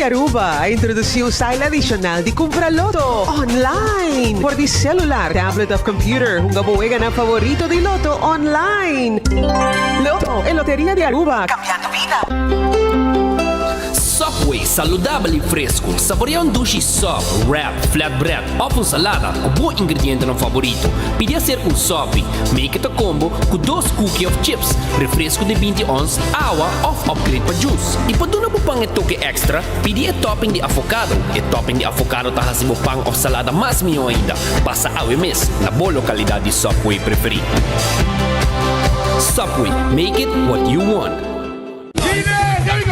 Aruba a introduci un style adicional di cumpra Lotto online. For di celular, tablet of computer, hunga bo weganan favorito di Lotto online. Lotto, e loteria di Aruba, cambiando bida. Subway, saludabel y fresco. Saborea un dushi sub, wrap, flatbread of un salada cu bo ingredientenan favorito. Pidi hacer un sopi. Make it a combo cu dos cookie of chips, refresco di binti ons, awa of upgrade pa juice. Y pa duna bo pan e toke extra, pidi e topping di avocado. E topping di avocado ta haci bo pan of salada mas miho ainda. Pasa awe mes na bo localidad di Subway preferi. Subway, make it what you want.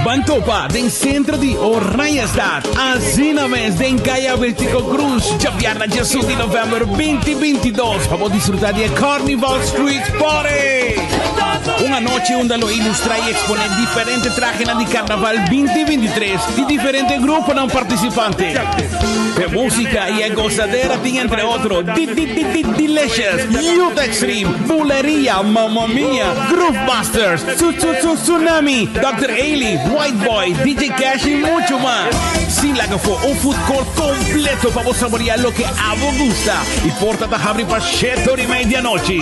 Ban topa den centro di Oranjestad, asina mes den Caya Betico Cruz, djabièrnè djesun di november 2022 pa bo disfruta di e Carnival Street Party! Un anochi unda lo ilustra y expone diferente trahenan di Carnaval 2023 di diferente gruponan participante. E musica y e gozadera tin entre otro D-D-D-D-Delicious, Youth Extreme, Buleria, Mamma Mia, Groove Masters, Tsu Tsu Tsu Tsunami, Dòkter Ailey, White Boy, DJ Cash y mucho mas. Sin laga for un food court completo pa bo saborea loke abo gusta. Y porta ta habri pa shete ora y media di anochi.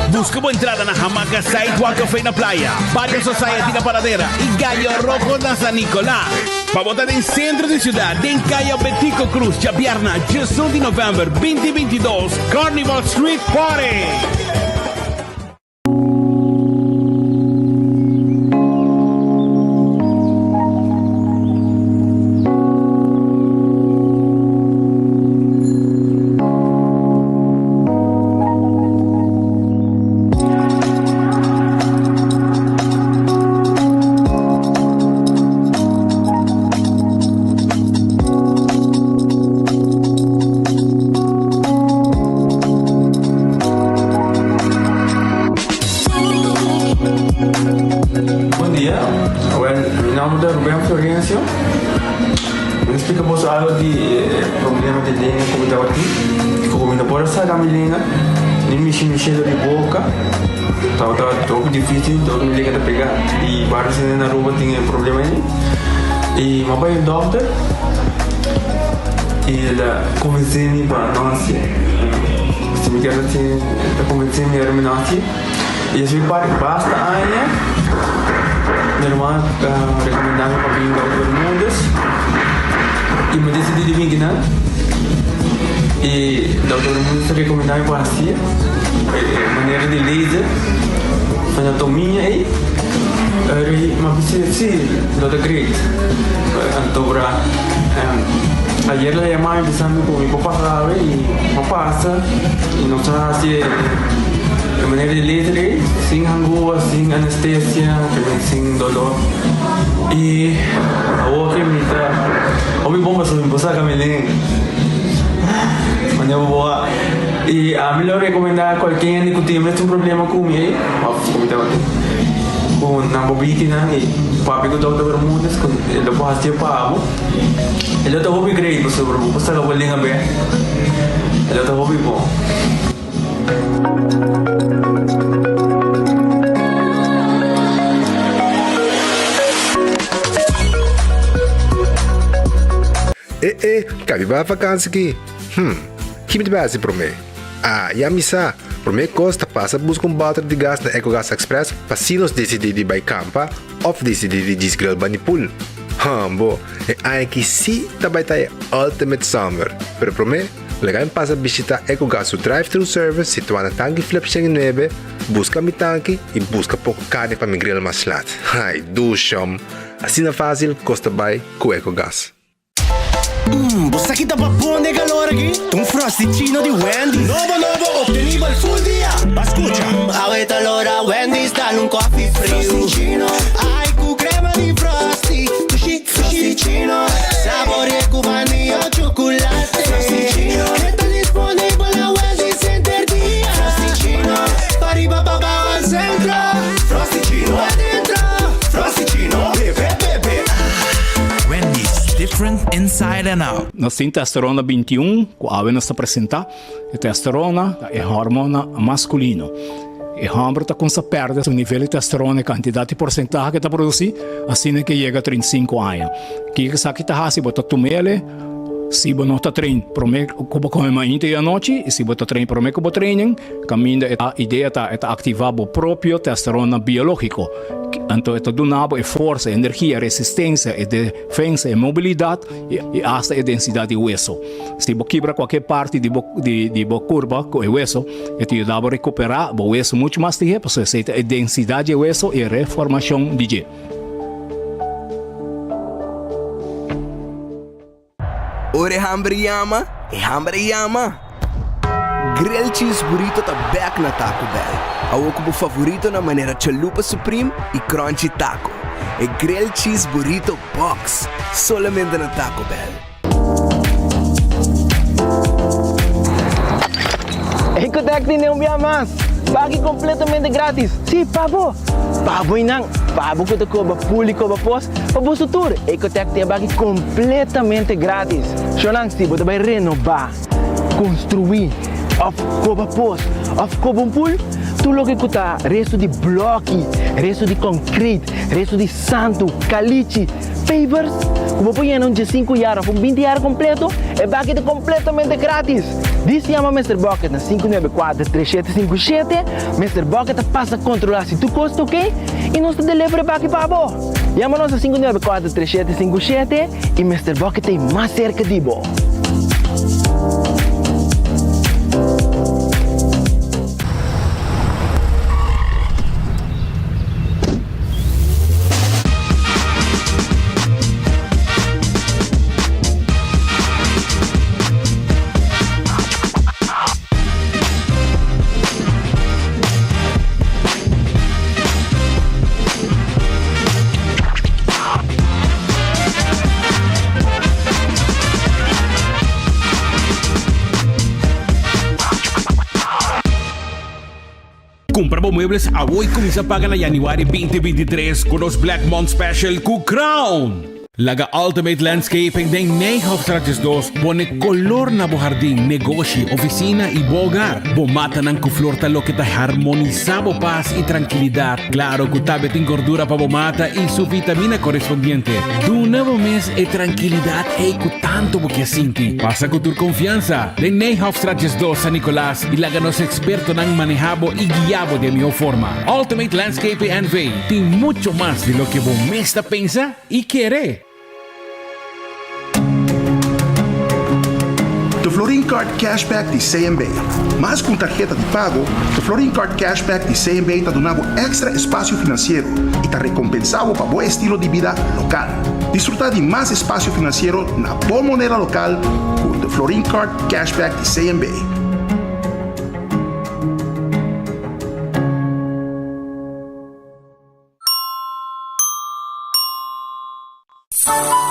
Busca bo entrada na Hamaca Sidewalk Café na Playa, Barrio Society na Paradera y Gallo Rojo na San Nicolas. Pa bo ta den centro di ciudad den Caya Betico Cruz djabièrna diesun di november 2022, Carnival Street Party! Bon dia, wel mi nomber ta Ruben Florencio. Mi ta splika boso algo di e problema di lenga ku mi tabatin. Ku mi no por a saka mi lenga, ni mishi mi shelo di boka. Tabata hopi dificil, dor mi lenga ta pega. I varios hende na Aruba tin e problema ei. I mi a bai un dokter i el a konvensé mi pa no hasié. Si mi kier hasié, el a konvensé mi ora mi no hasié. I así mi pari basta aña, mi ruman a rekomendá mi pa bin Dokter Bermudez i mi disidí di bin kinan. I Dokter Bermudez a rekomendá mi pa hasié e manera di laser anatomia ei. Eri mi a bisa si, lo ta great. Anto bra ayer el a yama mi bisa mi ku mi por pasa awe i mi a pasa i nos a hasi e manera di laser ei sin hangua, sin anestesia, sin dolor. I awor ke mi ta hopi bon pasobra mi por saka mi lenga. Manera bo por wak. I ami lo rekomendá kualke hende ku tin e mesun problema ku mi ei òf ku mi tabatin ku nan bo bikinan i papia ku Dòkter Bermudez ku e lo por hasié pa bo. E lo ta hopi great pasobra bo por saka bo lenga bèk. E lo ta hopi bon. E e, kabi bai vakansi ki? Hm, ki mi ta bai hasi promé? Ah, ya mi sa! Promé kos ta pasa buska un bòter di gas na Ecogas Express pa si nos disidí di bai kampa òf disidí di djis grill bani pool. Hambo, e aña aki sí ta bai ta e ultimate summer! Pero promé, laga mi pasa bishitá Ecogas su drive-thru service situá na Tanki Flip 109, buska mi tanki i buska poko karni pa mi grill mas lat. Ai, dushom! Asina fásil kos ta bai ku Ecogas. Mmm, bo sa ki ta babon den calor aki? Ta un Frosty-ccino di Wendy's. Nobo nobo, obtenibel full dia. Ba scucha. Mmm, awe ta lora Wendy's dal un coffee friu. Frosty-ccino. Ai, cu crema di Frosty. Dushi, Frosty-ccino. Saborea cu vanilla o chocolate. Frosty-ccino. E ta disponibel na Wendy's henter dia. Frosty-ccino. Pariba, pabao al centro. Frosty-ccino. Adentro. Frosty-ccino. Bebe, bebe. Ah. Wendy's, different inside and out. Nos tin testosterona 21 ku awe nos ta presentá. E testosterona ta e hormona maskulino. E hòmber ta kumsa pèrdè su nivel di testosterona e kantidat di porsentahe ku e ta produsí asina ke yega 35 aña. Kiko esaki ta hasi? Bo ta tum'el si bo no ta train promé ku bo kome mainta i anochi i si bo ta train promé ku bo training kaminda e idea ta e ta aktivá bo propio testosterona biológiko. Anto e ta duna bo e forsa, e energia, e resistensia, e defensa, e mobilidat i asta e densidat di weso. Si bo kibra kualke parti di bo di bo kurpa ku e weso, e ta yuda bo rekuperá bo weso muchu mas lihé pasobra esei ta e densidat di e weso i e reformashon di dje. Ora e hamber yama, e hamber a yama! Grilled Cheese Burrito ta bek na Taco Bell. Awor ku bo favoritonan manera Chalupa Supreme i Crunchy Taco. E Grilled Cheese Burrito Box! Solamente na Taco Bell. Ecotec tene un bia mas! Pagi completamente gratis! Si, pa bo! Pa bo y nan! Pa bo cu ta coba pul y coba pos, pa boso tur! Ecotec tin e baki completamente gratis! Shonan, si bo ta bay renoba, construi, of coba pos, of coba un pul, tur loke cu ta resto di bloki, resto di concrete, resto di santu, calichi, Pavers ku bo por yena un diesinku yar òf un binti yar kompleto, e baki ta kompletamente gratis! Dis yama Mister Bucket na 594 3757, Mister Bucket ta pasa kontrolá si tur kos ta oke i nos ta deliver e baki pa bo! Yama nos na 594 3757 i Mister Bucket ta ei mas serka di bo! Cumpra bo muebles awo y cuminsa paga na januari 2023 cu nos Black Month Special cu Crown! Laga Ultimate Landscaping den Nijhoffstraat 12 pone color na bo hardin, negoshi, oficina y bo hogar. Bo matanan cu flor ta loke ta harmonisa bo paz y trankilidad. Claro cu tambe tin gordura pa bo mata y su vitamina correspondiente. Duna bo mes e trankilidad ey cu tanto bo kier sinti. Pasa cu tur confiansa den Nijhoffstraat 12 San Nicolas y laga nos expertonan maneha bo y guia bo den mihó forma. Ultimate Landscaping NV tin mucho mas di loke bo mes ta pensa y kere! De Florin Card Cashback di CMB. Mas ku un tarheta di pago, de Florin Card Cashback di CMB ta duna bo èkstra espasio finansiero i ta rekompensá bo pa bo estilo di bida lokal. Disfrutá di mas espasio finansiero na bo moneda lokal ku de Florin Card Cashback di CMB.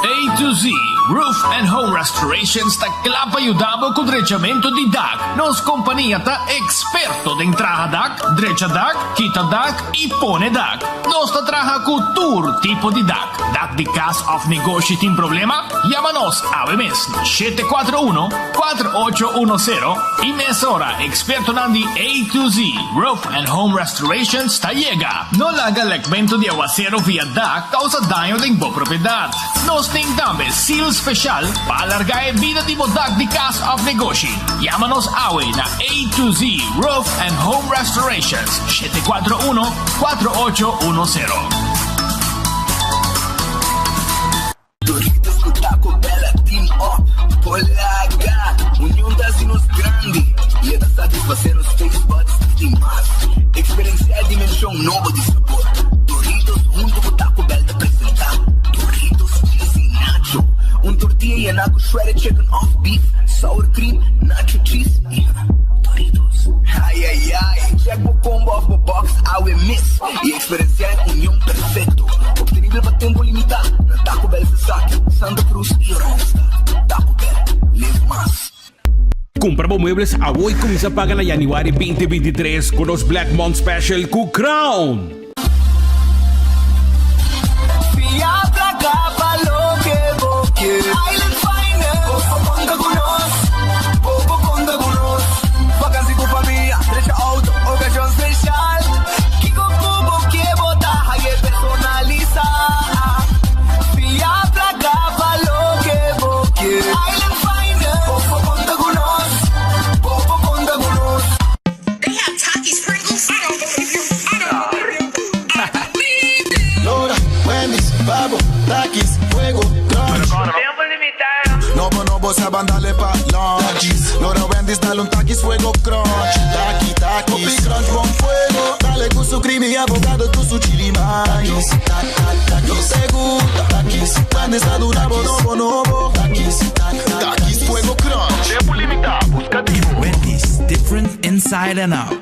A to Z Roof and Home Restorations ta kla pa yuda bo ku drechamentu di dak. Nos kompania ta eksperto den traha dak, drecha dak, kita dak i pone dak. Nos ta traha ku tur tipo di dak. Dak di kas òf negoshi tin problema? Yama nos awe mes na 741 4810 i mesora ekspertonan di A to Z Roof and Home Restorations ta yega. No laga lekmentu di awasero via dak kousa daño den bo propiedat. Nos tin tambe seal speshal pa alargá e bida di bo dak di kas òf negoshi. Yama nos awe na A to Z Roof and Home Restorations, 741 4810. Doritos ku Taco Bell a team up por laga. Union ta hasi nos grandi i e ta satisfasé nos taste buds di mas. Eksperensiá e dimenshon nobo di sabor. Doritos huntu ku Taco Bell ta presentá Doritos Cheesy Nacho, un tortilla yená ku shredded chicken òf beef, sour cream, nacho cheese i Doritos. Ai ai ai! Check bo combo òf bo box awe mes i Eksperensiá e union perfekto, optenibel pa tempu limitá na Taco Bell Sasaki, Santa Cruz i Oranjestad. Taco Bell, live mas! Kumpra bo muebles awo i kuminsá paga na januari 2023 ku nos Black Month Special ku Crown! Fia plaka pa loke bo kier. Island Finance, bo por konta ku nos, bo por konta ku nos. Vakansi ku famia, drecha auto, okashon speshal. su crimi abogado cu su chili mayo. Nos e gusta Takis, Wendy's ta duna bo nobo nobo Takis, Takis Fuego Crunch. Tempo limita, busca di bo. Wendy's, different inside and out.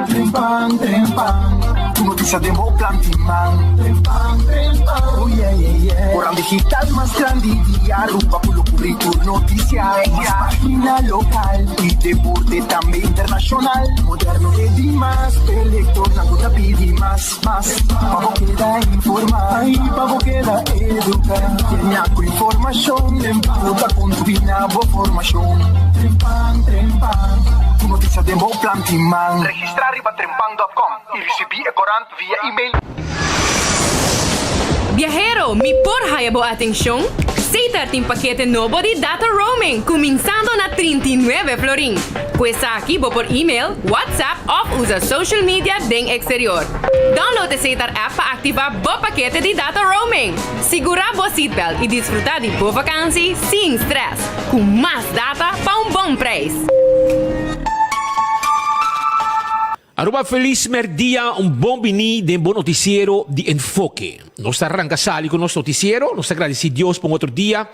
Trempan, trempan, tur noticia den bo plan di man. Trempan, trempan, oh yeah, yeah, yeah. Koran digital mas grandi di Aruba cu lo cubri tur noticia. Mas pagina local y deporte tambe internacional. Moderno e di mas, p'e lectornan cu ta pidi mas, mas. Pa bo keda informa y pa bo keda educa. Llena cu informacion cu ta contribui na bo formacion. Trempan, trempan, tur noticia den bo plan di man. Registra riba trempan dot com y ricibi e corant via email. Biahero, mi por haya bo atencion? Setar tin pakete nobo di data roaming cuminsando na 39 florin. Cu esaki bo por email, WhatsApp of usa social media den exterior. Download e Setar app pa activa bo pakete di data roaming. Sigura bo seatbelt y disfruta di bo vakantie sin stress, cu mas data pa un bon prijs. Aruba felis merdia, un bon bini den bo noticiero di Enfoke. Nos ta ranca sali cu nos noticiero, nos ta gradici Dios pa un otro dia.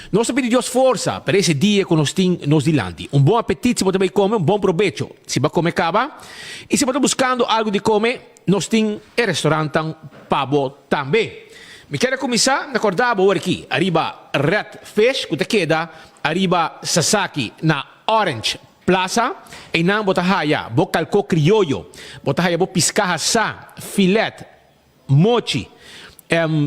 Nos ta pidi Dios forsa pa ese dia cu nos tin nos dilanti. Un bon apetit si bo ta bay come, un bon probecho si bo a come caba. Y si bo ta buscando algo di come, nos tin e restaurantnan pa bo tambe. Mi kier a cuminsa na corda bo ora aki ariba Red Fish cu ta keda ariba Sasaki na Orange Plaza, einan bo ta haya bo kalkó krioyo, bo ta haya bo piská hasá, filet, mochi.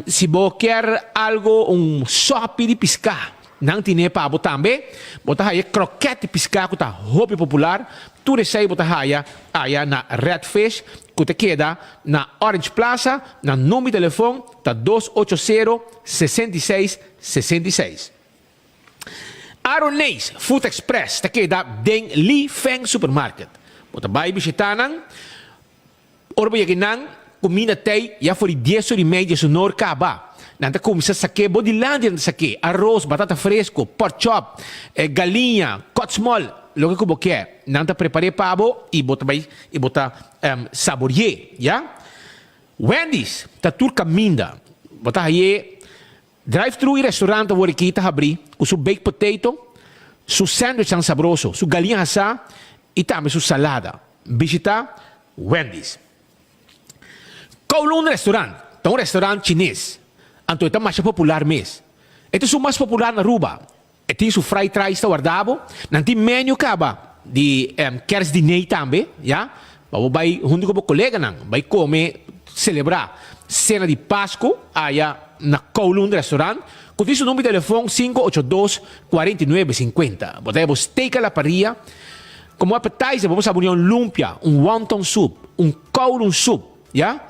Si bo kier algo un sòpi di piská, nan tine pa bo tambe. Bo ta haya krokèt di piská ku ta hopi popular. Tur esei bo ta haya aya na Red Fish ku ta keda na Orange Plaza. Nan number di telefon ta dos ocho sero, 66, 66. Aroneis Food Express ta keda den Li Feng Supermarket. Bo ta bai bishita nan. Ora bo yega nan, kuminda tei ya for di dies or i mei di esunor kaba. Nan ta kuminsá sak'é bo dilanti nan ta sak'é, aros, batata fresko, pork chop, galiña, kotsmol, loke ku bo ke. Nan ta prepar'é pa bo i bo ta bai i bo ta sabori'é, ya. Wendy's ta tur kaminda. Bo ta haye Drive-thru y restaurant awor aki ta habri cu su baked potato, su sandwichnan sabroso, su galiña hasá y tambe su salada. Bishita Wendy's. Kowloon Restaurant ta un restaurant chines, anto e ta masha popular mes. E ta esun mas popular na Aruba. E tin su fried rice ta warda bo. Nan tin menu caba di kerstdiner tambe, ya, pa bo bay hunto cu bo coleganan bay come, celebra cena di Pascu aya na Kowloon Restaurant, cu tin su number di telefon sinku ocho dos, kuarenta i nuebe, sinkuenta. Bo ta haya bo steak a la parrilla, como appetizer bo por sabonia un lumpia, un wonton soup, un Kowloon soup, ya.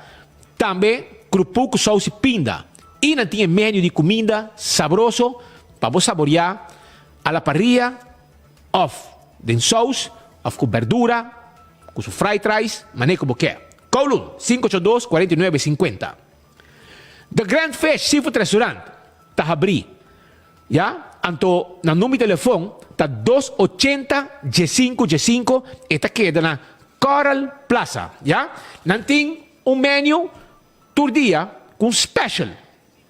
Tambe krupu ku sous i pinda. I nan tin e menu di kuminda sabroso pa bo saboriá a la parrilla òf den sous òf ku berdura ku su fried rice manera ku bo ke. Kowloon, 582 49 50. The Grand Fish Seafood Restaurant ta habrí ya, anto nan number di telefon ta dos ochenta diesinku diesinku e ta keda na Coral Plaza, ya. Nan tin un menu tur dia ku un special.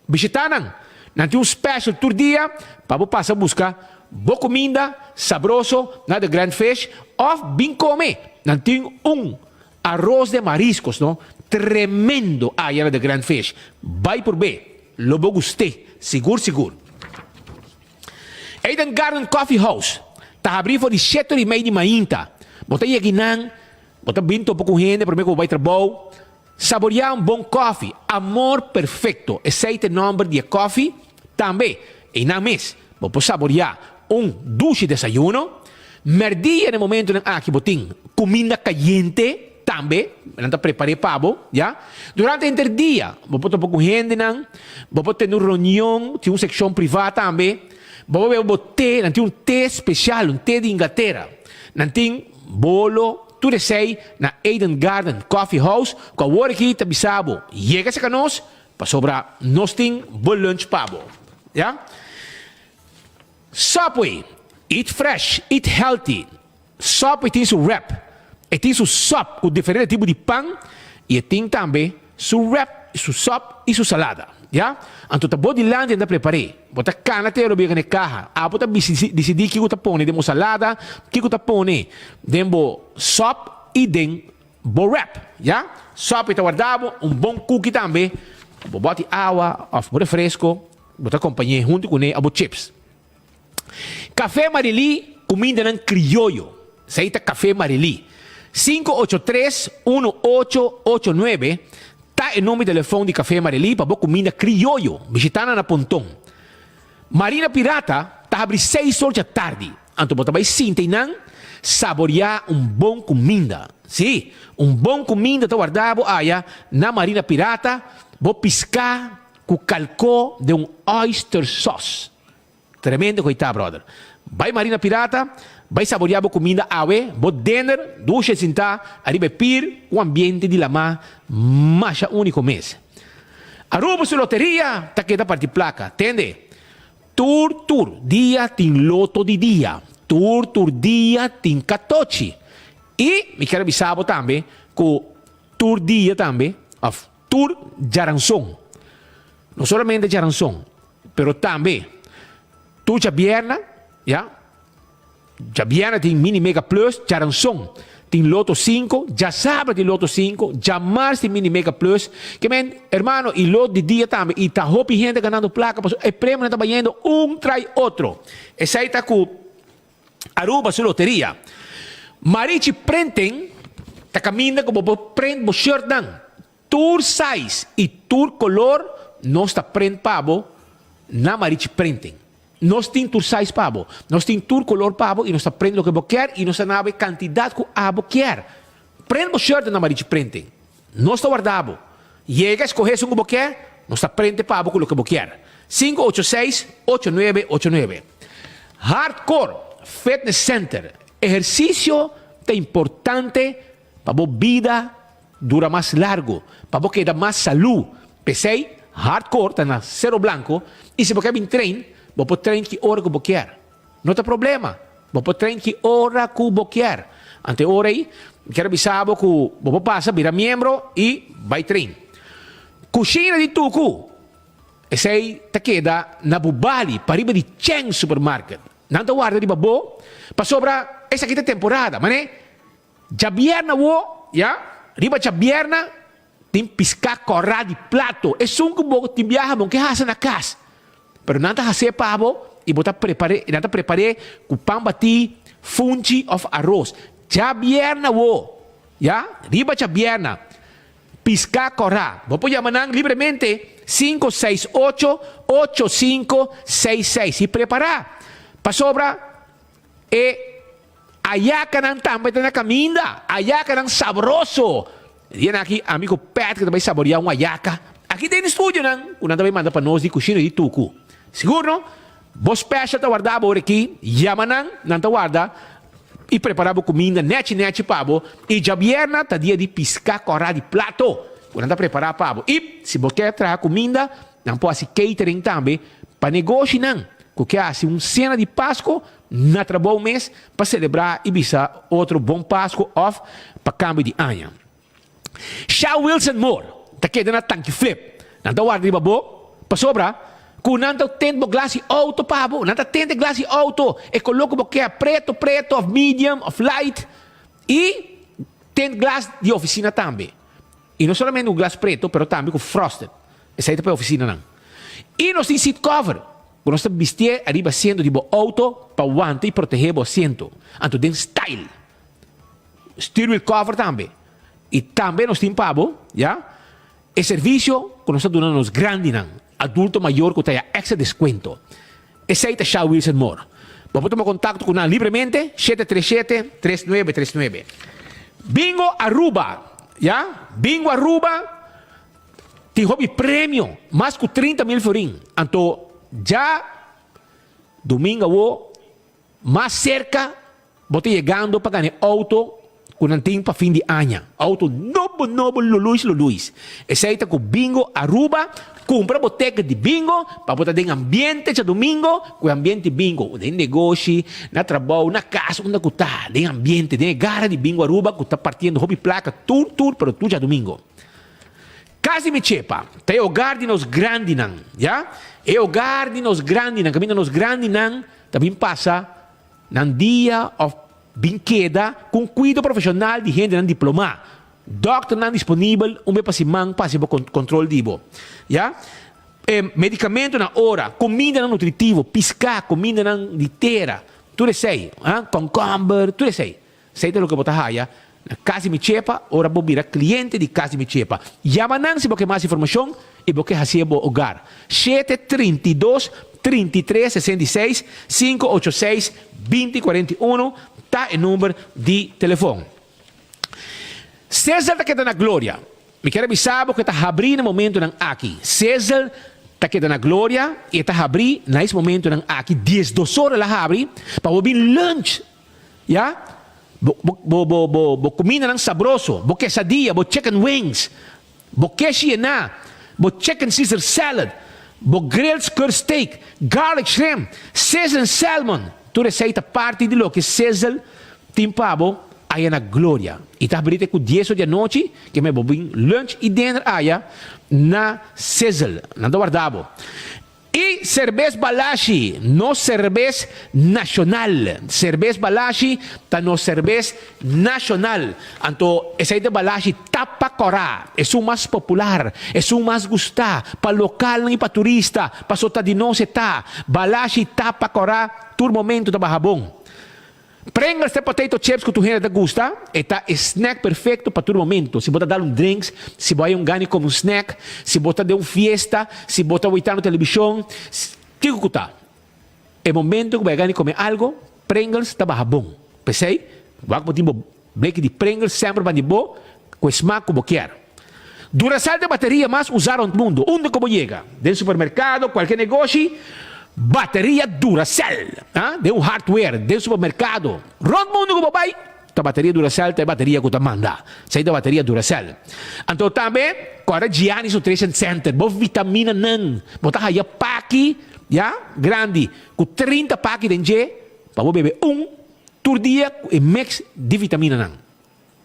Bishita nan. Nan tin un special tur dia pa bo pasa buska bo kuminda sabroso na The Grand Fish òf bin kome. Nan tin un aros de mariscos no tremendo aya na The Grand Fish. Bai purb'é. Lo bo gust'é, sigur sigur. Eden Garden Coffee House ta habrí for di shete ora i mei di mainta. Bo ta yega einan, bo ta bin topa ku hende promé ku bo bai trabou. Saboriá un bon kòfi, Amor Perfecto, esei ta e nòmber di e kòfi. Tambe, einan mes, bo por saboriá un dushi desayuno. Mèrdia na e momentunan aki bo tin kuminda kayente tambe, nan ta prepar'é pa bo, ya. Durante henter dia bo por topa ku hendenan, bo por tene un reunion, tin un sekshon privá tambe, bo por bebe bo te, nan tin un te spesial, un te di Inglatera. Nan tin bolo, tur esei na Eden Garden Coffee House, ku awor aki ta bisa bo, yega serka nos, pasobra nos tin bo lunch pa bo, ya. Subway, Eat fresh, eat healthy. Subway tin su wrap. E tin su sòp ku diferente tipo di pan i e tin tambe su wrap, su sòp i su salada. Ya? Anto ta bo dilanti nan ta prepar'é. Bo ta kana te ora bo yega na e kaha. Abo ta disidí kiko ta pone den bo salada, kiko ta pone den bo sòp i den bo wrap. Ya? Sòp e ta warda bo un bon kuki tambe, bo bòti awa òf bo refresko, bo ta kompañ'é huntu kuné òf bo chips. Café Marilí, kumindanan krioyo. Esei ta Café Marilí. 583 1889 ta e number di telefon di Café Marilí pa bo kuminda krioyo. Bishitá nan na Ponton. Marina Pirata ta habri seis or djatardi. Anto bo ta bai sinta einan saboriá un bon kuminda. Sí, un bon kuminda ta warda bo aya na Marina Pirata, bo piská ku kalkó den un oyster sauce. Tremendo ku ei ta brother. Bai Marina Pirata, bai saboria bo kuminda awe, bo dinner, dusha i sintá ariba e pir ku ambiente di lamá masha úniko mes. Aruba su loteria ta keda parti plaka, tende. Tur tur dia tin loto di dia, tur tur dia tin katochi. I mi kier a bisa bo tambe ku tur dia tambe, òf tur djaranson, no solamente djaranson, Pero tambe tur djabierna, ya, djabierna tin Mini Mega Plus, djaranson tin Loto sinku, djasabra tin Loto sinku, djamars tin Mini Mega Plus. Ke men, hermano, i lot di dia tambe, i ta hopi hende ganando plaka pasobra e premionan ta bayendo un trai otro. Esei ta ku Aruba su loteria. Marichi Printing ta kaminda ku bo por print bo shirtnan. Tur size y tur color nos ta print pa bo na Marichi Printing. Nos tin tur size pa bo, nos tin tur color pa bo y nos ta print loke bo kier y nos ta naba e cantidad cu abo kier. Print bo shirt na Marichi Printing. Nos ta warda bo. Yega escoge esun cu bo kier, nos ta printe pa bo cu loke bo kier. 586 8989 Hardcore Fitness Center Ehercicio ta importante Pa bo bida dura mas largo, pa bo keda mas salú. P'esei, Hardcore ta na Cerro Blanco i si bo ke bin train, bo por train ki ora ku bo kier. No ta problema, bo por train ki ora ku bo kier. Ante e ora ei, mi kier a bisa bo ku bo por pasa bira miembro i bai train. Kushina di Tuku, esei ta keda na Bubali, pariba di Cheng Supermarket. Nan ta warda riba bo pasobra esaki ta temporada, mane? Djabierna wo, ya, riba djabierna tin piská kòrá di plato. Esun ku bo tin biaha bo ke hasa na kas, pero nan ta has'é pa bo i bo ta prepar'é, nan ta prepar'é ku pan batí, funchi òf aros. Djabierna wo, ya, riba djabierna, piská kòrá. Bo por yama nan libremente 568 8566 i prepará pasobra e. Ayakanan tambe ta na kaminda, ayakanan sabroso. E dianan aki ami ku Patrick ta bai saboreá un ayaka aki den studionan ku nan ta bai manda pa nos di kushina di Tuku. Sigur no? Bo special ta warda bo ora aki, yama nan, nan ta warda i prepará bo kuminda nechi nechi pa bo. I djabierna ta dia di piská kòrá di plato ku nan ta prepará pa bo. I si bo ke traha kuminda, nan por hasi catering tambe pa negoshinan ku ke hasi un sena di Pasko Na trabou mes pa selebrá i bisa otro bon Pasku òf pa kambio di aña. Sha Wilson Moore ta keda na Tanki Flip. Nan ta warda riba bo pasobra ku nan ta tent bo glas di outo pa bo. Nan ta tent e glas di outo e koló ku bo ke, preto preto òf medium òf light i tent glas di ofisina tambe. I no solamente ku glas preto pero tambe ku frosted. Esei ta pa e ofisinanan. I nos tin seat cover. Bo nos ta bistié ariba asiento di bo auto pa wanta i protehé bo asiento. Anto den style. Steer wheel cover tambe. I tambe nos tin pa bo, ya, e servisio ku nos ta duna na nos grandinan, adulto mayor ku ta ya extra deskuento. Esei ta Shell Wheels and More. Bo por tuma kontakto ku nan libremente, 737 3939. Bingo Aruba, ya, Bingo Aruba. Tin hopi premio, mas ku 30 mil florin. Anto dja domingo awo mas serka bo ta yegando pa gana e auto. ku nan tin pa fin di aña. Auto nobo nobo luluis luluis. Esei ta ku Bingo Aruba. Kumpra bo teket di bingo pa bo ta den ambiente djadumingo ku e ambiente bingo. Den negoshi, na trabou, na kas, unda ku ta. Den ambiente, den e gara di Bingo Aruba ku ta partiendo hopi plaka tur tur pero tur djadumingo. Kas di mi chepa ta e hogar di nos grandinan, ya. E hogar di nos grandinan, kaminda nos grandinan ta bin pasa nan dia òf bin keda ku un kuido profeshonal di hendenan diplomá. Dòkternan disponibel un be pa siman pa hasi bo kontrol di bo, ya. E medikamentu na ora, kumindanan nutritivo, piská, kumindanan di tera, tur esei, ha, kònkòmber, tur esei. Esei ta loke bo ta haya na Kas di Mi Chepa ora bo bira kliente di Kas di Mi Chepa. Yama nan si bo ke mas informashon i bo ke hasié bo hogar. Shete 32 33 66 586 20 41 ta e number di telefon. Cesar ta keda na gloria. Mi kier a bisa bo ku e ta habrí na momentunan aki. Cesar ta keda na gloria i e ta habrí na es momentunan aki. Diesdos ora el a habri pa bo bin lunch. Ya? Bo, bo, bo, bo, bo, bo kumindanan sabroso, bo quesadilla, bo chicken wings, bo keshi yená, bo chicken Caesar salad, bo grilled skirt steak, garlic shrimp, sizzling salmon. Tur esei ta parti di loke Sizzle tin pa bo aya na Gloria. I ta habri te ku dies or di anochi, ke me bo bin lunch i dinner aya na Sizzle. Nan ta warda bo. I Serbes Balashi, nos serbes nashonal. Serbes Balashi ta nos serbes nashonal. Anto esei ta Balashi tapa kòrá, esun mas popular, esun mas gustá pa lokalnan i pa turista, paso ta di nos e ta. Balashi tapa kòrá tur momento ta baha bon. Pringles ta e potato chips ku tur hende ta gusta. E ta e snack perfecto pa tur momento. Si bo ta dal un drinks, si bo hay un gana di come un snack, si bo ta den un fiesta, si bo ta witando televishon, kiko ku ta. E momento ku bo hay gana di come algo, Pringles ta baha bon. P'esei, wak bo tin bo bleki di Pringles semper bandi bo ku e smak ku bo kier. Duracell ta e bateria mas usá rond mundo. Unda ku bo yega, den supermerkado, kualke negoshi, bateria Duracell. Ha? Den un hardware, den supermerkado, rond mundo ku bo bai, ta bateria Duracell ta e bateria ku ta manda. Esei ta bateria Duracell. Anto tambe, kòrda Gianni's Nutrition Center, bo vitaminanan, bo ta haya paki, ya, grandi, ku 30 paki den dje, pa bo bebe un tur dia ku e mix di vitaminanan.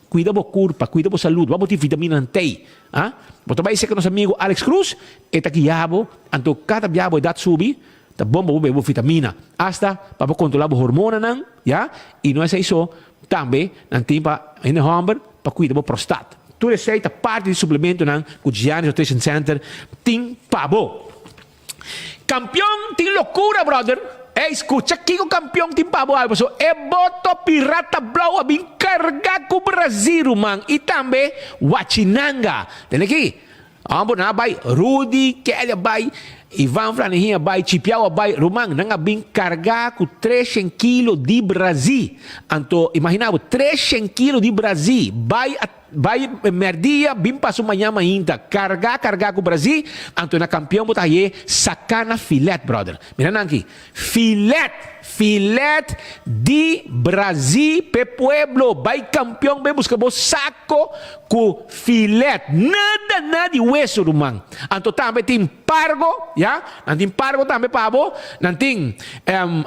Cuida bo curpa, cuida bo salud, wak bo tin vitaminanan tey, ah. Bo ta bay seca nos amigo Alex Cruz, e ta guia bo, anto cada bia bo edad subi, ta bon pa bo bebe bo vitamina, hasta pa bo controla bo hormonanan, ya, y no esey so, tambe nan tin pa hende homber pa cuida bo prostat. Tur esey ta parti di suplementonan cu Giannis Nutrition Center tin pa bo. Campeon tin locura brother. Ey scucha kico campeon tin pa bo algo paso e boto pirata blauw a bin carga cu Brazil ruman y tambe Wachinanga. Tende aki homber nan a bay Rudy Kelly a bay Ivan Flanihin a bay Chipiao a bay ruman nan a bin carga cu treshen kilo di Brazil anto imagina bo treshen kilo di Brazil bay a Bai merdia bin pasu mañan mainta carga carga cu Brazil anto na campeon bo ta haye saca na filet brother mira nan aki filet filet di Brazil p'e pueblo bai campeon bai busca bo saco cu filet nada nada di weso ruman anto tambe tin pargo ya nan tin pargo tambe pa bo nan tin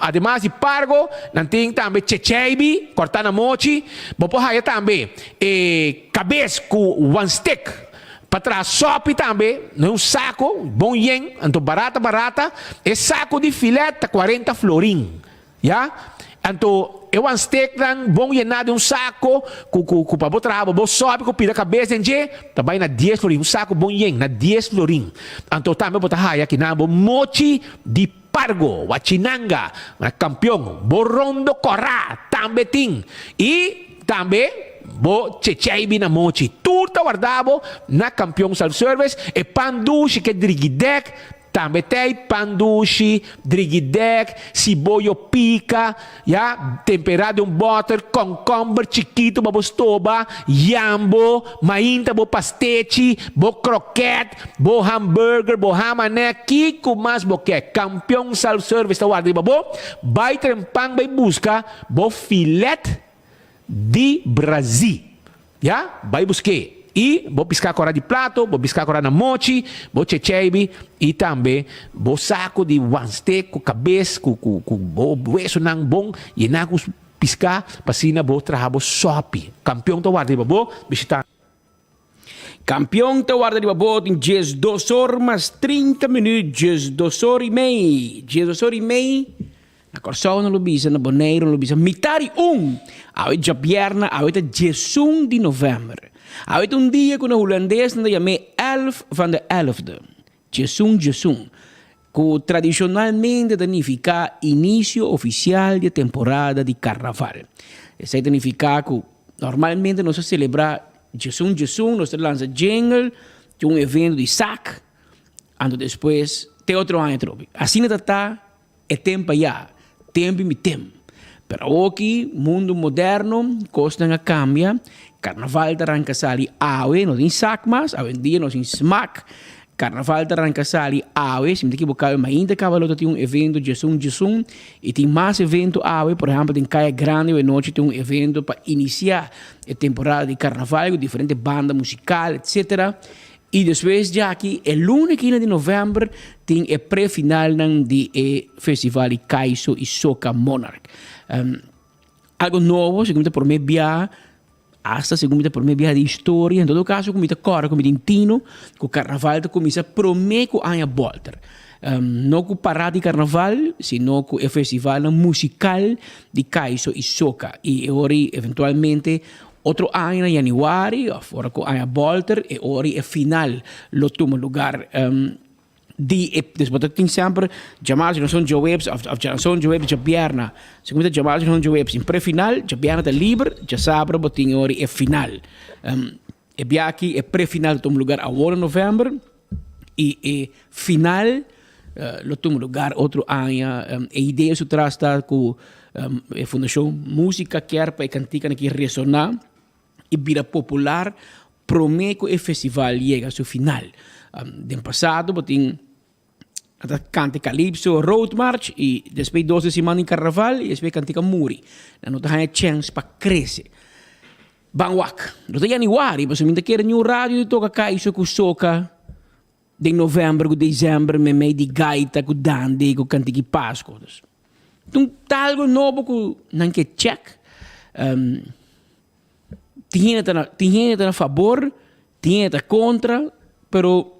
ademas di pargo nan tin tambe checheibi corta na mochi bo por haya tambe E kabes ku wan stek pa traha sòpi tambe na un sako bon yen, anto barata barata, e sako di filet ta kuarenta florin, ya. Anto e wan steknan bon yená den un sako ku ku ku pa bo traha bo bo sòpi ku pida kabes den dje ta bai na dies florin, un sako bon yen na dies florin. Anto tambe bo ta haya kinan bo mochi di pargo, wachinanga, na kampion, bo rondo kòrá tambe tin i. Tambe bo chechei bina mochi. Tur ta warda bo na Kampion Self Service. E pan dushi ke drigidek tambe t'ei. Pan dushi, drigidek, siboyo pika, ya, tempera den un boter, konkomber chikitu pa bo stoba, yambo, mainta bo pastechi, bo kroket, bo hamburger, bo hamanè, kiko mas bo ke. Kampion Self Service ta warda riba bo. Bai trempan bai buska bo filet. Di Brazil. Ya, bai busk'é. I bo piská kora di plato, bo piská kora na mochi, bo checheibi i tambe bo saku di wanstek ku kabes ku ku ku bo wesonan bon yená ku piská pa asina bo traha bo sòpi. Kampion ta warda riba bo bishitá. Kampion ta warda riba bo tin diesdos or mas 30 minüt, diesdos or i mei, diesdos or i mei. Na Kòrsou nan lo bisa, na Boneiru nan lo bisa mitar di un. Awe djabièrnè, awe ta diesun di novèmber. Awe ta un dia ku na hulandes nan ta yam'é elf van de elfde, diesun diesun, ku tradishonalmente ta nifiká inisio ofisial di e temporada di karnaval. Esei ta nifiká ku normalmente nos ta selebrá diesun diesun, nos ta lansa jingle, tin un evento di sak, anto despues te otro aña atrobe. Asina ta ta E temp ayá, temp i mi tem. Pero awoki, mundu moderno, kosnan a kambia, karnaval ta ranka sali awe, no tin sak mas, awendia nos tin smak. Karnaval ta ranka sali awe, si mi ta kiboká awe mainta kaba lo ta tin un evento djesun djesun, i tin mas evento awe, por ehèmpel den Kaya Grandi awe nochi tin un evento pa inisiá e temporada di karnaval ku diferente banda musikal etsetera. I despues djaki e luna kina di novèmber tin e pre-finalnan di e festival di Kaiso i Soca Monarch. Algo nobo, segun mi ta promé bia, asta segun mi ta promé bia di historia, en todo kaso ku mi ta kòrda ku mi tin tino ku karnaval ta kuminsá promé ku aña bòlter. No ku parada di karnaval, sino ku e festivalnan musikal di Kaiso i Soca. I e ora ei eventualmente Otro aña na januari of ora cu aña bolter e ora e final lo tuma lugar di e dus bo ta tin semper djamars djanason djaweps of of djanason djaweps djabierna segun mi ta djamars djanason djaweps in prefinal djabierna ta liber djasabra bo tin e ora e final e biaha aki e prefinal ta tuma lugar awor na november y e final lo tuma lugar otro aña. E idea su tras ta cu e Fundacion Musica kier pa e canticanan aki resona y bira popular prome cu e festival yega su final. Den pasado bo tin ta canta e Calypso Road March y despues dos siman di carnaval y despues e cantica muri. Nan no ta haya chens pa crece. Ban wak. No ta januari pasobra mi ta kere niun radio di toka kaiso ku soka den november ku december meimei di gaita ku dande ku kantiki pasko. Dus ta un ta algo nobo ku nan ke check. Tin hende ta na tin hende ta na fabor, tin hende ta kontra, pero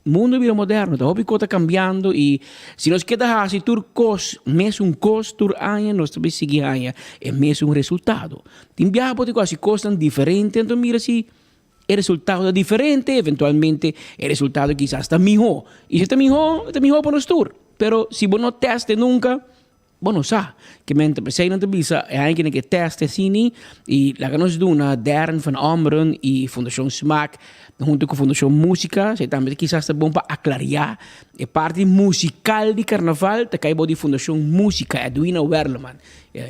Mundo a bira moderno, ta hopi kos ta kambiando i si nos keda hasi tur kos mesun kos tur aña nos ta bay sigui haña e mesun resultado. Tin biaha bo tin ku hasi kosnan diferente anto mira si e resultado ta diferente, eventualmente e resultado kisas ta mihó. I si ta mihó, ta mihó pa nos tur. Pero si bo no teste nunka, Bo no sa. Ke men ta p'esei nan ta bisa e aña kende ke tèst asini i laga nos duna Darren van Ommeren i Fundashon Smaak huntu ku Fundashon Músika, esei tambe ta kisas ta bon pa aklariá e parti musikal di karnaval ta kai bou di Fundashon Músika, Edwina Werleman,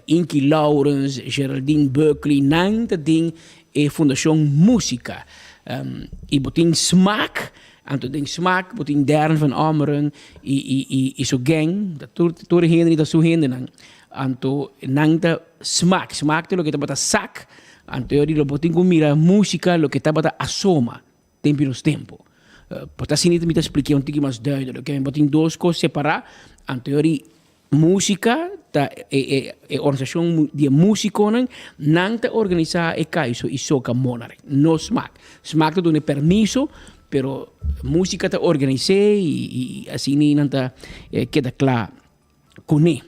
Inky Lourens, Geraldine Buckley, nan ta den e Fundashon Músika. I bo tin Smaak. Anto den smaak bo tin Darren van Ommeren i i i i su gang, ta tur tur e hende ta su hendenan. Anto nan ta smaak, smaak ta loke tabata sak, anto yori lo bo tin ku mira musika loke tabata asoma den pi nos tempu. Por ta asina mi ta splike un tiki mas duidelijk. Bo tin dos kos separá, anto yori Músika ta e e e organisashon di e músikonan, nan ta organisá e Kaiso i Soca Monarch, no Smaak. Smaak ta duna e permiso, pero músika ta organis'é i i asina nan ta keda kla kuné.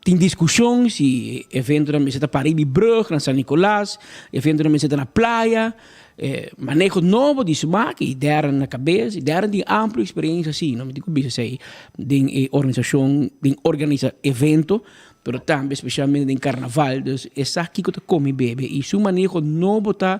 Tin diskushon si e eventonan mester ta para riba e brùg na San Nicolas, eventonan mester ta na playa. E maneho nobo di smaak i Darren na kabes i Darren tin amplio eksperensia si, no mi tin ku bisa esei den e organisashon, den organisa evento, pero tambe spesialmente den karnaval, dus e sa kiko ta kome i bebe i su maneho nobo ta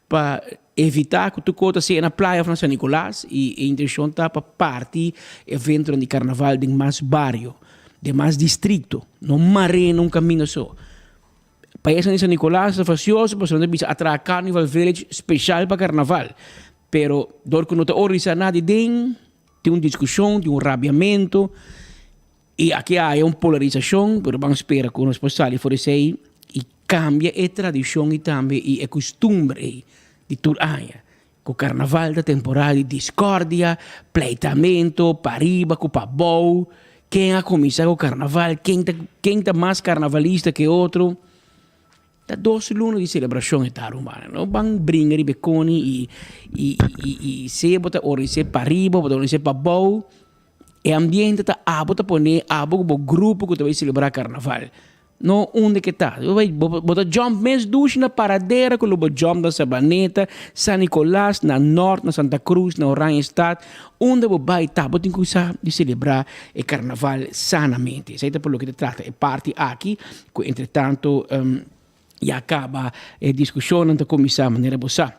pa evitá ku tur kos ta sea na playa òf na San Nicolas i e intenshon ta pa parti eventonan di karnaval den mas bario, den mas distrikto, no mar'é na un kaminda so. Paisnan di San Nicolas ta fasioso pasobra nan ta bisa a traha Carnival Village special pa carnaval. Pero dor cu no ta organisa nada den, tin un discusion, tin un rabiamento y aki a haya un polarisacion, pero ban spera cu nos por sali for esey y Kambia e tradishon i tambe i e kustumber ei di tur aña. Ku karnaval ta temporada di diskordia, pleitamento, pariba ku pabou. Ken a kuminsá ku karnaval? Ken ta ken ta mas karnavalista ke otro? Ta dos luna di selebrashon e ta rumannan. No ban bringa riba e koni i i i i sea bo ta organis'é pariba, bo ta organis'é pabou. E ambiente ta abo ta pone abo ku bo grupo ku ta bai selebrá karnaval. No unda ke ta. Bo bai bo ta jump mes dushi na Paradera ku lo bo jump na Sabaneta, San Nicolas, na Nort, na Santa Cruz, na Oranjestad. Unda bo bai ta bo tin ku sa di selebrá e karnaval sanamente. Esei ta por loke ta trata e parti aki ku entretanto Ya caba e discusionnan ta cuminsa manera bo sa.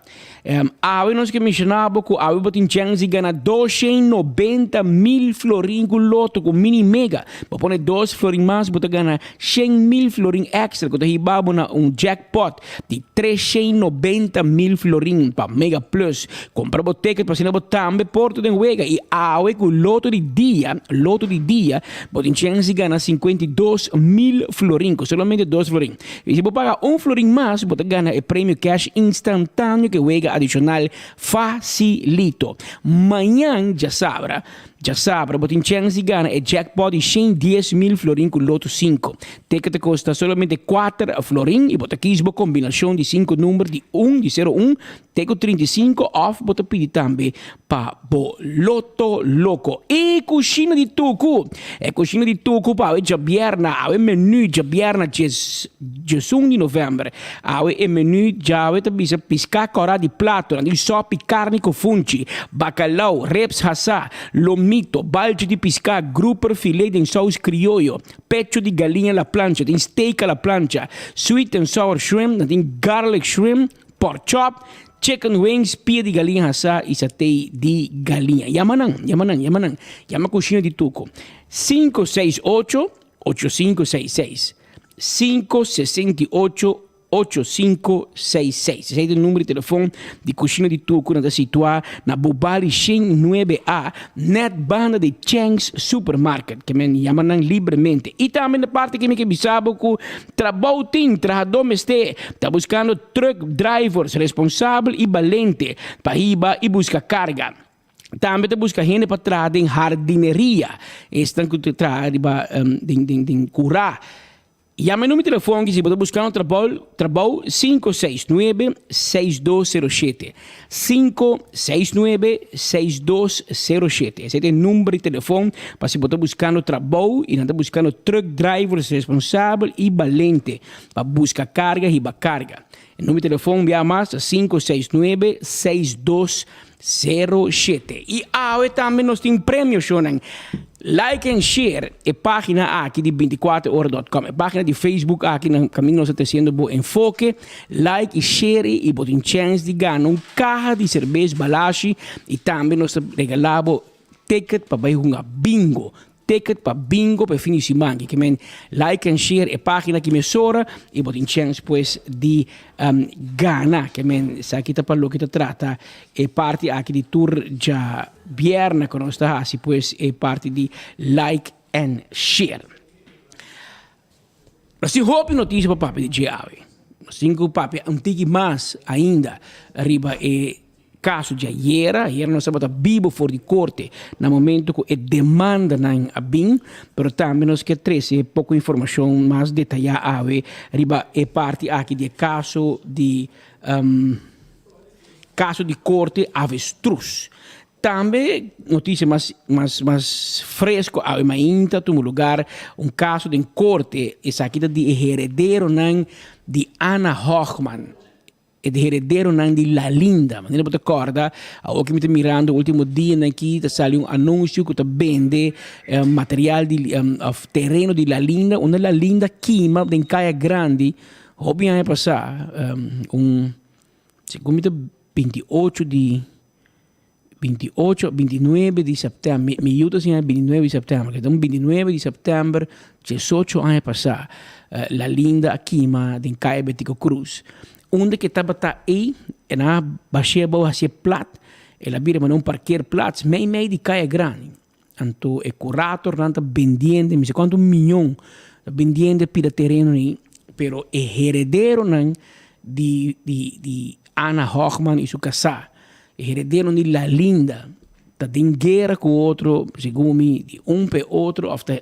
Awe nos ke menciona bo cu awe bo tin chance di gana 290 mil florin cu loto cu mini mega. Bo pone dos florin mas bo ta gana 100 mil florin extra cu ta hiba bo na un jackpot di 390 mil florin pa mega plus. Compra bo ticket pa asina bo tambe por ta den wega y awe cu loto di dia, loto di dia, Bo tin chens di gana 52 mil florin ku solamente dos florin. I si bo paga un florin mas, bo ta gana e premio cash instantaneo ku e wega adishonal fasilito. Mañan djasabra, djasabra, bo tin chens di gana e jackpot di 110 mil florin ku Loto sinku. Ticket ta kosta solamente kuater florin i bo ta kis bo kombinashon di sinku number di un, di sero un, te ku 35 òf bo ta pidi tambe Pa bo loto loko. E kushina di Tuku. E kushina di Tuku pa awe djabièrna. Awe menú djabièrna djes djesun di novèmber. Awe e menú djawe ta bisa piská kòrá di plato, nan tin sòpi karni ku funchi, bakalau, ribs hasá, lomito, balchi di piská, grouper filé den sous krioyo, pecho di galiña la plancha, tin steak a la plancha, sweet and sour shrimp, nan tin garlic shrimp, Pork chop, chicken wings, pia di galiña hasá i satei di galiña. Yama nan, yama nan, yama nan. Yama Kushina di Tuko. 568 8566. 568 8566. Esei ta e number di telefon di Kushina di Tuko. Nan ta situá na Bubali 109 A, net banda di Cheng's Supermarket. Ke men yama nan libremente. I tambe na parti ke mi ke bisa bo ku Trabou tin, trahadó mester ta buskando truck drivers responsabel i balente pa hiba i buska karga. Tambe ta buska hende pa traha den hardineria, esnan ku ta traha riba den den den kurá. Yama e numero di telefon aki si bo ta buskando trabou trabou 569 6207. 569 6207. Esei ta e number di telefon pa si bo ta buskando trabou i nan ta buskando truck drivers responsabel i balente pa buska karga hiba karga. E number di telefon bia mas ta 569 6207. I awe tambe nos tin premio shownan. Like en share e pagina aki di 24 ora dot com. E pagina di Facebook aki na kaminda nos ta tresiendo bo enfoke. Like i share i bo tin chèns di gana un kaha di serbes Balashi i tambe nos ta regalá bo ticket pa bai hunga bingo. Ticket pa bingo pa e fin di siman. Ke men like en share e pagina aki mesora i bo tin chèns pues di gana. Ke men esaki ta pa loke ta trata e parti aki di tur djabièrnè ku nos ta hasi pues e parti di like en share. Nos tin hopi notisia pa papia di dje awe. Nos tin ku papia un tiki mas ainda riba e kaso di ayera. Ayera nos tabata bibo for di korte na momento ku e demandanan a bin, pero tambe nos ke trese poko informashon mas detayá awe riba e parti aki di e kaso di kaso di korte avestruz. Tambe noticia mas mas mas fresco awe mainta tuma lugar un caso den corte, esaki ta di e herederonan di Anna Hochman, e herederonan di La Linda. Manera bo ta corda awor ki mi ta mirando ultimo dianan aki ta sali un anuncio cu ta bende material di of tereno di La Linda, unda La Linda kima den Caya Grandi hopi aña pasa, un segun mi ta 28 di 28, 29 di sèptèmber, mi yu ta siña 29 di sèptèmber, ke ta un 29 di sèptèmber diesocho aña pasá, La Linda a kima den Kaya Betico Cruz. Unda ke tabata ei, e nan a bash'é abou hasié plat, el a bira manera un parkeerplaats mei mei di Kaya Grandi. Anto e kuratornan ta bendiendo, mi si kuantu miyon, ta bendiendo e pida tereno ei. Pero e herederonan di di di Ana Hochman i su kasá, e herederonan di La Linda ta den guera ku otro, segun mi, di un pa e otro òf ta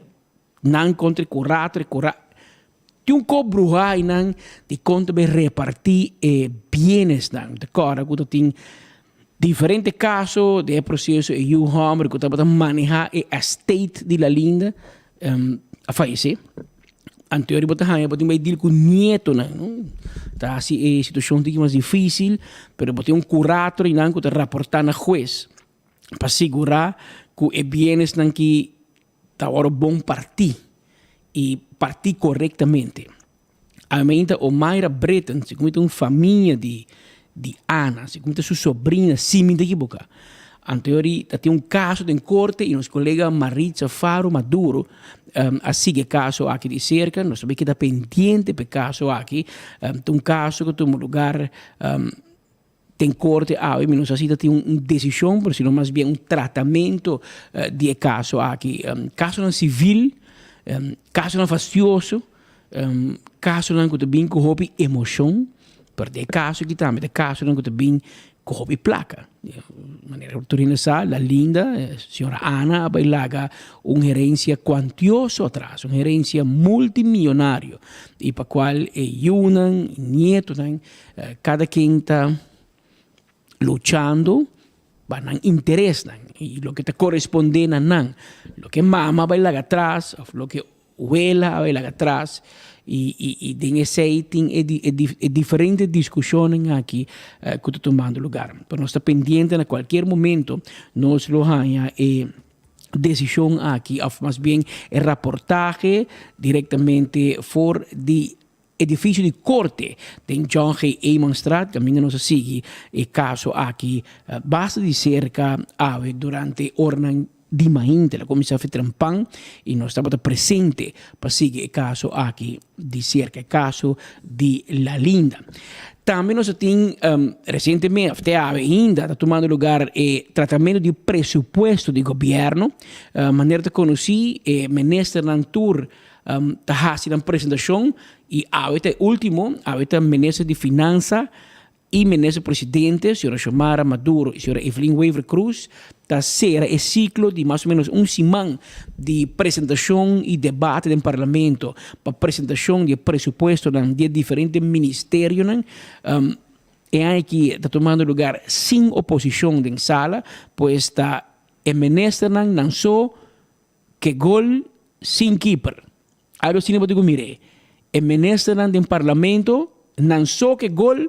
nan kontra e kurator, e kura tin un kop bruhá einan di kon ta bai repartí e bienesnan. Mi ta kòrda ku ta tin diferente kaso den e proseso e yu hòmber ku tabata manehá e estate di La Linda a fayesé. Anterior bo ta haña bo tin bai deal ku nietonan, no? Ta hasi e situashon un tiki mas difísil, pero bo tin un kurator einan ku ta raportá na hues pa sigurá ku e bienesnan ki ta wòrdu bon partí i partí korektamente. Aumenta Omaira Britten, segun mi ta un famia di di Ana, segun mi ta su sobrina, si mi ta ekiboká. Anto ta tin un kaso den korte i nos kolega Maritza Faro Maduro a sigui e kaso aki di serka. Nos ta keda pendiente pa e kaso aki. Ta un kaso ku tuma lugar den korte awe. Mi no sa si ta tin un desishon, pero sino mas bien un tratamentu di e kaso aki. Kasonan sivil, kasonan fastioso. Kasonan ku ta bin ku hopi emoshon, pero den e kaso aki tambe ta kasonan ku ta bin ku hopi plaka. Manera ku tur hende sa, La Linda, señora Ana a bai laga un herensia kuantioso atras, un herensia multimionario i pa kual e yunan, nietonan, kada ken ta luchando pa nan interesnan i loke ta korespondé na nan, loke mama a bai laga atras òf loke Wela a bai laga atras i den esei tin e e diferente diskushonnan aki ku ta tumando lugar. Pero nos ta pendiente na kualkier momento nos lo haña e desishon aki òf mas bien e raportahe direktamente for di edifisio di korte den John G. Eemanstraat kaminda nos a sigui e kaso aki basta di serka awe durante oranan di mainta. El a kuminsá fi trempan i nos tabata presente pa sigui e kaso aki di serka, e kaso di La Linda. Tambe nos a tin resientemente, òf te awe ainda, ta tumando lugar e tratamentu di presupuesto di gobièrnu. Manera ta konosí e ministernan tur ta hasi nan presentashon i awe ta e último, awe ta minister di Finansa i minister presidente, señora Xiomara Maduro i señora Evelyn Wever Croes ta sera e siklo di mas o menos un siman di presentashon i debate den parlamento pa presentashon di e presupuestonan di e diferente ministerionan. E aña aki ta tumando lugar sin oposishon den sala, pues ta e ministernan nan so Ke gol sin keeper. Algo asina bo tin ku mir'é. E ministernan den parlamento nan so ke gol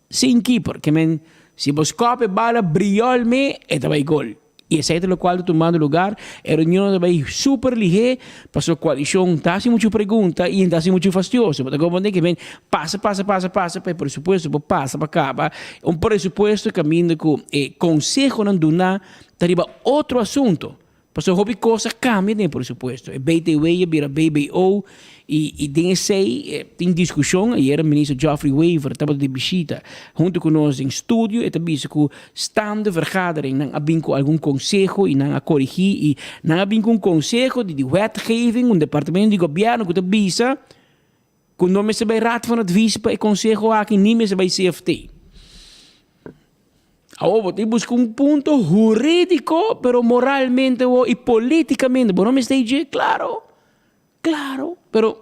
sin keeper. Ke men si bo skòp e bala briòl me e ta bai gol. I esei ta lokual ta tumando lugar. E reunionnan ta bai super lihé pasobra koalishon ta hasi muchu pregunta i ta hasi muchu fastioso. Bo ta komprendé ke men pasa pasa pasa pasa pa e presupuesto por pasa pa kaba. Un presupuesto kaminda ku e konsehonan duná ta riba otro asunto. Pasobra hopi kos a kambia den e presupuesto. E BTW a bira BBO i i den esei tin diskushon. Ayera minister Geoffrey Wever tabata di bishita huntu ku nos den studio. E ta bisa ku staande vergadering nan a bin ku algun konseho i nan a korigí i nan a bin ku un konseho di di wetgeving, un departamento di gobièrnu ku ta bisa ku no mester bai Raad van Advies pa e konseho aki ni mester bai CFT. Awor bo tin busca un punto huridico, pero moralmente awor y politicamente bo no mester ei dje, claro, claro, pero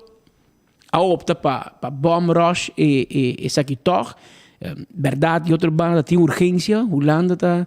a opta pa pa bom rush e e esaki tog. Berdad di otro banda tin urgencia, Hulanda ta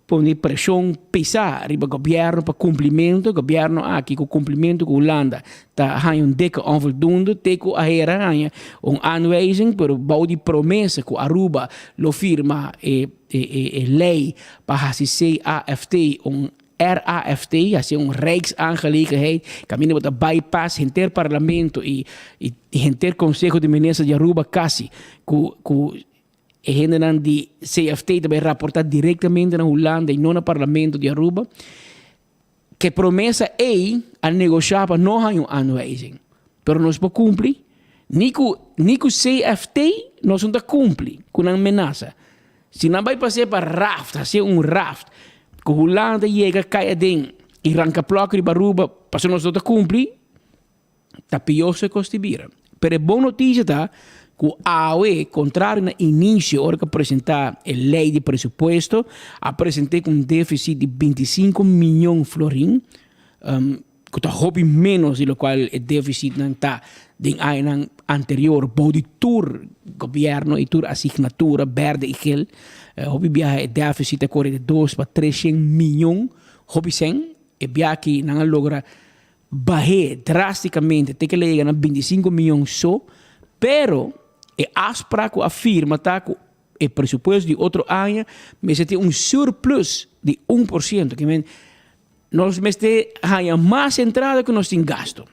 Pone preshon pisá riba gobièrnu pa kumplimentu. Gobièrnu aki ku kumplimentu ku Hulanda ta haña un dikke onvoldoende te ku ahera haña un aanwijzing, pero bou di promesa ku Aruba lo firma e e lei pa hasi CAFT un RAFT, hasi un Rijksaangelegenheid, kaminda bo ta bypass henter parlamento i henter Konseho di Minister di Aruba kasi ku ku E hendenan di CFT ta bai raporta directamente na Hulanda y no na Parlamento di Aruba. Ke promesa ey a negosha pa no haña un aanwijzing. Pero nos por cumpli? Ni cu ni cu CFT nos no ta cumpli cu nan menasa. Si nan bai pas'é pa raft, hacié un raft, cu Hulanda yega cay aden y ranca plok riba Aruba pasobra nos no ta cumpli, Ta pioso e kos di bira. Pero e bon noticia ta cu awe, contrario na inicio ora cu a presenta e ley di presupuesto, a presente cu un deficit di 25 miyon florin, cu ta hopi menos di locual e deficitnan ta den añanan anterior bou di tur gobierno y tur asignatura berde y gel. Hopi biaha e deficit a core di dos pa treshen miyon, hopi cen. E biaha aki nan a logra bah'é drásticamente te ke la yega na 25 miyon so, pero e afspraak ku a firma ta ku e presupuesto di otro aña mester tin un surplus di 1%, ke men nos mester haña mas entrada ku nos tin gasto.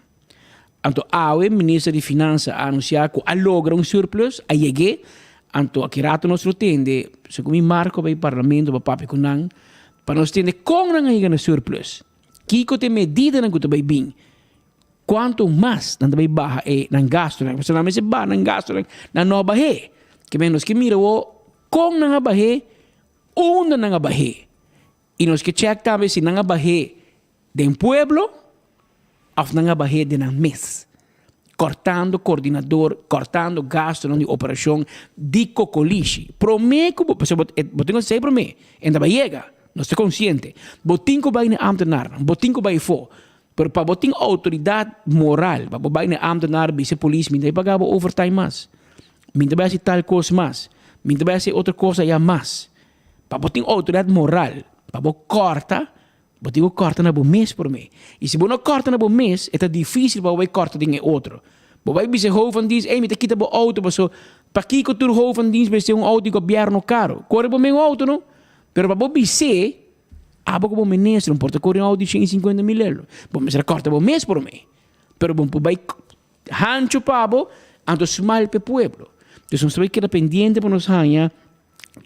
Anto awe minister di finansa a anunsiá ku a logra un surplus, a yeg'é, anto aki rato nos lo tende, segun mi Marco bai parlamento pa papia ku nan, pa nos tende kon nan a yega na surplus. Kiko ta e medidanan ku ta bai bin? Kuantu mas nan ta bai baha e nan gastunan? Pasobra nan mester baha nan gastunan, nan no a bah'é. Ke men nos ke mira awor kon nan a bah'é, unda nan a bah'é. I nos ke chèk tambe si nan a bah'é den pueblo òf nan a bah'é den nan mes. Kòrtando kordinador, kòrtando gastunan di operashon di kokolishi. Promé ku bo, pasobra bo, bo tin ku hasi promé, en ta bai yega, nos ta konsiente. Bo tin ku bai na e ámtenarnan, bo tin ku bai afó. Pero pa bo tin outoridat moral, pa bo bai na e ámtenar bisa e polis, mi ta bai paga bo overtime mas, mi ta bai hasi tal kos mas, mi ta bai hasi otro kos aya mas. Pa bo tin outoridat moral, pa bo kòrta Bo tin ku kòrta na bo mes promé. I si bo no kòrta na bo mes, e ta difísil pa bo bai kòrta den e otro. Bo bai bisa e hoofd van dienst, Ey, mi ta kita bo outo paso pakiko tur hoofd van dienst mester un outo di gobièrnu karo? Kore bo men outo no. Pero pa bo bis'é, abo komo minister no por ta kore un outo di 150 mil euro. Bo mester a kòrta bo mes promé. Pero bo no por bai hanchu pa bo, anto smal pa e pueblo. Dus nos ta bai keda pendiente pa nos haña.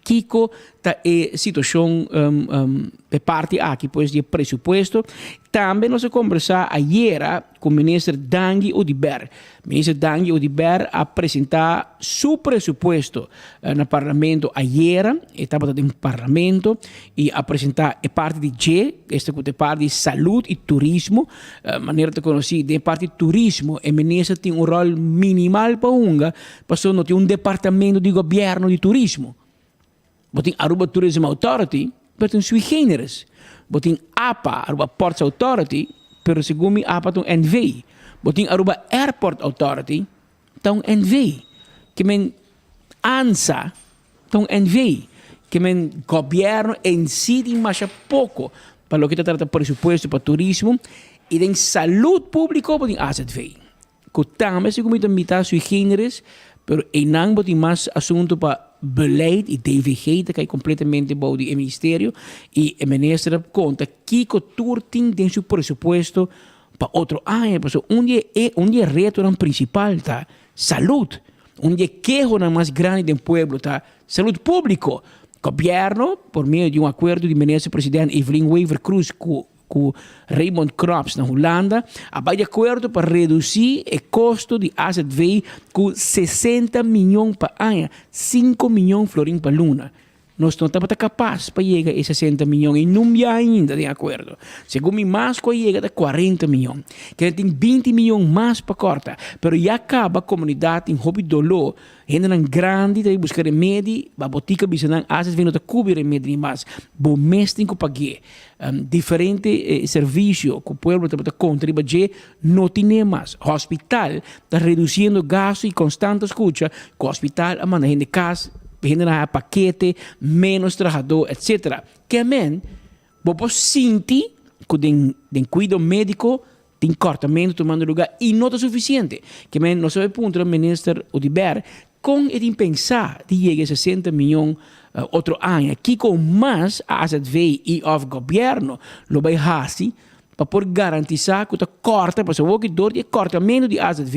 Kiko ta e situashon e parti aki pues di e presupuesto? Tambe nos a kombersá ayera ku Minister Dangui Oduber. Minister Dangui Oduber a presentá su presupuesto na Parlamento ayera. E tabata den Parlamento i a presentá e parti di dje, esta ku ta e parti di salud i turismo. Manera ta konosí den e parti di turismo e minister tin un ròl minimal pa hunga Pasobra no tin un departamento di gobierno di turismo. Bo tin Aruba Tourism Authority, pero ta un sui generis. Bo tin apa, Aruba Ports Authority, pero segun mi apa ta un NV. Bo tin Aruba Airport Authority, ta un NV. Ke men ANSA ta un NV. Ke men gobierno en si tin masha poko pa loke ta trata presupuesto pa turismo. I den salud publico bo tin AZV. Ku tambe segun mi ta mita sui generis, pero einan bo tin mas asuntu pa beleid i DVG ta kai kompletamente bou di e ministerio i e minister a konta kiko tur tin den su presupuesto pa otro aña pasobra un di e un di e retonan prinsipal ta salud, un di e kehonan mas grandi den pueblo ta salud públiko. Gobièrnu por medio di un akuerdo di minister president Evelyn Wever-Croes ku ku Raymond Knops na Hulanda a bai di akuerdo pa redusí e kosto di azv ku 60 mion pa aña, 5 mion florin pa luna. Nos no tabata kapas pa yega e 60 mion i nun bia ainda den akuerdo. Segun mi mas ku a yega ta 40 mion. Kende tin 20 mion mas pa kòrta, pero ya kaba komunidat tin hopi doló. Hendenan grandi ta buska remedi, ba botika bisa nan azv no ta kubri remedi ni mas. Bo mes tin ku pag'é. Diferente servisio ku pueblo tabata konta riba dje no tine mas. Hospital ta redusiendo gasto i konstant ta skucha ku hospital a manda hende kas, hendenan haya pakete, ménos trahadó etsetera. Ke men bo por sinti ku den den kuido médiko tin kòrtamentu tumando lugá i no ta sufisiente. Ke men nos a bai puntra minister Oduber Kon e tin pensá di yega e 60 miyon otro aña? Kiko mas azv i òf gobièrnu lo bai hasi pa por garantisá ku ta kòrta? Pasobra awor ki dor di e kòrtamentu di azv,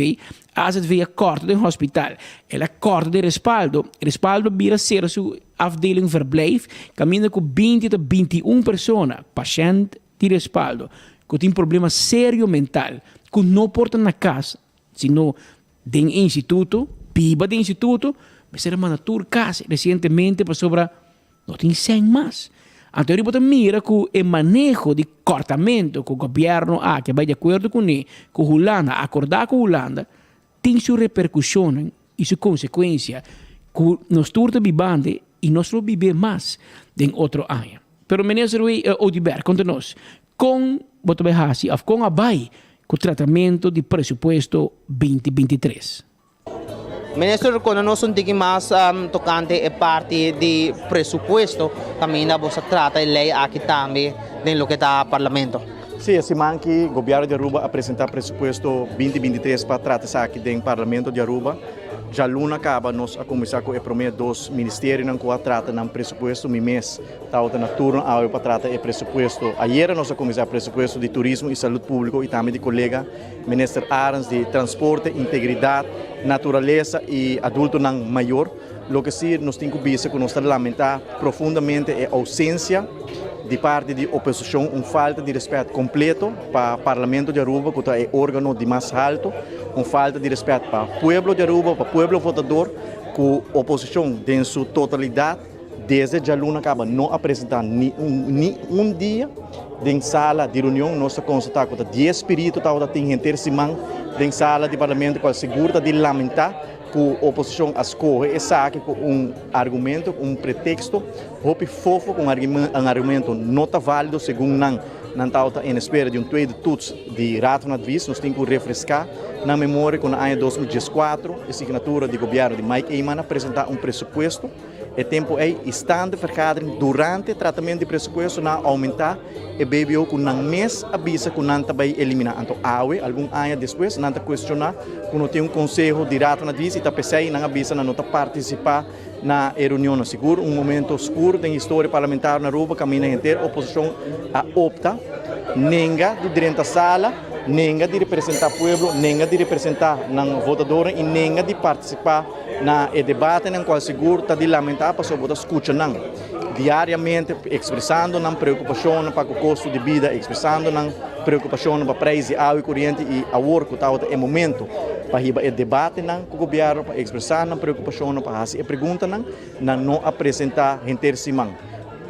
azv a kòrta den hospital, el a kòrta den respaldo, respaldo a bira sera su afdeling verblijf kaminda ku 20 ta 21 persona, pashènt di respaldo, ku tin problema serio mental ku no por ta na kas sino Den e instituto, biba den instituto, mester a manda tur kas resientemente pasobra no tin sèn mas. Anto bo ta mira ku e maneho di kòrtamentu ku gobièrnu aki a bai di akuerdo kuné, ku Hulanda, a akordá ku Hulanda, tin su repercusionnan y su consecuencia cu nos tur ta bibande y nos lo bibe mas den otro aña. Pero Minister Oduber, conta nos, con bo ta bay haci of con a bay cu tratamento di presupuesto binti 23? Minister, conta nos un tiki mas tocante e parti di presupuesto caminda bo sa trata e ley aki tambe den loke ta Parlamento. Sí, e siman aki Gobierno di Aruba a presenta presupuesto 2023 pa trata esaki den Parlamento di Aruba. Djaluna caba nos a cuminsa cu e prome dos ministerionan cu a trata nan presupuesto. Mi mes tabata na turno awe pa trata e presupuesto. Ayera nos a cuminsa presupuesto di Turismo y Salud Publico y tambe di colega Minister Arends di Transporte, Integridad, Naturalesa y Adultonan Mayor. Loke si nos tin cu bisa cu nos ta lamenta profundamente e ausencia di parti di oposicion, un falta di respet completo pa Parlamento di Aruba cu ta e organo di mas halto, un falta di respet pa pueblo di Aruba, pa pueblo votador, cu oposicion den su totalidad desde djaluna caba no a presenta ni un ni un dia den sala di reunion. Nos ta constata cu ta dies spirito tabata tin henter siman den sala di Parlamento, cual sigur ta di lamenta ku oposishon a skohe esaki ku un argumento, un preteksto hopi fofo, ku un argumento no ta válido segun nan. Nan tabata en espera di un tweede toets di Raad van Advies. Nos tin ku refreská nan memoria ku na aña 2014 e signatura di gobièrnu di Mike Eman a presentá un presupuesto. E tempu ei i staande vergadering durante tratamentu di presupuesto nan a oumentá e BBO ku nan mes a bisa ku nan ta bai eliminá. Anto awe, algun aña despues, nan ta kuestioná ku no tin un konseho di Raad van Advies i ta p'esei nan a bisa nan no ta partisipá na e reunionnan. Sigur un momento skur den historia parlamentario na Aruba kaminda henter oposishon a opta nenga di drenta sala, nenga di representá pueblo, nenga di representá nan votadornan i nenga di partisipá Na e debatenan cual sigur ta di lamenta pasobra bo ta scucha nan diariamente expresando nan preocupacionnan pa cu costo di bida, expresando nan preocupacionnan pa prijs di awa y coriente y awor cu tabata e momento pa hiba e debatenan cu gobierno pa expresa nan preocupacionnan pa haci e preguntanan, nan no a presenta henter siman.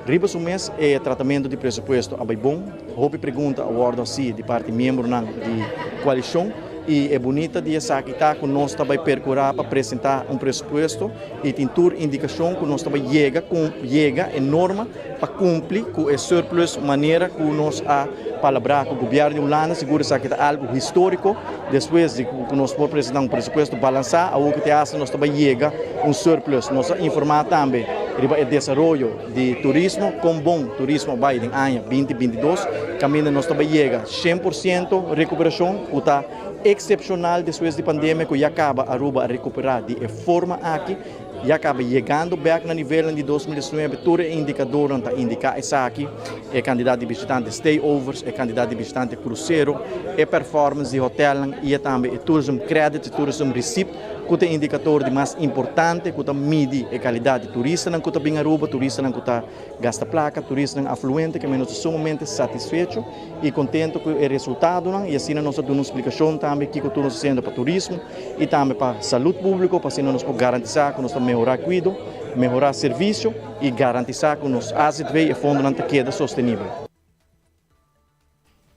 Riba su mes e tratamento di presupuesto a bay bon, hopi pregunta a wordo haci di parti miembronan di coalicion. I e bunita di esaki ta ku nos ta bai perkurá pa presentá un presupuesto i tin tur indikashon ku nos ta bai yega ku yega e norma pa kumpli ku e surplus manera ku nos a palabrá ku gobièrnu di Hulanda. Sigur esaki ta algu históriko despues di ku nos por presentá un presupuesto balansá awor ku te hasta nos ta bai yega un surplus. Nos a informá tambe riba e desaroyo di turismo, kon bon turismo a bai den aña 2022, kaminda nos ta bai yega 100% rekuperashon ku ta eksepshonal despues di pandemia ku ya kaba Aruba a rekuperá di e forma aki, ya kaba yegando bèk na nivelnan di 2019, tur e indikadornan ta indiká esaki, e kantidat di bishitante stayovers, e kantidat di bishitante krusero, e performance di hotelnan i e tambe e tourism credit, e tourism receipt. Ku ta e indikador di mas importante ku ta midi e kalidat di turistanan ku ta bin Aruba, turistanan ku ta gasta plaka, turistanan afluente ke nos ta sumamente satisfecho i kontento ku e resultadonan i asina nos ta duna un splikashon tambe kiko tur nos ta hasiendo pa turismo i tambe pa salud públiko pa asina nos por garantisá ku nos ta mehorá kuido, mehorá servisio i garantisá ku nos azv e fondonan ta keda sostenibel.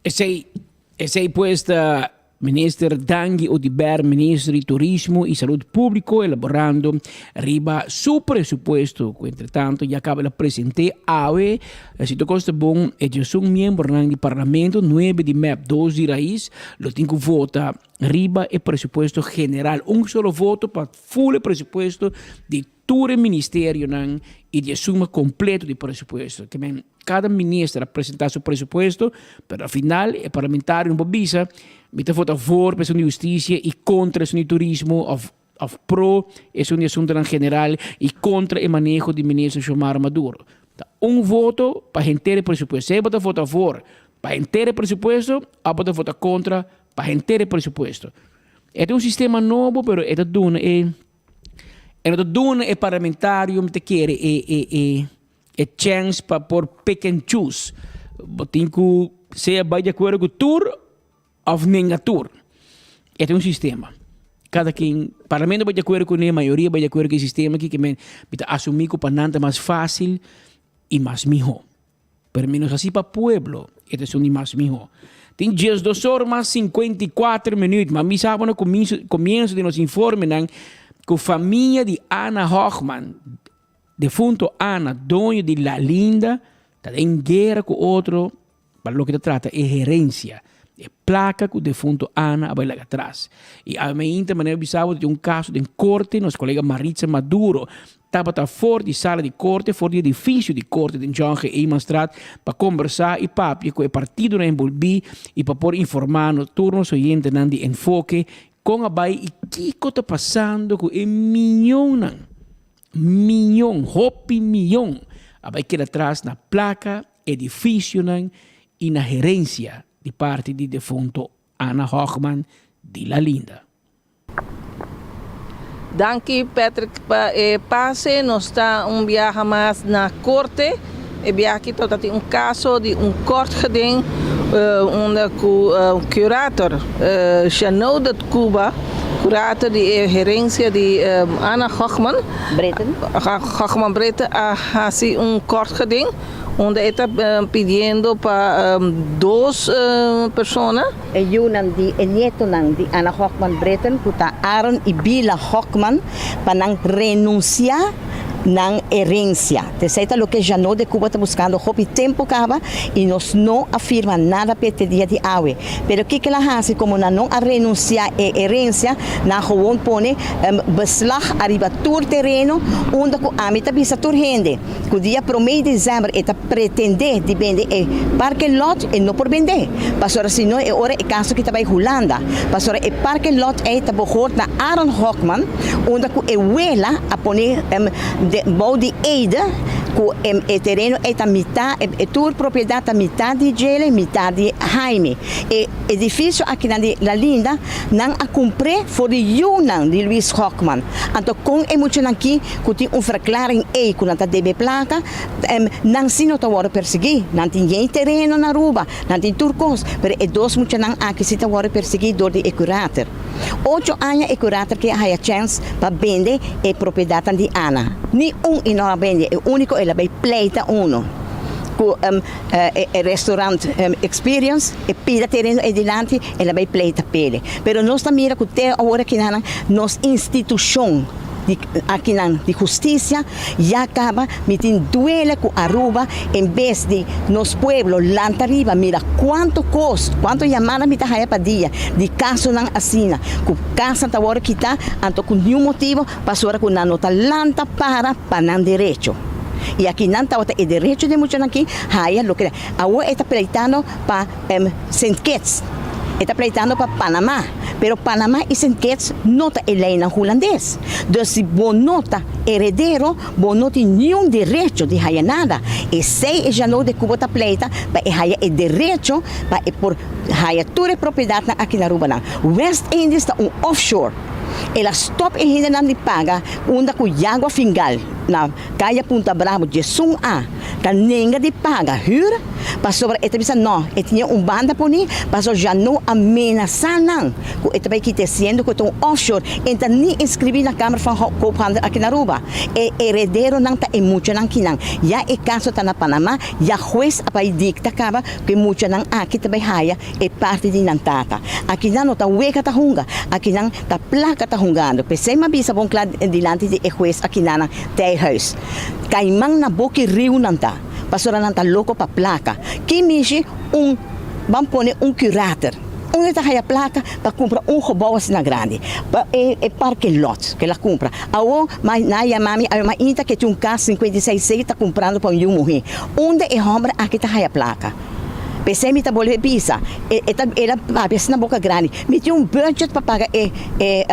Esey, esey pues ta Minister Dangui Oduber, Minister di Turismo y Salud Publico elaborando riba su presupuesto cu entretanto ya caba el a presente awe. Si tur cos ta bon, e diesun miembronan di Parlamento, nuebe di mep, dos di Raiz, lo tin cu vota riba e presupuesto general. Un solo voto pa full e presupuesto di Tur e ministerionan y di e suma completo di presupuesto. Ke men cada minister a presenta su presupuesto, pero al final e parlamentario no por bisa mi ta vota voor pa esun di husticia y contra esun di turismo of of pro esun di asuntonan general y contra e maneho di minister Xiomara Maduro. Ta un voto pa henter e presupuesto. Sea bo ta vota voor pa henter e presupuesto of bo ta vota contra pa henter e presupuesto. E ta un sistema nobo pero e ta duna e E no ta duna e parlamentario mi ta kere e e e e chèns pa por pick and choose. Bo tin ku sea bai di akuerdo ku tur òf nenga tur. E ta un sistema. Kada ken, parlamento bai di akuerdo kuné, mayoria bai di akuerdo ku e sistema aki ke men mi ta asumí ku pa nan ta mas fásil i mas mihó. Pero mi no sa si pa pueblo e ta esun di mas mihó. Tin 12 or mas 54 minuut, ma mi sa bo na comienzo, comienzo di nos informenan cu famia di Ana Hochman, defunto Ana, doño di La Linda, ta den guera cu otro pa loke ta trata e herencia, e placa cu defunto Ana a bay laga atras. Y awe mainta manera bisa bo ta tin un caso den corte, nos colega Maritza Maduro tabata for di sala di korte, for di edifisio di korte den John G. Eemanstraat pa kombersá i papia ku e partidonan enbolbí i pa por informá nos tur nos oyentenan di Enfoke kon a bai i kiko ta pasando ku e miñonnan, miñon, hopi miñon a bai keda tras na plaka, edifisionan i na herensia di parti di defunto Ana Hochman di La Linda. Danki Patrick pa e pase. Nos ta un biaha mas na korte. E biaha aki tabata tin un kaso di un kort geding unda ku curator Jeannot de Cuba, curator di e herencia di Anna Hochman, Britten. Hochman Britten a hasi un kort geding unda e ta pidiendo pa dos persona. E yunan di e nietonan di Anna Hochman Britten ku ta Aaron i Bila Hochman pa nan renunsiá nan herensia. T'esei ta loke Jeannot de Cuba ta buskando hopi tempu kaba i nos no a firma nada p'e te dia di awe. Pero kiko el a hasi komo nan no a renunsiá e herensia, nan gewon pone beslag ariba tur tereno unda ku ami ta bisa tur hende Ku dia promé di desèmber e ta pretendé di bende e parke lot, e no por bendé, pasobra si no e ora e kaso ki ta bai Hulanda, pasobra e parke lot ei ta bohort na Aaron Hochman, unda ku e wela a pone bou di eide ku e tereno ei ta mitá, e tur propiedat ta mitá di djele, mitá di Jaime. E edifisio akinan di La Linda nan a kumpr'é for di yunan di Luis Hochman. Anto kon e muchanan ki ku tin un verklaring ei ku nan ta debe plaka, nan si no ta wòrdu persiguí. Nan tin yen tereno na Aruba, nan tin tur kos, pero e dos muchanan aki si ta wòrdu persiguí dor di e kurator. Ocho aña e kurator ke a haya chèns pa bende e propiedatnan di Ana. Ni un i no a bende, e úniko el a bai pleita unu ku e restaurant Experience, e pida tereno ei dilanti, el a bai pleita p'e. Pero nos ta mira ku te awor akinan nos institushon. di akinan di husticia ya caba mi tin duele cu Aruba en bes di nos pueblo lanta riba mira cuanto cos cuanto yamada mi ta haya pa dia di casonan asina cu casan ta worde kita anto cu niun motibo pasobra cu nan no ta lanta para pa nan derecho y akinan tabata e derecho di e muchanan aki haya loke awor e ta pleitando pa Sint Kitts. E ta pleitando pa Panama, pero Panama i Sint Kitts no ta e leinan hulandes. Dus si bo no ta heredero, bo no tin niun derecho di haya nada. Esei e Jeannot de Cuba ta pleita pa e haya e derecho pa e por haya tur e propiedatnan aki na Aruba nan. West Indies ta un offshore. El a stop e hendenan di paga unda ku Yagua Fingal na Kaya Punta Bravo djesun a ta nenga di paga hür pasobra e ta bisa no, e tiña un banda poni pasobra Jeannot a menasá nan ku e ta bai kita e siendo ku e ta un offshore e ta ni inskribí na Kamer van Koophandel aki na Aruba. E herederonan ta e muchanan kinan. Ya e kaso ta na Panama, ya hues a bai dikta kaba ku e muchanan aki ta bai haya e parti di nan tata. Akinan no ta wega ta hunga, akinan ta plaka ta hungando. P'esei m'a bisa bon kla dilanti di e hues akinanan Tijhuis. Kaiman na boki riu nan ta, pasobra nan ta loko pa plaka. Ki mishi un ban pone un curator? Unda ta haya plaka pa kumpra un gebou asina grandi? Pa e e parke lot ku el a kumpra. Awo ma nan a yama mi, awe mainta ke tin un kas 56 C ta kumprando pa un yu muhé. Unda e hòmber aki ta haya plaka? P'esei mi ta bolbe bisa, e e ta el a papia asina boka grandi, mi tin un budget pa paga e e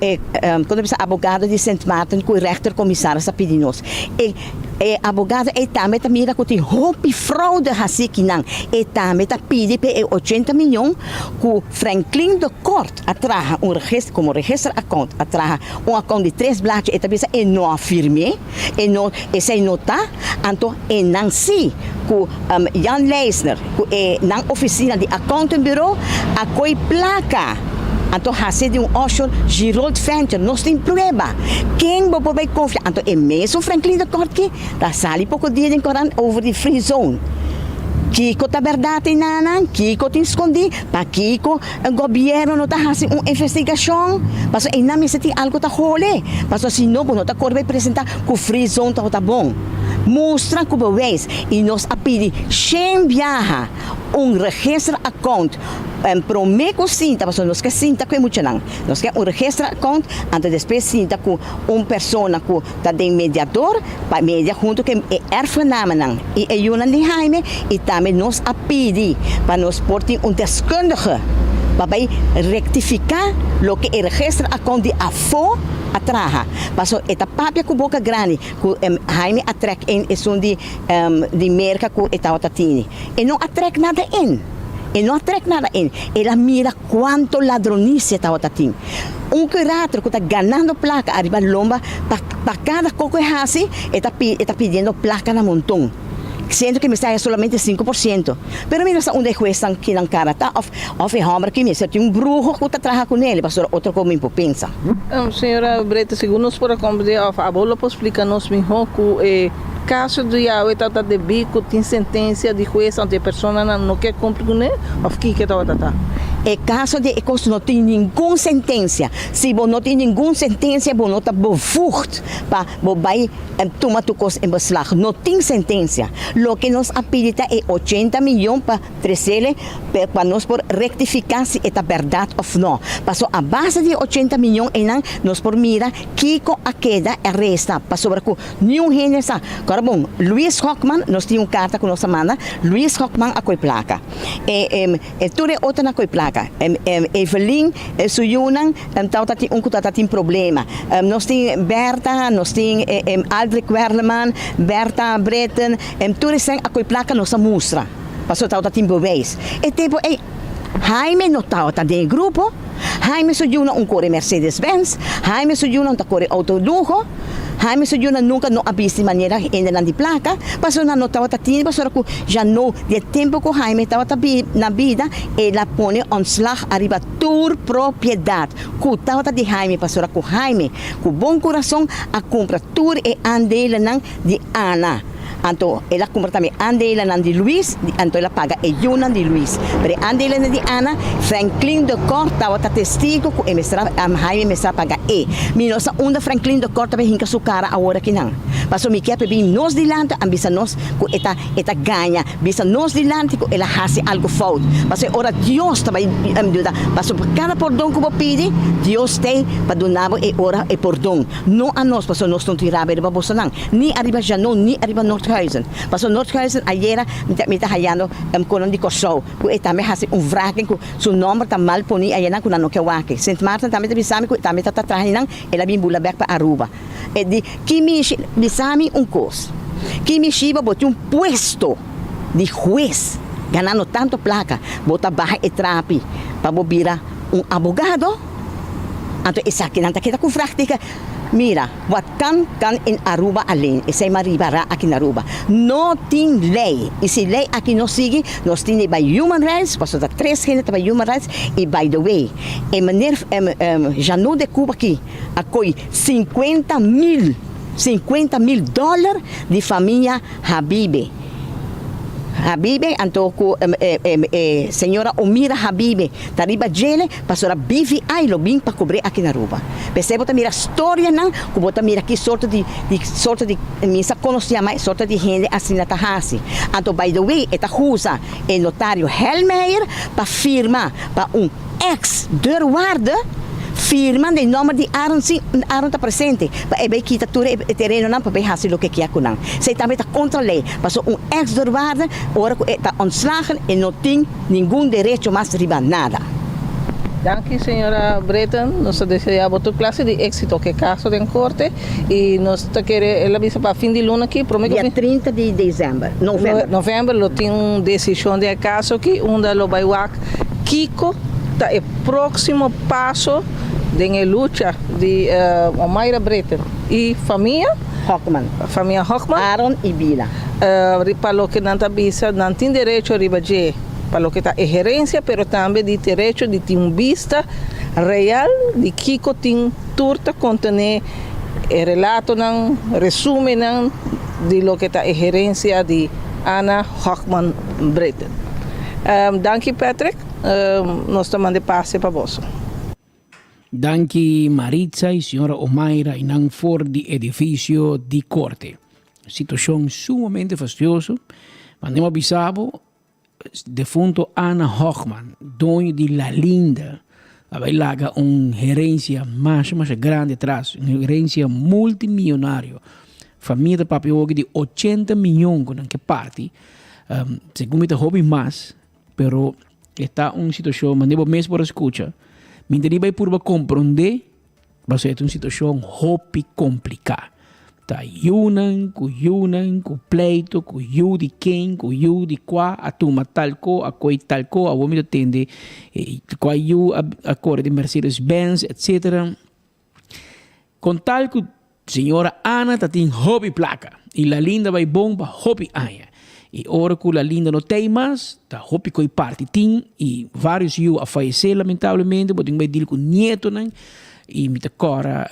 e kon ta bisa abogado di Sint Maarten ku e rechter komisaris a pidi nos. E e abogado ei tambe ta mira ku tin hopi fraude hasi kinan. E tambe ta pidi p'e e ochenta miyon ku Franklin de Kort a traha un registro komo register account a traha un account di tres blachi e ta bisa e no a firm'é. E no, esei no ta, anto e nan si ku Jan Leisner ku e nan ofisina di accounting bureau a koi plaka anto hasi di un offshore Girold Venture, nos tin prueba, ken bo por bai konfia, anto e mesun Franklin de Kort ki ta sali poko dia den korant over di free zone. Kiko ta bèrdat einanan? Kiko tin skondí? Pakiko gobièrnu no ta hasi un investigashon? Pasobra einan mester tin algu ta hole. Pasobra si no bo no ta kore bai presentá ku free zone tabata bon. Mustra ku bewijs i nos a pidi shen biaha un register account promé ku sinta pasobra nos ke sinta ku e muchanan. Nos ke un register account anto despues sinta ku un persona ku ta den mediador pa media hunto ku e erfgenamenan i e yunan di Jaime i tambe nos a pidi pa nos por tin un deskundige pa bai rektifiká loke e register account di afó a traha pasobra e ta papia ku boka grandi ku Jaime a trek in esun di di Merka ku e tabata tini. E no a trek nada in. E no a trek nada in. El a mira kuanto ladronisia tabata tin. Un kurator ku ta ganando plaka ariba lomba pa pa kada kos ku e hasi e ta e ta pidiendo plaka na monton. Siendo ke mester haya solamente 5%. Pero mi no sa unda e huesnan kinan kara ta of of e homber aki mester tin un bruho ku ta traha kunel pasobra otro kos mi por pensa. Señora Brete, segun nos por a comprende of abo lo por splica nos miho cu e caso di awe tabata debi cu tin sentencia di huez anto e personanan no kier cumpli cune of kiko tabata ta? E caso di e cos no tin ningun sentencia. Si bo no tin ningun sentencia bo no ta bevoegd pa bo bay tuma tur cos en beslag. No tin sentencia. Loke nos a pidi ta e ochenta miyon pa Tresele pa nos por rectifica si e ta berdad of no. Paso a base di e ochenta miyon eynan nos por mira kico a keda e resta pasobra cu niun hende sa. Cora bon, Luis Hockman, nos tin un carta cu nos a manda, Luis Hockman a coy placa. E e tur e otronan a coy placa. Evelyn su yunan tabata tin un cu tabata tin problema. Nos tin Bertha, nos tin Aldrich Werleman, Bertha Britten, tur esnan a coy placa nos a mustra. Pasobra tabata tin bewijs. E tempu ei Jaime no tabata den e grupo. Jaime su yunan un kore Mercedes Benz, Jaime su yunan ta kore outo luho, Jaime su yunan nunka no a bisti manera hendenan di plaka, pasobra nan no tabata tin, pasobra ku ya no di e tempu ku Jaime tabata na bida el a pone ontslag ariba tur propiedat ku tabata di Jaime, pasobra ku Jaime ku bon kurason a kumpra tur e aandelennan di Ana. Anto el a kumpra tambe aandelenan di Luis, anto el a paga e yunan di Luis. Pero e aandelenan di Ana, Franklin de Kort tabata testigo ku e mester a, Jaime mester a paga e. Mi no sa unda Franklin de Kort ta bai hinka su kara awor akinan. Pasobra mi kier pa e bin nos dilanti a bisa nos ku e ta, e ta gaña, bisa nos dilanti ku el a hasi algu fout. Pasobra e ora Dios ta bai yuda. Pasobra kada pordon ku bo pidi, Dios t'ei pa duna bo e ora e pordon. No a nos, pasobra nos no tin rabia riba bosonan. Ni ariba Janot ni ariba Noordhuizen. Pasobra Noordhuizen ayera mi ta hayando konan di Kòrsou ku e tambe hasi un wraking ku su nòmber ta mal poni ayanan ku nan no ke wak. Sint Maarten tambe ta bisa mi ku e tambe ta ta traha einan el a bin bula bèk pa Aruba. E di ki mishi bisa mi un kos ki mishi bo bo tin un puesto di hues ganando tanto plaka bo ta baha e trapi pa bo bira un abogado? Anto esakinan ta keda ku vraagteken. Mira, wat kan, kan in Aruba alleen. Esei ma riba ra aki na Aruba. No tin ley. Y si ley aki no sigui, nos tin di bay Human Rights, pasobra ta tres hende ta bay Human Rights. Y by the way, e meneer Janot de Cuba aki a coy 50 mil, 50 mil dollar di famia Habibe. Habibe anto ku e señora Omira Habibe ta riba djele pasobra BVI lo bin pa kobr'é aki na Aruba. P'esei bo ta mira storianan ku bo ta mira ki sorto di di sorto di mi sa kono si yama e sorto di hende asina ta hasi. Anto by the way e ta husa e notario Helmeijer pa firma pa un ex deurwaarder firma den nomber di Aaron sin Aaron ta presente pa e bay kita tur e terenonan pa bay haci loke kier cu nan. Esey tambe ta contra ley pasobra un ex deurwaarder ora cu e ta ontslagen e no tin ningun derecho mas riba nada. Danki señora Britten, nos ta desea bo tur clase di exito cu e caso den corte y nos ta kere el a bisa pa fin di luna aki prome cu Dia 30 di december, november. November lo tin un decision den e caso aki unda lo bay wak Kiko ta e próksimo paso den e lucha di Omaira Britten i famia Hockman? Famia Hockman. Aaron i Bila. Pa loke nan ta bisa, nan tin derecho riba dje pa loke ta e herensia, pero tambe di derecho di tin un bista real di kiko tin tur ta kontené e relatonan, resumennan di loke ta e herensia di. Ana Hochman Britten. Danki Patrick, nos ta manda e pase pa boso. Danki Maritza y señora Omaira y nan for di edificio di corte. Situacion sumamente fastioso. Mandemos bisa bo, defunto Ana Hochman, doño di La Linda, a bay laga un herencia masha masha grandi atras, un herencia multimillonario. Famia ta papia hoki di ochenta miyon cu nan ke parti. Segun mi ta hopi mas, pero e ta un situacion manera bo mes por a scucha. Mi ta riba e purba comprende, pasobra e ta un situacion hopi complica. Ta yunan cu yunan cu pleito cu yu di ken cu yu di cua a tuma tal co a coy tal co awor mi ta tende cua yu a core den Mercedes Benz etcetera. Con tal cu señora Ana ta tin hopi placa y La Linda bay bon pa hopi aña. Y ora cu La Linda no tey mas, ta hopi coy parti tin y varios yu a fayece lamentablemente, bo tin bay deal cu nietonan y mi ta cora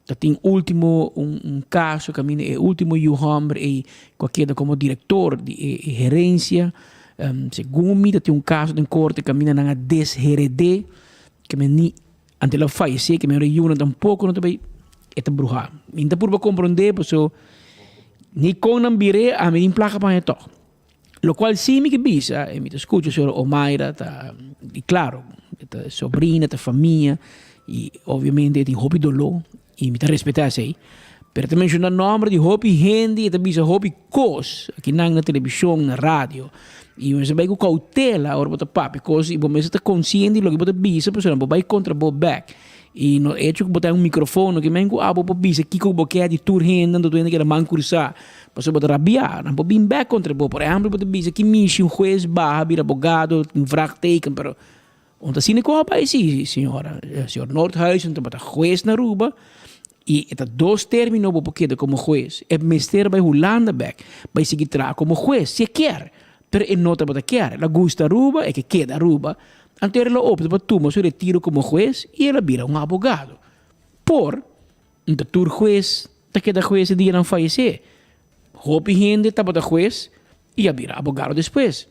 ta tin ultimo un caso caminda e ultimo yu homber ey cu a keda como director di e herencia, segun mi ta tin un caso den corte caminda nan a desherede, ke men ni Anto el a fallecé, ke mi ora yunan tampoco no ta bay, e ta bruhá. Mi no ta purba comprendé, paso ni kon nan bir'é, ami tin plaka pa haña tòg. Lokual sí mi ke bisa, i mi ta skucha señora Omaira ta, i klaro, e ta sobrina, ta famia, i obviamente e tin hopi doló, i mi ta respetá esei. Pero e ta menshoná nòmber di hopi hende, i e ta bisa hopi kos akinan na televishon, na radio. I bo mester bai ku koutela ora bo ta papia kos i bo mester ta konsiente di loke bo ta bisa pasobra bo bai kontra bo bèk. I no echo ku bo ta un mikrofono ke men ku abo por bisa kiko ku bo ke di tur hende anto tur hende keda man krusá pasobra bo ta rabiá. Nan por bin bèk kontra bo. Por ehèmpel bo ta bisa ki mishi un hues baha bira abogado, un vraagteken pero Un ta asina ku a bai si señora. Señor Noordhuizen tabata hues na Aruba i e ta dos termino bo por keda komo hues. E mester bai Hulanda bek bai sigui traha komo hues si e kier, pero e no tabata kier. El a gusta Aruba, e ke keda Aruba. Anto el a opta pa tuma su retiro komo hues i el a bira un abogado. Por un ta tur hues ta keda hues e dia nan fayesé. Hopi hende tabata hues i a bira abogado despues.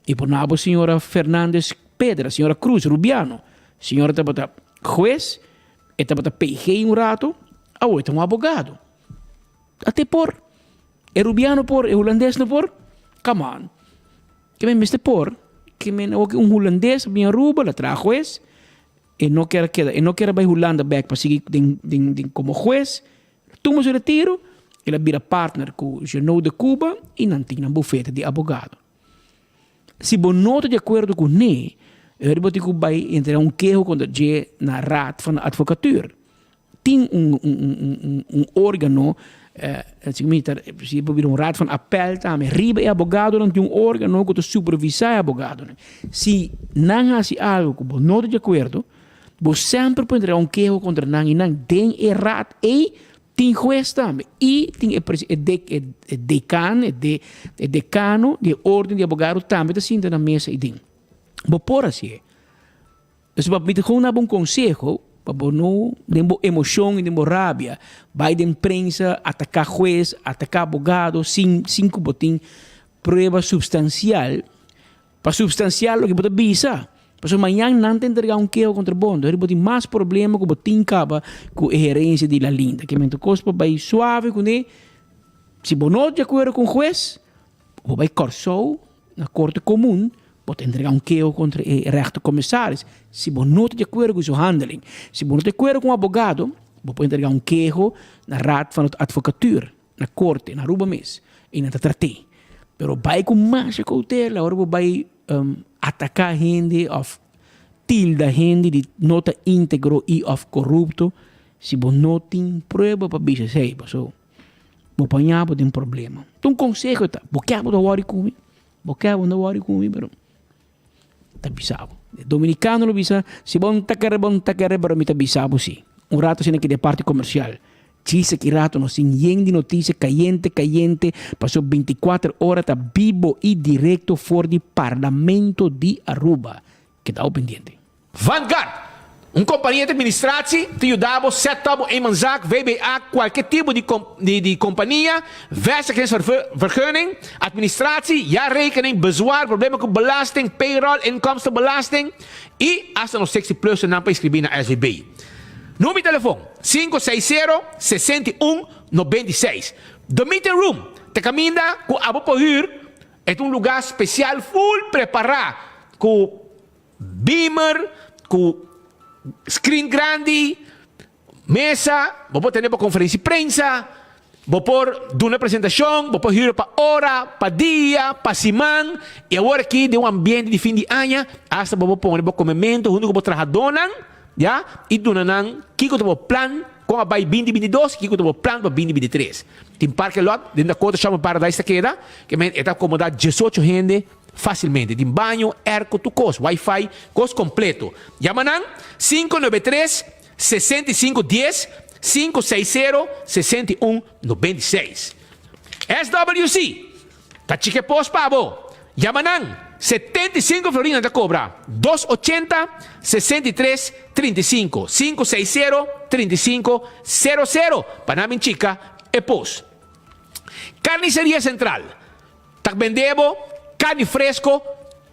I por nabo señora Fernandez Pedra, señora Cruz Rubiano, señora tabata hues, e tabata PG un rato, awor e ta un abogado. Ate por. E Rubiano por, e Hulandes no por? Come on. Ke men mester por? Ke men awor ke un Hulandes a bin Aruba, la traha hues, e no kier a keda, e no kier a bai Hulanda bek pa sigui den den den komo hues, Tuma su retiro, el a bira partner ku Jeannot de Cuba i nan tin nan bufete di abogado. Si bo no ta di akuerdo ku ne, e bo tin ku bai entrega un keho kontra dje na Raad van Advocatuur. Tin un un un organo, si bo bira un Raad van Appel tambe, riba e abogadonan tin un organo ku ta supervisá e abogadonan. Si nan hasi algu ku bo no ta di akuerdo, bo semper por entrega un keho kontra nan i nan den e raad ei Tin hues tambe y tin e e de e decan e de e decano di e orden di abogado tambe ta sinta na mesa y den. Bo por hacié. Entonces pa mi ta gewoon dabo un conseho pa bo no den bo emocion y den bo rabia bay den prensa ataca hues, ataca abogado sin sin cu bo tin prueba substancial Pa substanciá loke bo ta bisa. Pasobra mañan nan ta entregá un keho kontra bo, entonces bo tin mas problema ku bo tin kaba ku e herensia di Lalinda. Ke mester kos pa bai suave kuné. Si bo no di akuerdo ku un hues, bo bai Kòrsou na Korte Komun, bo ta entregá un keho kontra e rechtercommissaris si bo no ta di akuerdo ku su handeling. Si bo no ta di akuerdo ku un abogado, bo por entregá un keho na Raad van Advocatuur. Na korte, na Aruba mes, i nan ta trat'é. Pero bai ku masha koutela ora bo bai ataká hende òf tilda hende di no ta íntegro i òf korupto, si bo no tin prueba pa bisa esei, paso bo paña bo den problema. Ta un konseho ta, bo ke bo ta wòri ku mi, bo ke bo no wòri ku mi, pero ta bisa bo. E dominikano lo bisa, si bo no ta kere, bo no ta kere, pero mi ta bisa bo si. Un rato asina ki den parti komersial. Djis aki rato nos tin yen di notisia kayente kayente paso bintikuater ora ta bibo i direkto for di Parlamento di Aruba. Keda bo pendiente. Vanguard! Un kompania di administratie ta yuda bo set up bo eenmanszaak, VBA, kualke tipo di di kompania, vestigingsvergunning, administratie, jaarrekening, bezwaar, problema ku belasting, payroll, inkomstenbelasting i asta nos 60 plus nan pa inskribí na SVB. Number di telefon, sinku seis sero, 61, 96. The Meeting Room ta kaminda ku abo por hür, e ta un lugá spesial full prepará ku Beamer ku screen grandi, mesa, bo por tene bo conferencia di prensa, bo por duna presentacion, bo por hura pa ora, pa dia, pa siman, y awor aki den un ambiente di fin di aña, hasta bo por pone bo comemento hunto cu bo trahadornan, ya, y duna nan kico ta bo plan con a bay binti 22 y kico ta bo plan pa binti 23. Tin parking lot den Dakota Shopping Paradise ta keda, ke men e ta acomoda diesocho hende Fácilmente. Tin baño, airco, tur cos, wifi, cos completo. Yama nan, 593 65 10, 560 61 96. SWC ta chike pos pa bo. Yama nan, 75 florin nan ta cobra, dos ochenta 63 35, 560 35 00 pa nan bin chika e pos. Carniceria Central. Ta bende bo carni fresco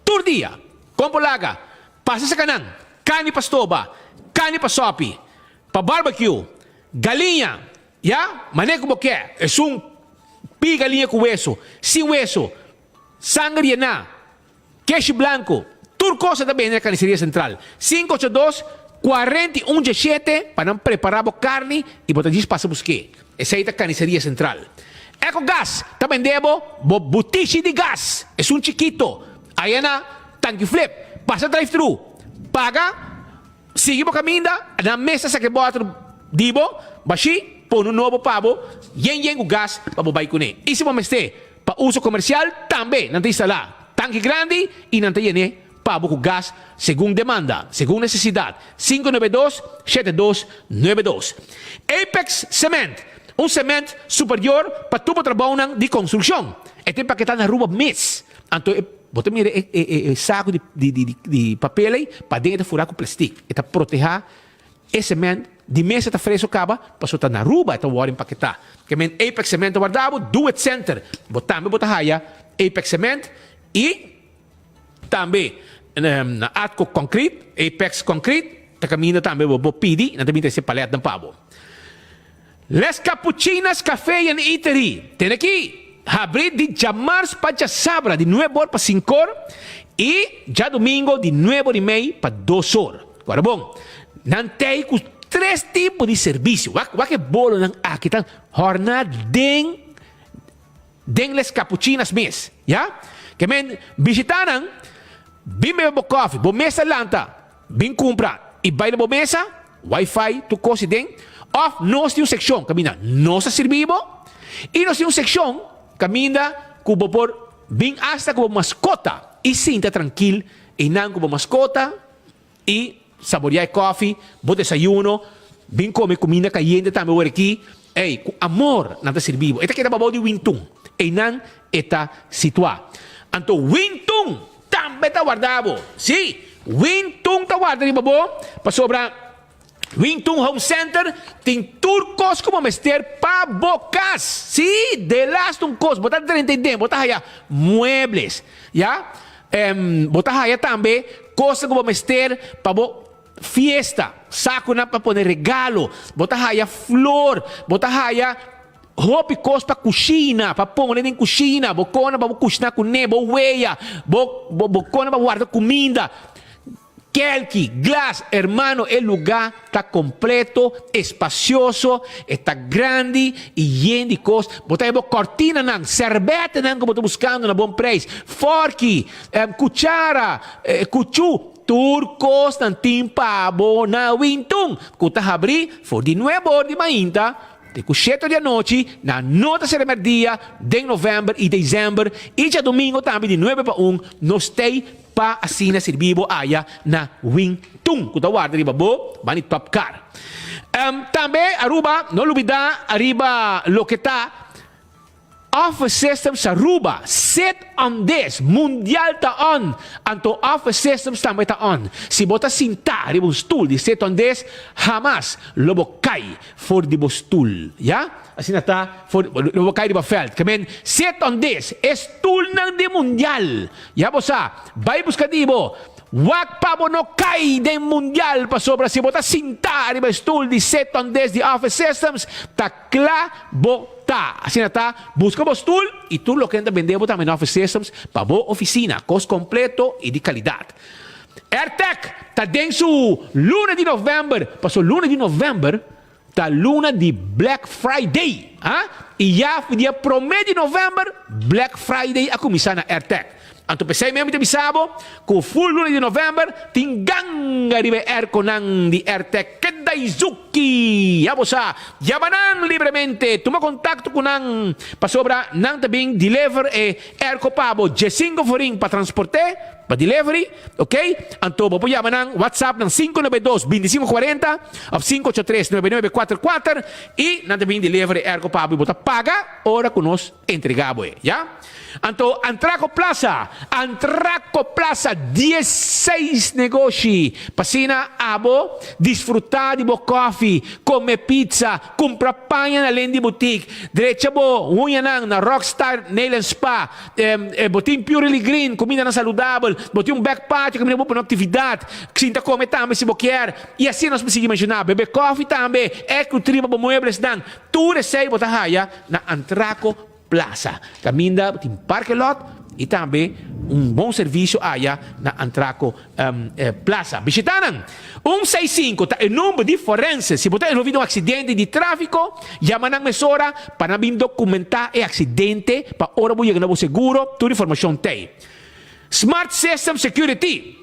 tur dia. Con por laga? Pasa saca nan carni pa stoba, carni pa sopi, pa barbecue, galiña, ya, mane cu bo ke. Esun pi galiña cu weso, sin weso, sanger yena, keshi blanco, tur cosa ta bende na Carniceria Central. 582 41 diesshete pa nan prepara bo carni y bo ta djis pasa buske. Esey ta Carniceria Central. Ecogas ta bende bo bo butishi di gas, esun chikito, aya na Tanki Flip. Pasa drive thru, paga, sigui bo caminda, nan mes ta saca e bottle di bo, bashi, pone un nobo pa bo, yen yen cu gas pa bo bay cune. Y si bo mester pa uso comercial, tambe nan ta instala tanki grandi y nan ta yene pa bo cu gas segun demanda, segun necesidad. 592 7292. Apex Cement, un cement superior pa tur bo trabounan di construccion. E ta empaketá na Aruba mes. Anto e bo ta mira e e e saco di di di di papel ei, paden e ta furá cu plastic. E ta protehá e cement di mes e ta fresco caba, pasobra ta na Aruba e ta wòrdu empaketá. Ke men Apex Cement ta warda bo, Do It Center. Bo tambe bo ta haya Apex Cement y. Tambe na Atco Concrete, Apex Concrete, ta caminda tambe bo bo pidi, nan ta bin trece paletnan pa bo. Les Capuchinas Café and Eatery, tene aki, habri di djamars pa djasabra di nuebe or pa sinku or y djadomingo di nuebe or y mei pa dos or. Guarda bon, nan tei cu tres tipo di servicio. Wak, wak e bolonan aki ta horna den. Den Les Capuchinas mes, ya. Ke men bishita nan, bin bebe bo kofi, bo mesa lanta, bin kumpra i bai na bo mesa, wifi tur kos i den, òf nos tin un sekshon kaminda nos ta sirbi bo, i nos tin un sekshon kaminda ku bo por bin asta ku bo maskota i sinta trankil einan ku bo maskota. I saboreá e kòfi, bo desayuno, bin kome kuminda kayente tambe wor aki. Ey, ku amor nan ta sirbi bo. E ta keda babou di Wintun. Eynan e ta situá. Anto Wintun tambe ta warda bo. Sí, Wintun ta warda riba bo, pasobra Wintun Home Center tin tur kos ku bo mester pa bo kas. Sí, delaste un kos, bo ta drenta ei den, bo ta haya muebles, ya. Bo ta haya tambe kosnan ku bo mester pa bo fiesta, sakunan pa pone regalo, bo ta haya flor, bo ta haya hopi kos pa kushina, pa pone den kushina, bo kona pa bo kushina kuné, bo weya, bo bo kona pa warda kuminda. Kelki, glas, hermano e lugá ta kompleto, espacioso, e ta grandi i yen di kos. Bo ta haya bo kòrtinanan, sèrbètenan ku bo ta buskando na bon preis, fòrki, kuchara, kuchú, tur kos nan tin pa bo na Wintun, ku ta habrí for di nuebe or di mainta te ku shete or di anochi, nan no ta sera mèrdia den novèmber i desèmber i djadumingu tambe di nuebe pa un nos tei Pa asina sirbi bo aya na Wing Tun ku ta warda riba bo ban di Top Car. Tambe Aruba no lubida ariba loke ta. Office Systems Aruba, sit on this, Mundial ta on, anto Office Systems tambe ta on. Si bo ta sintá riba un stul di sit on this, hamas lo bo kai for di bo stul, ya? Asina ta, for, lo bo kai riba vèlt. Ke men, sit on this, e stulnan di Mundial. Ya bo sa, bai buska di bo. Wak pa bo no kai den Mundial, pasobra si bo ta sintá riba e stul di sit on this di Office Systems, ta kla bo ta. Asina ta, buska bo stul i tur loke nan ta bende bo tambe na Office Systems pa bo ofisina, kos kompleto i di kalidat. Airtec ta den su luna di novèmber, paso luna di novèmber ta luna di Black Friday, ha? I ya for dia promé di novèmber Black Friday a kuminsá na Airtec. Anto p'esei mes mi ta bisa bo ku ful luna di novèmber tin ganga riba e airconan di Airtec keda Izuki! Ya bo sa, yama nan libremente, tuma kontakto ku nan pasobra nan ta bin deliver e airco pa bo djesinko forin pa transport'é. Pa delivery, ok? Anto bo por yama nan WhatsApp nan 592 25 40 of 583 99 4 4 y nan ta bin delivery ergo pa bo y bo ta paga ora cu nos entrega bo e, ya? Anto Antraco Plaza, Antraco Plaza 16 negoshi pa asina abo disfruta di bo koffie, come pizza, cumpra paña na Lendi Boutique, drecha bo huñanan na Rockstar Nail and Spa, Bo tin Purely Green, kumindanan saludabel, bo tin un back patio kaminda bo pone aktividat, sinta kome tambe si bo kier, i asina nos por sigui menshoná. Bebe kòfi tambe, èk ku triba bo mueblesnan, tur esei bo ta haya na Antraco Plaza, kaminda bo tin parke lòt i tambe un bon servisio aya na Antraco Plaza. Bishita nan! Un seis sinku ta e number di forense. Si bo ta envolvi den un aksidente di tráfiko, yama nan mesora pa nan bin dokumentá e aksidente pa ora bo yega na bo seguro tur informashon t'ei. Smart System Security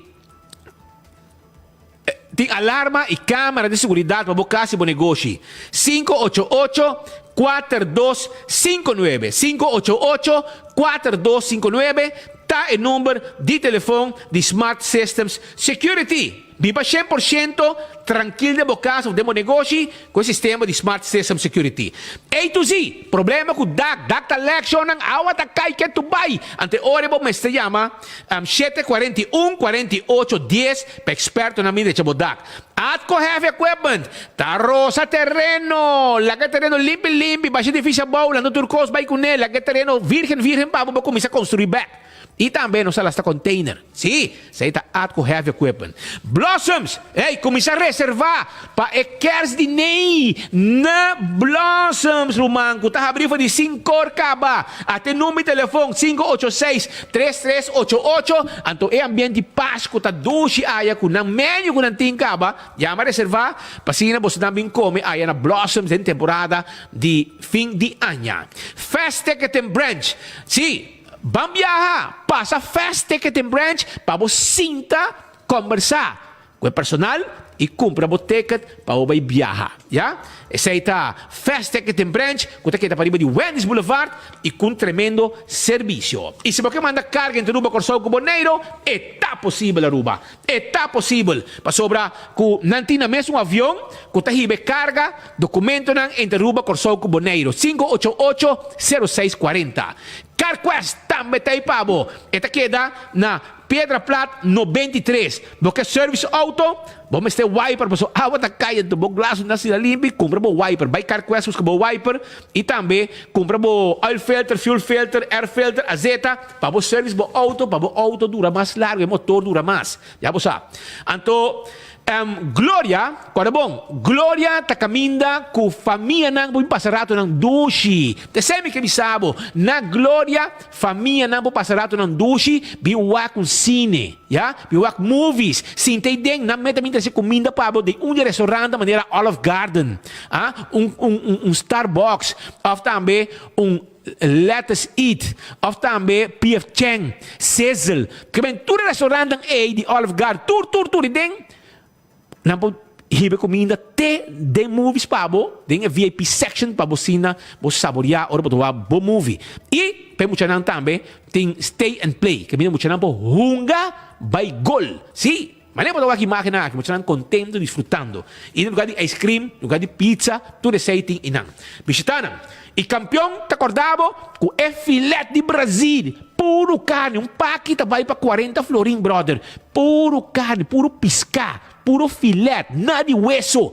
tin alarma i kámara di seguridat pa bo kas i bo negoshi. 588 4259 588 4259 ta e number di telefon di Smart Systems Security. Biba 100% trankil den bo kas of den bo negoshi ku e sistema di Smart System Security. A to Z, Problema ku dak, dak ta lek, shownan awa ta kai ketu bai. Ante ora bo mester yama 741 48 10 pa ekspertonan bin drecha bo dak. Atco Heavy Equipment ta rosa tereno, laga e tereno limpi limpi, basha edifisio abou, lanta tur kos bai kuné, laga e tereno virgen virgen pa bo bo kuminsá konstruí bèk. I tambe nos a lasta container. Sí, esei ta Atco Heavy Equipment. Blossoms! Ey, cuminsa reserva pa e kerstdiner na Blossoms, ruman, cu ta habri for di sinkor caba. Ate number di telefon, 586 3388. Anto e ambiente di Pascu ta dushi aya cu nan menu cu nan tin caba. Yama reserva pa asina bosonan bin come aya na Blossoms den temporada di fin di aña. Fast Ticketing Branch. Sí! Ban biaha, pasa Fast Ticketing Branch pa bo sinta kombersá ku e personal i kumpra bo ticket pa bo bai biaha, ya. Esei ta Fast Ticketing Branch ku ta keda pariba di Wendy's Boulevard i ku un tremendo servisio. I si bo ke manda karga entre Aruba, Kòrsou ku Boneiru, e ta posibel Aruba. E ta posibel pasobra ku nan tin na mes un avion ku ta hiba e karga, dokumentonan entre Aruba, Kòrsou ku Boneiru. 588 0640. CarQuest tambe ta ei pa bo. E ta keda na Piedra Plat 93. Bo ke service auto? Bo mester wiper pasobra awa ta kai anto bo glas no ta asina limpi. Kumpra bo wiper. Bai CarQuest buska bo wiper i tambe kumpra bo oil filter, fuel filter, air filter, azeta pa bo service bo auto pa bo auto dura mas largo, e motor dura mas. Ya bo sa. Anto Gloria, kòrda bon, Gloria ta kaminda ku famianan por bin pasa ratonan dushi. Ta esei mi ke bisa bo, na Gloria famianan por pasa ratonan dushi, bin wak un sine, ya, bin wak movies, sinta ei den, nan meta bin trese kuminda pa bo den un di e restaurantnan manera Olive Garden, ah, un un un Starbucks òf tambe un. Let Us Eat of tambe PF Chang, Sizzle, ke ben tur e restaurantnan ei di Olive Garden, tur tur tur i den nan por hiba e kuminda te den movies pa bo, den e VIP section pa bo asina bo saboreá ora bo ta wak bo movie. I pa e muchanan tambe tin stay and play, ke bini muchanan por hunga bai gol, si. Manera bo ta wak imagennan aki, muchanan contento disfrutando. I den lugar di ice cream, lugar di pizza, tur esei tin einan. Bishita nan. I Campeon ta corda bo cu e filet di Brazil, puro carni, un paki ta bai pa cuarenta florin brother. Puro carni, puro pisca, puro filet, nada di weso.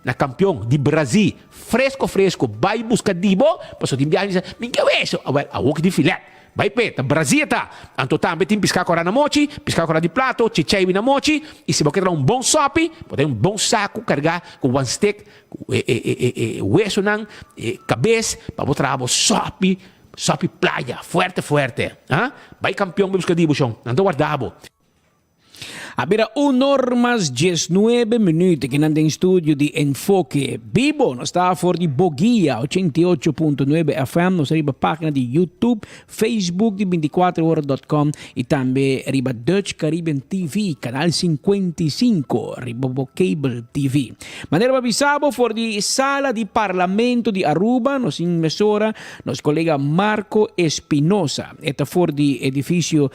Na Campeon di Brazil, fresco fresco, bai busca di bo, pasobra tin biaha mi bisa, mi ke weso, awel awo ki tin filet. Bai p'e, ta Brazil e ta. Anto tambe tin piská kòrá na mochi, piská kòrá di plato, chicheibi na mochi, i si bo ke traha un bon sòpi, bo ta un bon saku kargá ku wan stek, ku e e e e wesonan, e kabes, pa bo traha bo sòpi, sòpi playa, fuerte fuerte. Ha? Bai Kampion bai buska di bo shon, nan ta warda bo. A bira un or mas diesnuebe minuut kinan den studio di Enfoke Bibo. Nos ta for di Boguia 88.9 FM. Nos riba pagina di YouTube, Facebook di 24ora.com y tambe riba Dutch Caribbean TV, canal 55, riba bo cable TV. Manera pa bisa bo for di sala di Parlamento di Aruba, nos in mesora nos colega Marco Espinosa. E ta for di edificio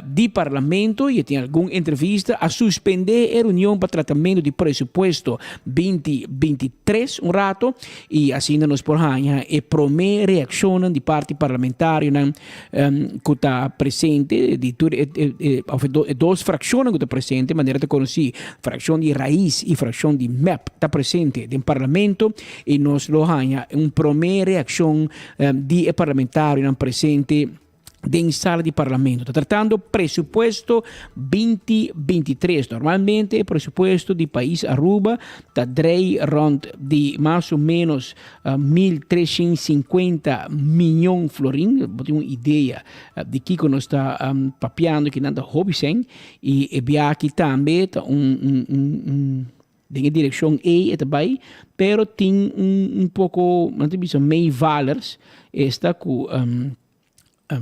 di Parlamento y e tin algun entrevista a suspende e reunion pa tratamento di presupuesto binti binti tres un rato y asina nos por haña e prome reaccionnan di parti parlamentarionan cu ta presente di tur e of e dos fraccionnan cu ta presente manera ta conoci fraccion di Raiz y fraccion di mep ta presente den Parlamento y nos lo haña un prome reaccion di e parlamentarionan presente den sala di parlamento. Ta tratando presupuesto binti binti tres. Normalmente e presupuesto di pais Aruba ta drei rond di mas o menos 1350 miyon florin. Bo tin un idea di kiko nos ta papiando ki nan ta hopi sen. Y e biaha tambe ta un, un, un, un Den e direccion ey e ta bay, pero tin un un poco, nan ta bisa meevalers, esta cu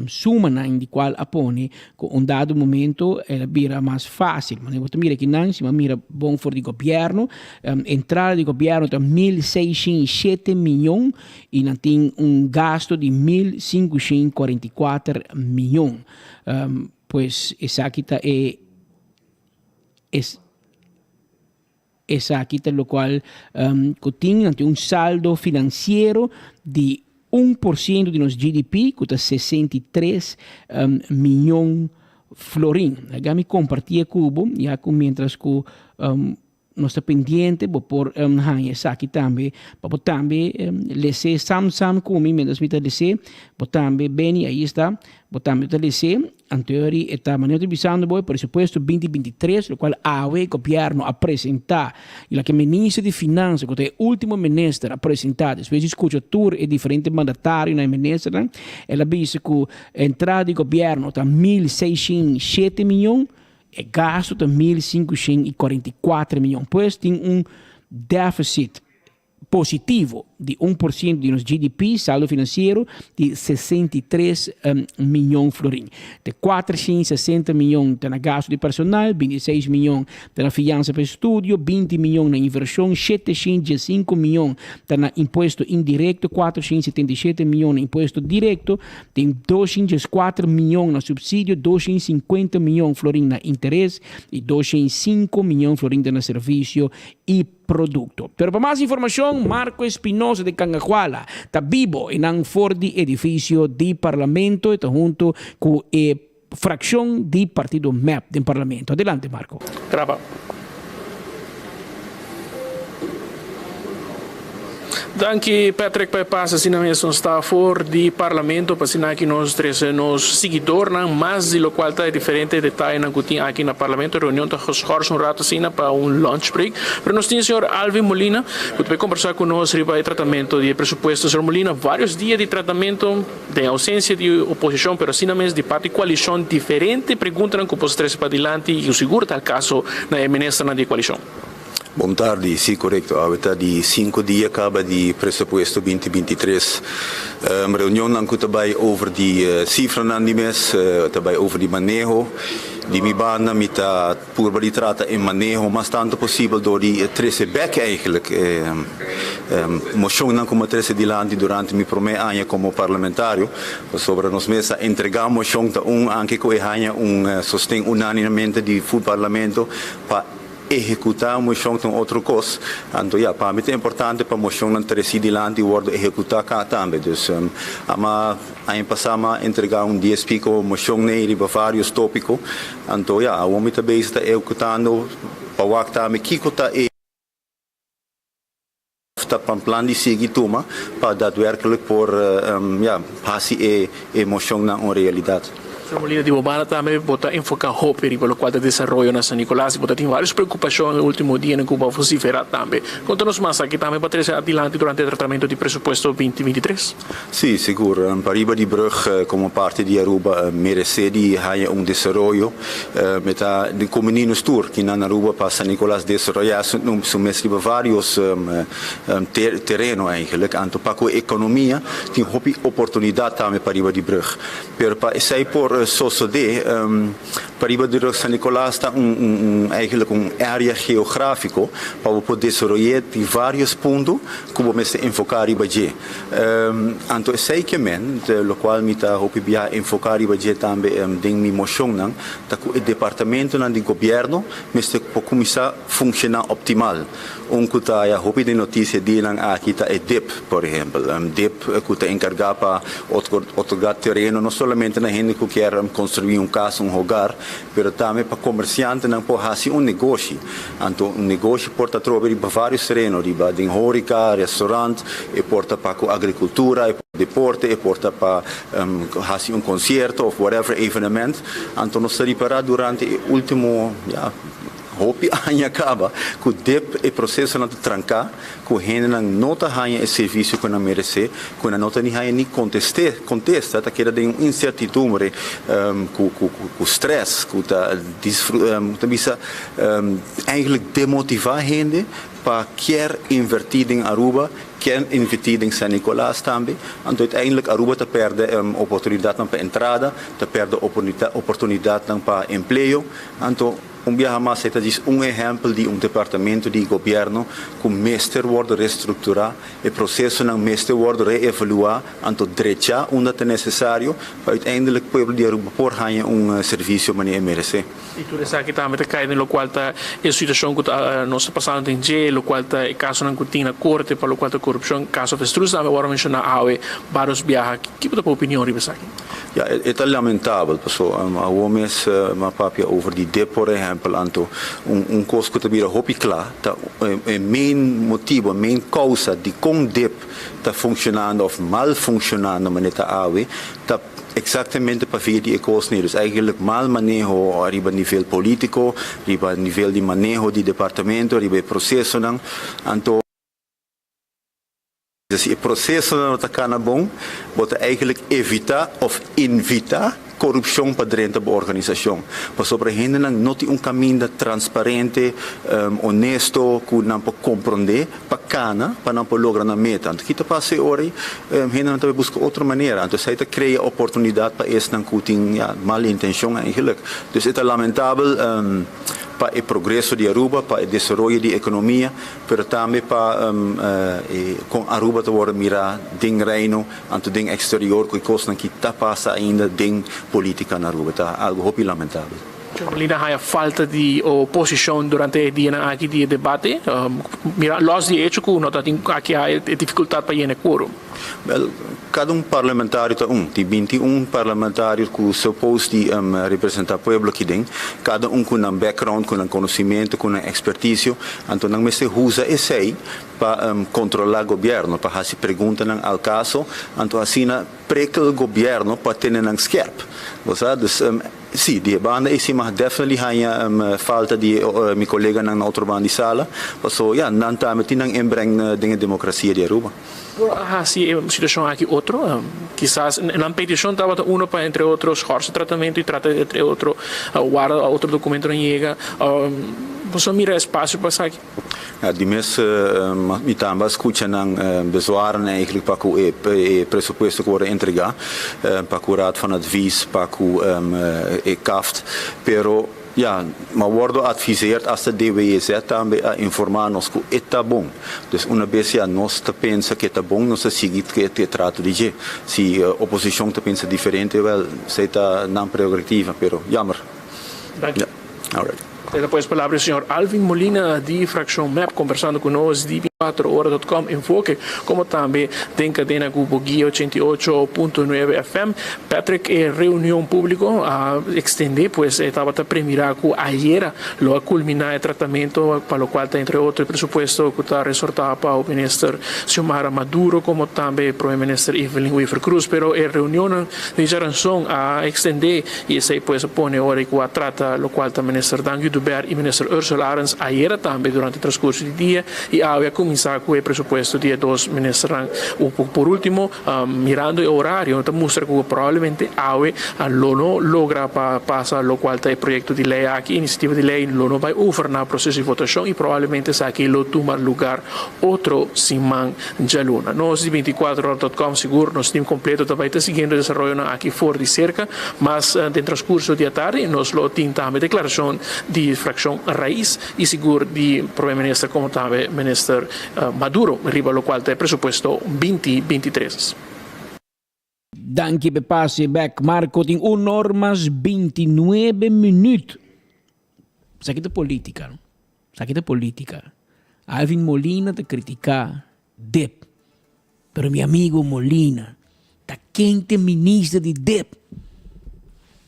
sumanan di cual a pone cu un dado momento el a bira mas facil. Manera bo ta mira akinan, si bo a mira bon for di gobierno, entrada di gobierno ta 1607 miyon y nan tin un gasto di 1544 miyon. Pues esaki ta e Es esaki ta locual cu tin, nan tin un saldo financiero di 1% di nos GDP cu ta 63 miyon florin. Laga mi comparti e cu bo, ya cu mientras cu nos ta pendiente bo por haña esaki tambe pa bo tambe lese sam sam cu mi mientras mi ta lese, bo tambe Benny ahi esta, bo tambe ta lese. Anteori e ta manera ta bisando bo e presupuesto binti binti tres locual awe gobierno a presenta y loke minister di finansa cu ta e ultimo minister a presenta despues di scucha tur e diferente mandatarionan y ministernan el a bisa cu entrada di gobierno ta 1607 miyon e gasto ta 1544 miyon pues tin un deficit positivo di 1% di nos GDP, saldo financiero di 63 miyon florin. De 460 miyon ta na gasto di personal, 26 miyon ta na fiansa pa estudio, 20 miyon na inversion, 715 miyon ta na impuesto indirecto, 477 miyon na impuesto directo, tin 204 miyon na subsidio, 250 miyon florin na interes y 205 miyon florin ta na servicio y producto. Pero pa mas informacion, Marco Espinosa de Cangahuala ta bibo y nan for di edificio di Parlamento y ta hunto cu e fraccion di partido mep den Parlamento. Adelante Marco. Graba. Danki Patrick pa e pas asina mes nos ta for di Parlamento pa asina aki nos trece nos siguidornan mas di locual ta e diferente detayenan cu tin aki na Parlamento. Reunion ta geschors un rato asina pa un lunch break. Pero nos tin señor Alvin Molina cu ta bay combersa cu nos riba e tratamento di e presupuesto. Señor Molina, varios dia di tratamento den ausencia di oposicion pero asina mes di parti coalicion diferente preguntanan cu por trece padilanti y cu sigur ta al caso na e ministernan di coalicion. Bon tardi, si korekto, awe ta di sinku dia kaba di presupuesto binti binti tres. Reunionnan ku ta bai over di sifranan di mes, ta bai over di maneho. Di mi banda mi ta purba di trata e maneho mas tantu posibel dor di trese bek eigenlijk e moshonnan ku mi a trese dilanti durante mi promé aña komo parlamentario, pasobra nos mes a entregá moshon ta un anke ku e haña un sosten unánimamente di ful parlamento pa Ehekutá un moshon ta un otro kos. Anto ya, pa mi ta importante pa moshonnan tresi dilanti i wòrdu ehekutá ka tambe. Dus, ama aña pasá mi a entregá un dies piko moshon nei riba vários tópiko. Anto ya, awor mi ta bezig ta ehekutando pa wak tambe kiko ta e ta pan plan di sigui tuma pa daadwerkelijk por ya hasi e e moshonnan un realidat. Señor Molina, di bo banda tambe bo ta enfoca hopi riba locual ta desaroyo na San Nicolas y bo ta tin varios preocupacion e ultimo dianan cu bo a vocifera tambe. Conta nos mas aki tambe pa trece adilanti durante e tratamento di presupuesto binti binti tres. Sí, sigur. Pariba di brug como parti di Aruba merece di haya un desaroyo. Mi ta di kombiní nos tur kinan Aruba pa San Nicolas desaroyá su mes riba vários tereno eigenlijk. Anto pa ku ekonomia tin hopi oportunidat tambe pariba di brug. Pero pa esei por sosodé pariba di brug San Nicolas ta un eigenlijk un área geográfiko pa bo por desaroy'é di vários punto ku bo mester enfoká riba dje. Anto esei ke men, lokual mi ta hopi bia enfoká riba dje tambe den mi moshonnan, ta ku e departamentonan di gobièrnu mester por kuminsá funshoná optimal. Un ku ta ya hopi den notisia dianan aki ta e dip, por ehèmpel. Dip ku ta enkargá pa otorgá tereno no solamente na hende ku kier konstruí un kas, un hogar, pero tambe pa komersiantenan por hasi un negoshi. Anto un negoshi por ta trobe riba varios tereno, riba den horeca, restaurant, e por ta pa cu agricultura, e por ta deporte, e por ta pa haci un concierto of whatever evenement. Anto nos ta ripara durante e ultimo, ya, hopi aña caba cu dep e procesonan ta tranca, cu hendenan no ta haña e servicio cu nan merece, cu nan no ta ni haña ni conteste, contesta, ta keda den un incertidumbre cu, cu, cu stress, cu ta ta bisa eigenlijk demotiva hende pa kier inverti den Aruba, kier inverti den San Nicolas tambe, anto uiteindelijk Aruba ta perde oportunidadnan pa entrada, ta perde oportunidadnan pa empleo, anto. Un biaha mas e ta djis un ehèmpel di un departamento di gobièrnu ku mester wòrdu restrukturá, e prosesonan mester wòrdu reevaluá anto drechá unda ta nesesario pa uiteindelik pueblo di Aruba por haña un servisio manera e meresé. I tur esaki tambe ta kai den lokual ta e situashon ku ta nos ta pasando den dje, lokual ta e kasonan ku tin na korte pa lokual ta korupshon. Kaso Avestruz tambe a wòrdu menshoná awe vários biaha. Kiko ta bo opinion riba esaki? Ya, e ta lamentabel, paso awor mes m'a papia over di dip por ehempel, anto un un kos ku ta bira hopi kla ta e main motibo, e main kousa dikon dip ta funshonando òf mal funshonando manera ta awe ta eksaktamente pavia di e kos nei. Dus eigenlijk mal maneho riba nivel politiko, riba nivel di maneho di departamento, riba e prosesonan, anto. Si e prosesonan no ta kana bon, bo ta eigenlijk evitá òf invitá korupshon pa drenta bo organisashon. Pasobra hendenan no tin un kaminda transparente, honesto ku nan por komprondé pa kana pa nan por logra nan meta. Anto ki ta pasa e ora ei? Hendenan ta bai buska otro manera. Anto esei ta krea oportunidat pa esnan ku tin, ya, mal intenshon eigenlijk. Dus e ta lamentabel pa e progreso di Aruba, pa e desaroyo di ekonomia. Pero tambe pa con Aruba ta worde mira den Reino anto den exterior cu e cosnan ki ta pasa ainda den politica na Aruba ta algo hopi lamentabel. Señor Molina haya falta di oposicion durante e dianan aki di e debate, mira los di e hecho cu no ta tin aki haya e dificultad pa yena e quorum. Wel, cada un parlamentario ta un. Tin binti un parlamentario cu suppose di representa pueblo aki den. Cada un cu nan background, cu nan conocimento, cu nan experticio. Anto nan mester usa esey pa controla gobierno, pa haci preguntanan al caso. Anto asina prikkel gobierno pa tene nan skerp. Bo sa? Dus si, di e banda ey si mag definitely haña falta di mi coleganan na otro banda di sala. Paso ya, nan tambe tin nan inbreng den e democracia di Aruba. Por a hasi e situashon aki otro? Kisas nan petishon tabata uno pa entre otro schorse tratamentu i trata entre otro warda otro dokumentonan yega. Boso a mira espasio pa esaki? Ja, di mes mi tambe a skucha nan bezwaren eigenlijk pa ku e presupuesto ku wòrdu entregá pa ku Raad van Advies, pa ku e CAFT, pero ja, mi a wòrdu adviseerd hasta DWZ tambe a informá nos ku e ta bon. Dus una bes ya nos ta pensa ku e ta bon nos ta sigui ku e trato di dje. Si oposishon ta pensa diferente, wèl, esei ta nan prerogativa, pero jammer. Danki. Ja, alright. E ta pues palabra di señor Alvin Molina di fraccion mep conversando cu nos di 24ora.com Enfoke como tambe den cadena cu Boguia 88.9 FM. Patrick e reunion publico a extende pues e tabata premira cu ayera lo a culmina e tratamento pa locual ta entre otro e presupuesto cu ta resorta pa minister Xiomara Maduro como tambe prome minister Evelyn Wever-Croes pero e reunionnan di djaranson a extende Y esey pues a pone ora y cu a trata locual ta Minister Dan Oduber y Minister Ursula Arends ayera tambe durante transcurso di dia y awe a cuminsa cu e presupuesto di e dos ministernan. Por ultimo, mirando e horario ta mustra cu probablemente awe lo no logra pa pasa locual ta e proyecto di ley aki, iniciativa di ley lo no bay over na proceso di votacion y probablemente esaki lo tuma lugar otro siman djaluna. Nos di 24ora.com sigur nos team completo ta bay ta siguiendo e desaroyonan aki for di cerca, mas den transcurso di atardi nos lo tin tambe declaracion di fraccion Raiz y sigur di Prome Minister como tambe Minister Maduro riba locual ta e presupuesto binti 23. Danki p'e pase bek Marco tin un or mas 29 minuut. Esaki ta politica no. Esaki ta politica. Alvin Molina ta critica dip. Pero mi amigo Molina ta ken ta e minister di dip?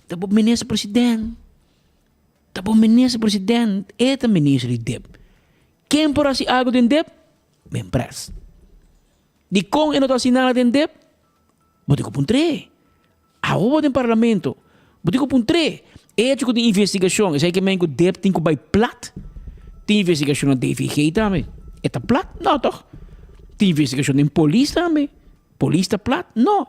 Ta bo minister president. Ta bo minister president e ta minister di dip. Ken por haci algo den dip? Mempres. Dikon e no ta hasi nada den dep? Bo tin ku puntr'é. Awo bo den parlamento, bo tin ku puntr'é. Echo ku tin investigashon, esei ke men ku dep tin ku bai plat? Tin investigashon na DVG tambe. E ta plat? No tòg. Tin investigashon den polis tambe. Polis ta plat? No.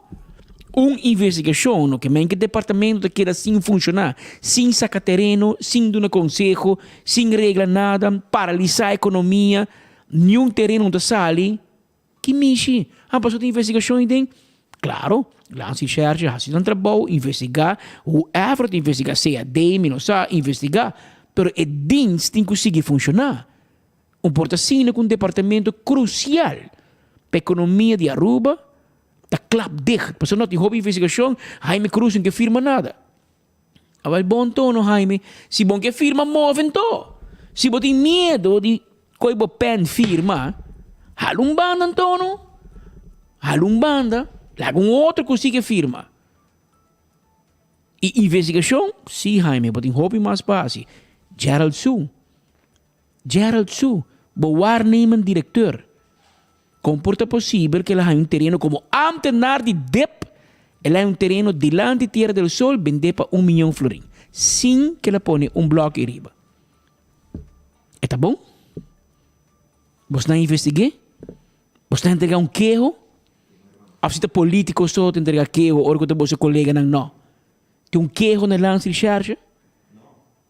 Un investigashon no ke men ku departamento ta keda sin funshoná, sin saka tereno, sin duna konseho, sin regla nada, paralisá ekonomia, Niun tereno no ta sali. Ki mishi? Ah, pasobra tin investigashon ei den? Klaro, Landsrecherche hasi nan trabou, investigá, whoever ta investigá, CAD, mi no sa, investigá. Pero e dienst tin ku sigui funshoná. Un por ta asina ku un departamento krusial pa ekonomia di Aruba ta klap dicht. Pasobra no tin hopi investigashon, Jaime Cruz no ke firma nada. Awel bon tono Jaime, si bon ke firma move anto. Si bo tin miedo di koe bo pen firma, hala un banda anto no. Hala un banda, laga un otro ku si ke firma. I investigashon? Si Jaime, bo tin hopi mas pa hasi. Gerald Su, Gerald Su, bo waarnemend directeur. Kon por ta posibel ku el a haña un tereno komo ámtenar di dip? El a haña un tereno dilanti Tierra del Sol bendé pa un miyon florin, sin ku el a pone un blòki riba. E ta bon? Bos nan investig'é? Bos ta entregá un keho? Òf si ta polítiko so ta entregá keho ora ku ta boso koleganan nò? Tin un keho na Landsrecherche?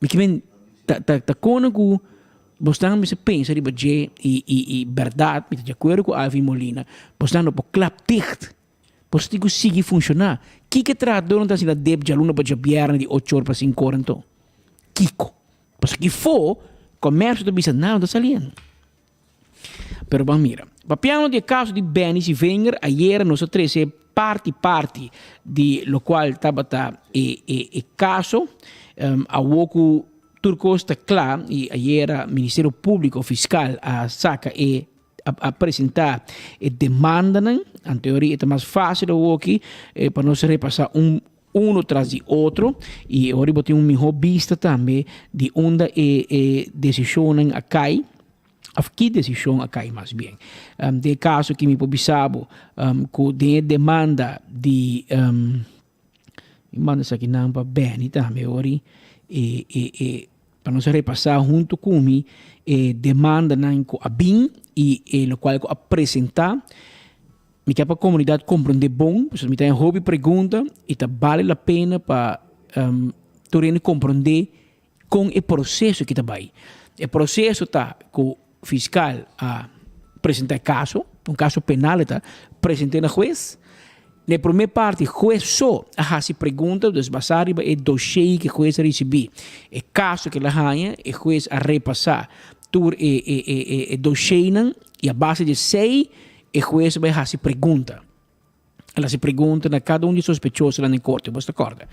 Mi ke men ta ta ta kona ku bosnan mester pensa riba dje i i i bèrdat mi ta di akuerdo ku Alvin Molina bosnan no por klap dicht bos tin ku sigui funshoná kiko e trahadornan ta hasi na dep djaluna pa djabièrnè di ocho or pa sinku or anto kiko pasobra kifo komersio ta bisa nada no ta saliendo. Pero ban mira. Papiando di e caso di Benny Sivenger, ayera nos a trece parti parti di locual tabata e e e caso. Um, awo cu tur cos ta cla y ayera Ministerio Publico Fiscal a saca e a, a presenta e demandanan. Anteori e ta mas facil awoki eh, pa nos repasa un uno tras di otro y ora bo tin un miho bista tambe di unda e e decisionnan a cay. Of ki desishon a kai mas bien. Den e kaso aki mi por bisa bo ku den e demanda di mi manda esaki nan pa Benny tambe ori e e e pa nos repasá huntu ku mi e demandanan ku a bin i e lokual ku a presentá. Mi ke pa komunidat komprondé bon pasobra mi ta haña hopi pregunta i ta bale la pena pa tur hende komprondé kon e proseso ki ta bai. E proseso ta ku fiskal a presentá e kaso, un kaso penal e ta, present'é na hues. Na e promé parti hues so a hasi pregunta, dus basá riba e doshé ku hues a risibí, e kaso ku el a haña, e hues a repasá tur e e e e doshénan i a base di esei e hues a bai hasi pregunta. El hasi pregunta na kada un di e sospechosonan den korte, bo ta kòrda?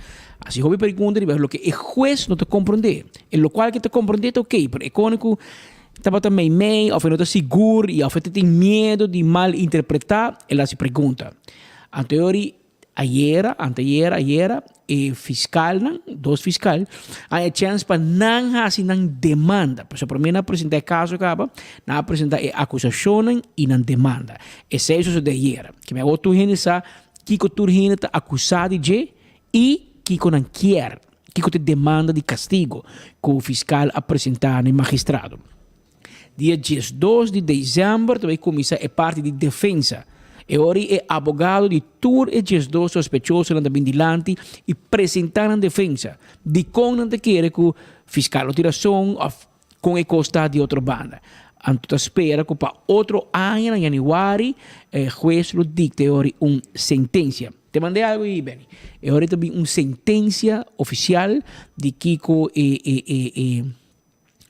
Hasi hopi pregunta riba loke e hues no ta komprondé. E lokual ke ta komprondé ta okey, pero e kone ku tabata meimei òf e no ta sigur i òf e ta tin miedu di mal interpretá, el hasi pregunta. Anto e ora ayera, anteayera, ayera, e fiskalnan, dos fiskal, a haña chèns pa nan hasi nan demanda. Pasobra promé nan a presentá e kaso kaba, nan a presentá e akusashonnan i nan demanda. Esei sosodé ayera. Kimen awor tur hende sa kiko tur hende ta akusá di dje i kiko nan kier, kiko ta e demanda di kastigo ku fiskal a presentá na e magistrado. Dia 12 di desèmber ta bai kuminsá e parti di defensa. E ora ei e abogado di tur e 12 sospechosonan ta bin dilanti i presentá nan defensa. Dikon nan ta kere ku fiskal no tin rason òf kon e kos ta di otro banda. Anto ta spera ku pa otro aña na yanüari e hues lo dikta e ora ei un sentensia. Te mand'é algu ei, Benny. E ora ei ta bin un sentensia ofisial di kiko e e e.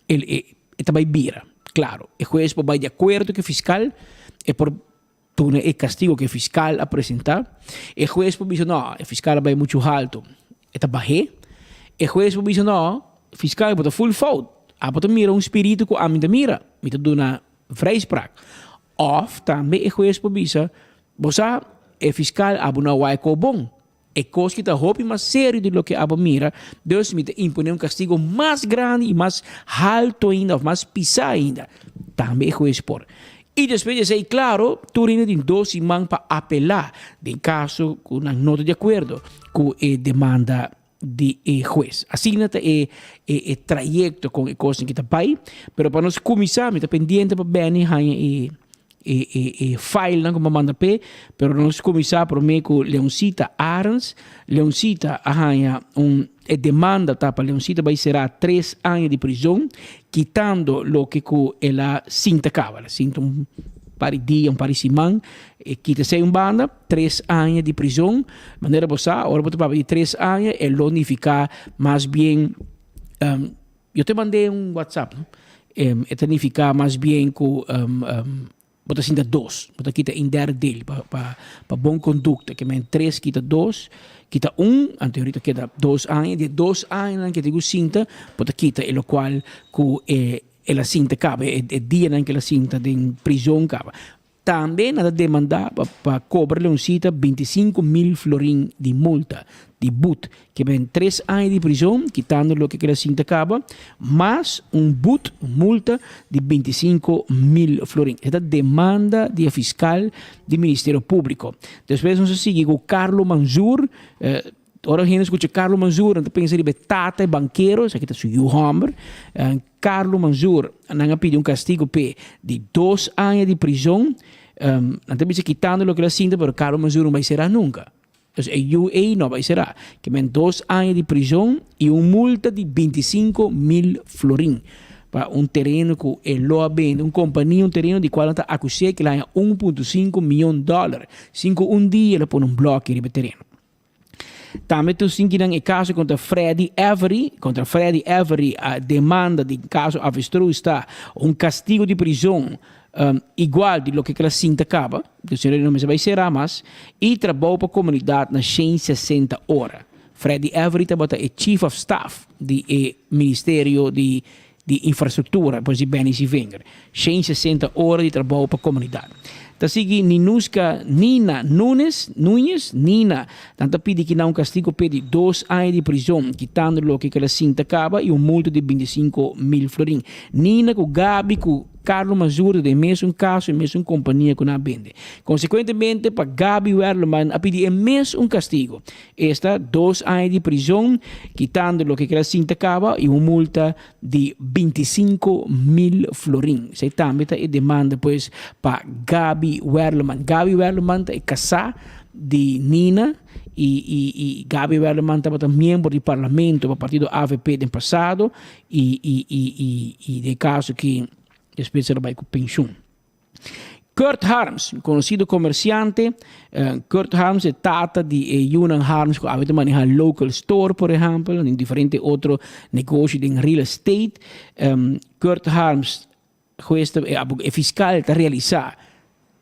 El e ta bai bira. Claro, e hues por bai di acuerdo cu e fiscal, e por duna e castigo cu e fiscal a presenta. E hues por bisa no, e fiscal a bai mucho halto, e ta bah'é. E hues por bisa no, fiscal bo ta full fout, abo ta mira un spiritu cu ami ta mira, mi ta duna vrijspraak. Of tambe e hues por bisa, bo sa, e fiscal abo no a wak e bon. E kos ki ta hopi mas serio di loke abo mira, dus mi ta imponé un kastigo mas grandi i mas haltu ainda òf mas pisá ainda. Tambe e hues por. I despues di esei, klaro, tur hende tin dos siman pa apelá den kaso ku nan no ta di akuerdo ku e demanda di e hues. Asina ta e e trayekto kon e kosnan ki ta bai. Pero pa nos kuminsá mi ta pendiente pa Benny haña e E e e filenan ku bo manda p'e, pero nos kuminsá promé ku Leoncita Arends. Leoncita a haña un e demanda ta pa Leoncita bai será tres aña di prizon, kitando loke ku el a sinta kaba. El a sinta un par di dia, un par di siman, e kita esei un banda, tres aña di prizon. Manera bo sa, ora bo ta papia di tres aña, e lo nifiká mas bien. Yo te mand'é un WhatsApp, no? E ta nifiká mas bien ku bo ta sinta dos, bo ta kita un derde deel pa pa pa bon kondukta, ke men tres kita dos, kita un, anto ahorita keda dos aña, di e dos añanan ke tin ku sinta, bo ta kita e lokual ku e el a sinta kaba, e dianan ke el a sinta den prizon kaba. Tambe nan ta demanda pa pa cobra Leoncita 25 mil florin di multa, di boet, ke ben tres aña di prizon, kitando loke keda sinta caba, mas un boet, un multa, di 25 mil florin. E ta demanda di e fiscal di Ministerio Publico. Despues nos a sigui cu Carlo Manzoor, Ora hende skucha Carlo Manzoor, nan ta pensa riba e tata, e bankero, esaki ta su yu hòmber. Carlo Manzoor, nan a pidi un kastigo p'e di dos aña di prizon. Nan ta bisa kitando loke el a sinta, pero Carlo Manzoor no bai será nunka. Dus e yu ei no bai será. Ke men dos aña di prizon i un multa di 25.000 florin pa un tereno ku e lo a bende, un kompania, un tereno di kual nan ta akus'é ku el a haña 1.5 mion dòler sin ku un dia el a pone un blòki riba e tereno. Tambe tur sinti nan e kaso kontra Freddy Avery, kontra Freddy Avery a demanda di kaso avestruz ta un kastigo di prizon igual di loke kila sinta kaba, dus e no mester bai sera mas, i trabou pa komunidat na 160 ora. Freddy Avery tabata e chief of staff di e ministerio di di Infrastruktura, pues di Benny Sievinger. 160 ora di trabou pa komunidat. Ta sigui Ninuska Nina Nunes, Nuñez, Nina, nan ta pidi kina un kastigo p'e di dos aña di prizon, kitando loke ku el a sinta kaba i un multa di 25.000 florin. Nina ku Gaby ku Carlo Mazur ta den mesun kaso i mesun kompania ku nan a bende. Konsekuentemente pa Gaby Werleman a pidi e mes un kastigo. Esta dos aña di prizon, kitando loke keda sinta kaba i un multa di 25.000 florin. Esei tambe ta e demanda pues pa Gaby Werleman. Gaby Werleman ta e kasá. di Nina y y y Gaby Werleman tabata miembro di parlamento pa partido avp den pasado y y y y y den caso ki despues el a bay cu pensioen. Kurt Harms, un conocido comerciante, Kurt Harms e tata di e yunan Harms cu awe ta maneha local store por ehempel, en diferente otro negoshi den real estate. Kurt Harms hues ta e fiscal ta realisa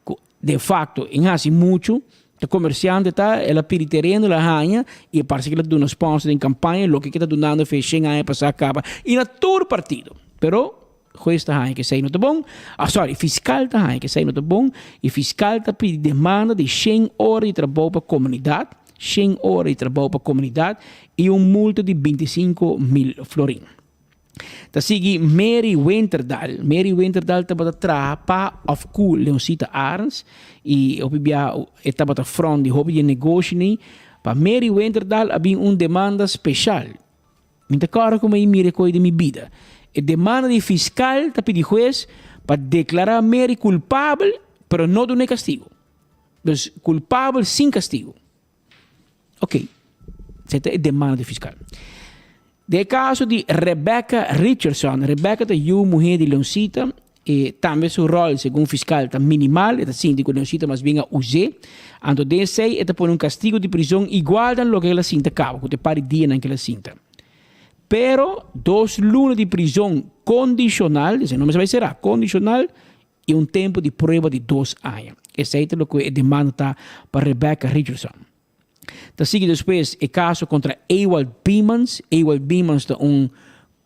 cu de facto en haci mucho, ta comerciante ta, el a pidi tereno, el a haña y e parce cu el a duna sponsor den campaña, loke ke ta dunando fe shen aña pasa caba y na tur partido. Pero Hues ta haña ku esei no ta bon. Ah, sorry, fiskal ta haña ku esei no ta bon i fiskal ta pidi demanda di shen ora di trabou pa komunidat, shen ora di trabou pa komunidat i un multa di 25.000 florin. Ta sigui Mary Winterdal. Mary Winterdal tabata traha pa òf ku Leoncita Arends i hopi bia e tabata front di hopi di e negoshi-ni. Pa Mary Winterdal a bin un demanda speshal. Mi ta kòrda ku mi mira e koi den mi bida. E demanda di fiskal ta pidi hues pa deklará Mary kulpabel, pero no dun'é kastigu. Dus, kulpabel sin kastigu. Oké, esei ta e demanda di fiskal. Den e kaso di Rebecca Richardson, Rebecca ta yu muhé di Leoncita, E tambe su ròl segun fiskal ta minimal, e ta sinti ku Leoncita mas bien a us'é. Anto den esei e ta pone un kastigu di prizon igual dan loke el a sinta kaba, ku ta e par di dianan ku el a sinta. Pero dos luna di prizon kondishonal, esei no mester bai será, kondishonal, i un tempu di prueba di dos aña. Esei ta loke e demanda ta pa Rebecca Richardson. Ta sigui despues e kaso kontra Ewald Biemans. Ewald Biemans ta un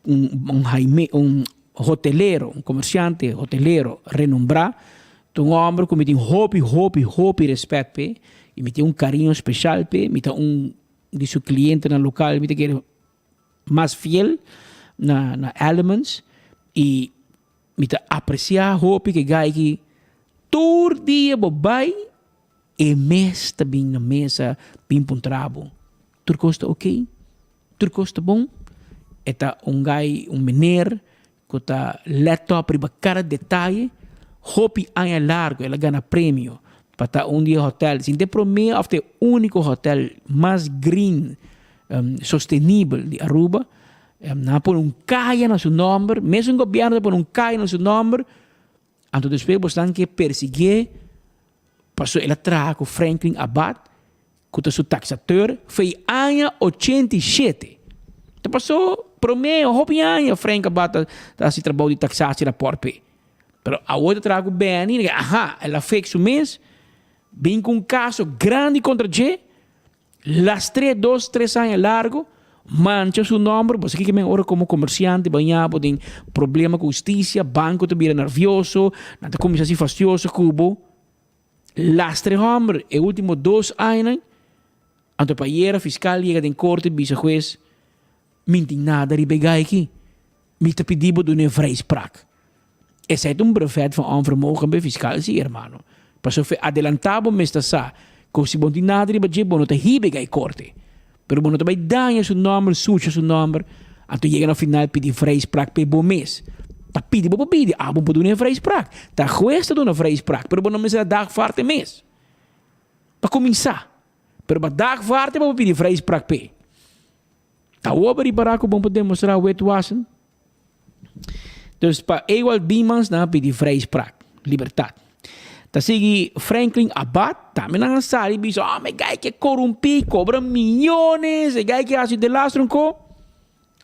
un un jaime un hotelero, un komersiante hotelero renombrá. Ta un hòmber ku mi tin hopi hopi hopi rèspèt p'e i mi tin un kariño speshal p'e. Mi ta un di su klientenan lokal mi ta kere mas fiel na na Elements i mi ta apresiá hopi ku e gai aki tur dia bo bai E mes ta bin na mesa bin puntra bo, Tur kos ta oké? Tur kos ta bon? E ta un gai, un meneer ku ta lèt òp riba kada detaye. Hopi aña largu el a gana premio pa ta un di e hotèl, sin ta e promé òf ta e úniko hotèl mas green, sostenibel di Aruba. Nan a pone un kaya na su nòmber, mesun gobièrnu ta pone un kaya na su nòmber. Anto despues bosnan ke persiguié, pasobra el a traha ku Franklin Abad, ku ta su taksateur, fei aña 87. Ta pasó promé hopi aña Frank Abad ta ta hasi trabou di taksasi rapòrt p'e. Pero awor e ta traha ku Benny, aha, el a fek su mes, bin ku un kaso grandi kontra dje, Lastr'é dos tres aña largo, mancha su nomber, bo sa kiko men ora komo komersiante baña bo den problema ku hustisia, banko ta bira nervioso, nan ta kuminsá hasi fastioso ku bo. Lastr'é hòmber e último dos añanan, anto pa ayera fiskal yega den korte bisa hues, Mi n'tin nada riba e gai aki, mi ta pidi bo dun'é vrijspraak. Esei ta un brevet van onvermogen bij fiscal si hermano. Pasobra fe adelantá bo mes ta sa ku si bo no tin nada riba dje bo no ta hiba e gai korte. Pero bo no ta bai daña su nòmber, sucha su nòmber, anto yega na final pidi vrijspraak p'e bo mes. Ta pidi bo por pidi, abo por duna e vrijspraak. Ta hues ta duna vrijspraak, pero bo no mester a dagvaard e mes. Pa kuminsá. Pero pa dagvaard e bo por pidi vrijspraak p'e. Ta awor bo ripará ku bo por demostrá witwassen? Dus pa Ewald Biemans nan a pidi vrijspraak, libertad. Ta sigui Franklin Abad, tambe nan a sali bisa, oh, e gai ke korumpí, kobra miyones, e gai ke hasi delastro nko.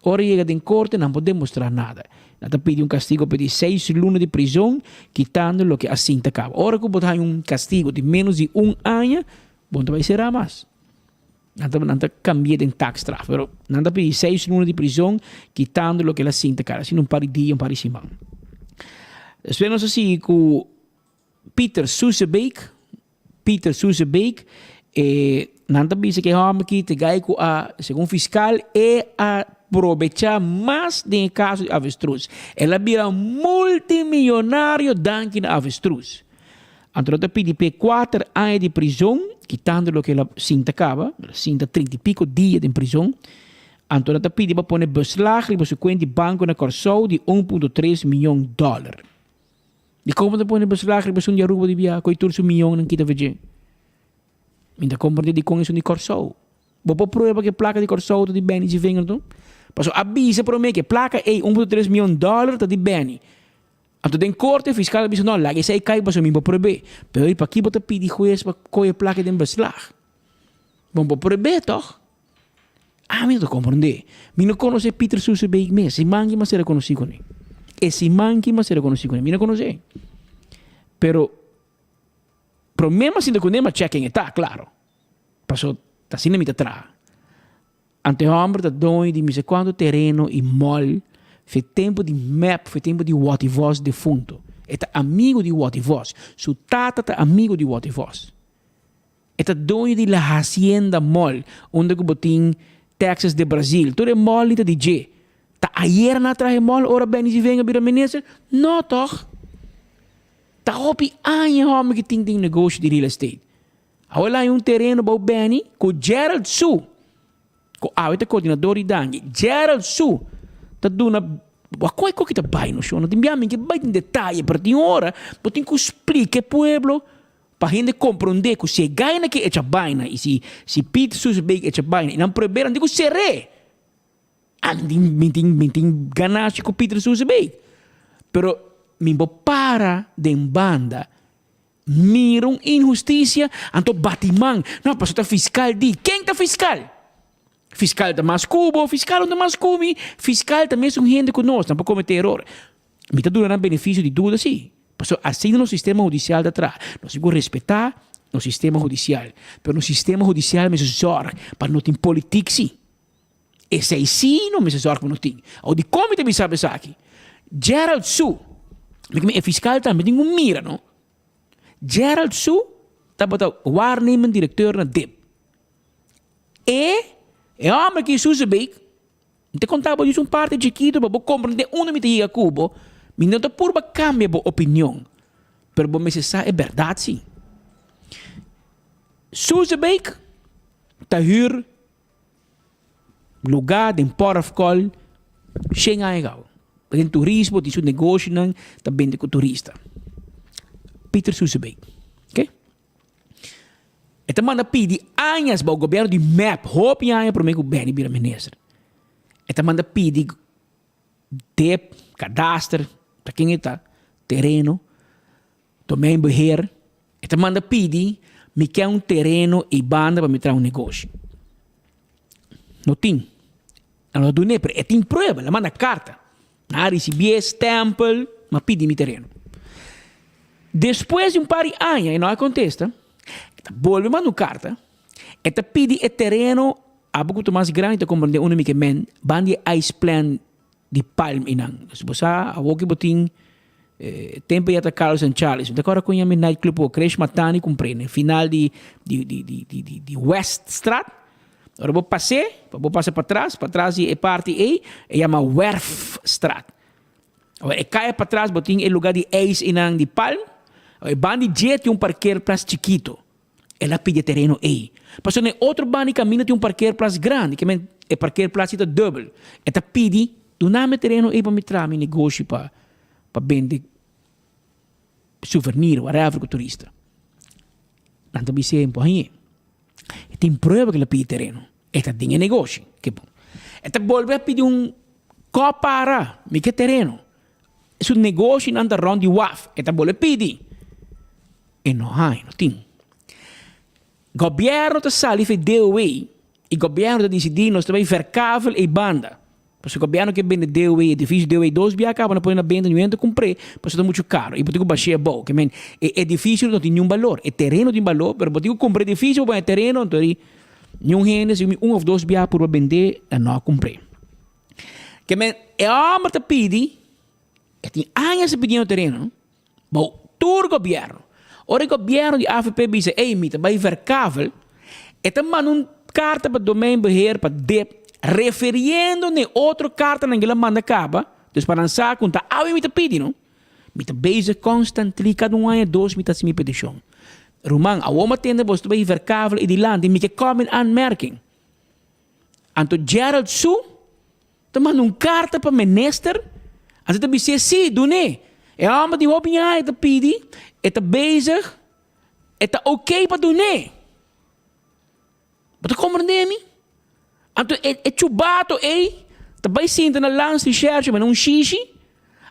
Ora yega den korte nan por demostrá nada. Nan ta pidi un kastigo p'e di seis luna di prizon, kitando loke a sinta kaba. Ora ku bo ta haña un kastigo di ménos di un aña, bo no ta bai será mas. Nan ta nan ta cambi'é den taakstraf, pero nan ta pidi seis luna di prizon, kitando loke el a sinta kara, asina un par di dia, un par di siman. Despues nos a sigui ku Peter Susebeek, Peter Susebeek, e nan ta bisa ku e hòmber aki ta e gai ku a, segun fiskal, e a probechá mas den e kaso di avestruz. El a bira multimillonario danki na avestruz. Anto lo ta pidi p'e kuater aña di prizon, kitando loke el a sinta kaba, el a sinta trinta i piko dia den prizon. Anto nan ta pidi pa pone beslag riba su kuent di banko na Kòrsou di un punto tres mion dòler. Dikon bo ta pone beslag riba esun di Aruba di bia ku e tur su mionnan kita for dje? Mi ta komprendé dikon esun di Kòrsou. Bo por prueba ku e plaka di Kòrsou ta di Benny Zievinger tu? Pasobra a bisa promé ku e plaka ei, 1.3 mion dòler, ta di Benny. Anto den korte fiskal a bisa no, laga esei kai pasobra mi por prueb'é. Pero i pakí bo ta pidi hues pa kohe e plaka den beslag? Bo no por prueb'é tòg? Ami no ta komprendé. Mi no konosé Pieter Soesebeek mes. Siman ki mi a ser konosí kuné. E siman ki mi a ser konosí kuné. Mi no konosé. Pero promé mi a sinta kuné mi a chèk ken e ta, klaro. Paso ta asina mi ta traha. Anto e hòmber ta doño di mi sa kuantu tereno i mòl. Fe tempu di mep, fe tempu di Watty Vos defunto. E ta amigu di Watty Vos. Su tata ta amigu di Watty Vos. E ta doño di La Hacienda Mall, unda ku bo tin Texas de Brazil. Tur e mall li ta di dje. Ta ayer nan a traha e mall ora Benny Zivenga bira minister? No tòg. Ta hopi aña e hòmber ki tin den negoshi di real estate. Awor el a haña un tereno bou Benny ku Gerald Su, ku awe ta koordinador di Dangui. Gerald Su ta duna Bo koe koki ta bai no shon. No tin bia mi ke bai den detaye, pero tin ora bo tin ku splika e pueblo Pa hende komprondé ku si e gaina ke echa baina i si si Pete Soesebeek echa baina i nan prohibé nan tin ku ser'é. Ami tin mi tin mi tin ganashi ku Peter Soesebeek. Pero mi bo para den banda mira un inhustisia anto bati man. No, pasobra ta fiskal di. Ken ta fiskal? Fiskal ta mas ku bo, fiskal no ta mas ku mi. Fiskal ta mesun hende ku nos, nan por kometé eror. Mi ta duna nan benefisio di duda si, pasobra asina nos sistema hudisial ta traha. Nos tin ku respetá nos sistema hudisial, pero nos sistema hudisial mester zòrg pa no tin politik si. Esei si no mester zòrg pa no tin. Awor dikon mi ta bisa bo esaki? Gerald Su, mi e fiskal tambe tin ku mira no. Gerald Su tabata waarnemend direkteur na dip. E e hòmber ki Suzebeek Mi ta konta bo djis un parti chikitu pa bo komprendé unda mi ta yega ku bo. Mi no ta purba kambia bo opinion, pero bo mester sa e bèrdat sí. Suzebeek ta hür lugá den Port of Call shen aña gau. Den turismo tin su negoshonan ta bende ku turista. Pieter Suzebeek, oke. E ta manda pidi añas bou gobierno di mep, hopi aña prome ku Benny bira minister. E ta manda pidi dep, kadaster, ta ken e ta, tereno, domeinbeheer. E ta manda pidi mi ke un tereno ei banda pa mi traha un negoshi. No tin. Nan no ta dun'e, pero e tin prueba, el a manda karta. Nan a risibié stèmpel, m'a pidi mi tereno. Despues di un par di aña e no a kontesta, e ta bolbe manda un karta, e ta pidi e tereno, abo ku ta mas grandi ta komprendé unda mi ke men, ban di e ice plant di Palm einan. Dus bo sa awor ku bo tin tempu ya ta Carlos and Charlies, mi ta kòrda kon yama e night club Krish Matani kumpr'é na e final di di di di di di Weststraat. Ora bo pas'é, pa bo pasa patras, patras di e parti ei, e yama Werfstraat. Awor e kaya patras bo tin e luga di ijs einan di Palm, awor e banda di dje tin un parkeerplaats chikito. El a pidi e tereno ei. Pasobra na e otro banda di kaminda tin un parkeerplaats grandi, ke men e parkeerplaats ei ta dubbel. E ta pidi, duna mi e tereno ei pa mi traha mi negoshi pa pa bende souvenir, whatever, ku turista. Nan ta bis'é, bo hañ'é. E tin prueba ku el a pidi tereno. E ta den e negoshi. Ke bon. E ta bolbe a pidi un kòp para mi ke tereno. Su negoshinan ta rònt di waf. E ta bolbe pidi. E no haña, no tin. Gobièrnu ta sali for e DOW i gobièrnu ta disidí nos ta bai verkavel ei banda. Pasobra gobièrnu ke bende DOW, edifisio DOW dos bia kaba na pone na benta niun hende ta kumpr'é pasobra ta muchu karo i bo tin ku bash'é abou. Ke men e edifisio no tin niun balor. E tereno tin balor pero bo tin ku kumpra edifisio pa pone e tereno anto di niun hende si un òf dos bia purba bend'é nan no a kumpr'é. Ke men e hòmber ta pidi e tin añas ta pidiendo tereno bou tur gobièrnu. Ora e gobièrnu di avp bisa ey mi ta bai verkavel, e ta manda un karta pa Domeinbeheer pa dip referiendo na e otro kartanan ku el a manda kaba, dus pa nan sa ku ta awe mi ta pidi no. Mi ta bezig constantly kada un aña dos mi ta hasi mi petishon. Ruman awor mi a tende boso ta bai verkavel e dilanti mi ke kòm in aanmerking. Anto Gerald Su ta manda un karta pa minister, anto ta bis'é si, dun'é. E hòmber di hopi aña ta pidi, e ta bezig, e ta oké pa dun'é. Bo ta komprendé mi? Anto e e chubato ei ta bai sinta na landsrecherche manda un shishi,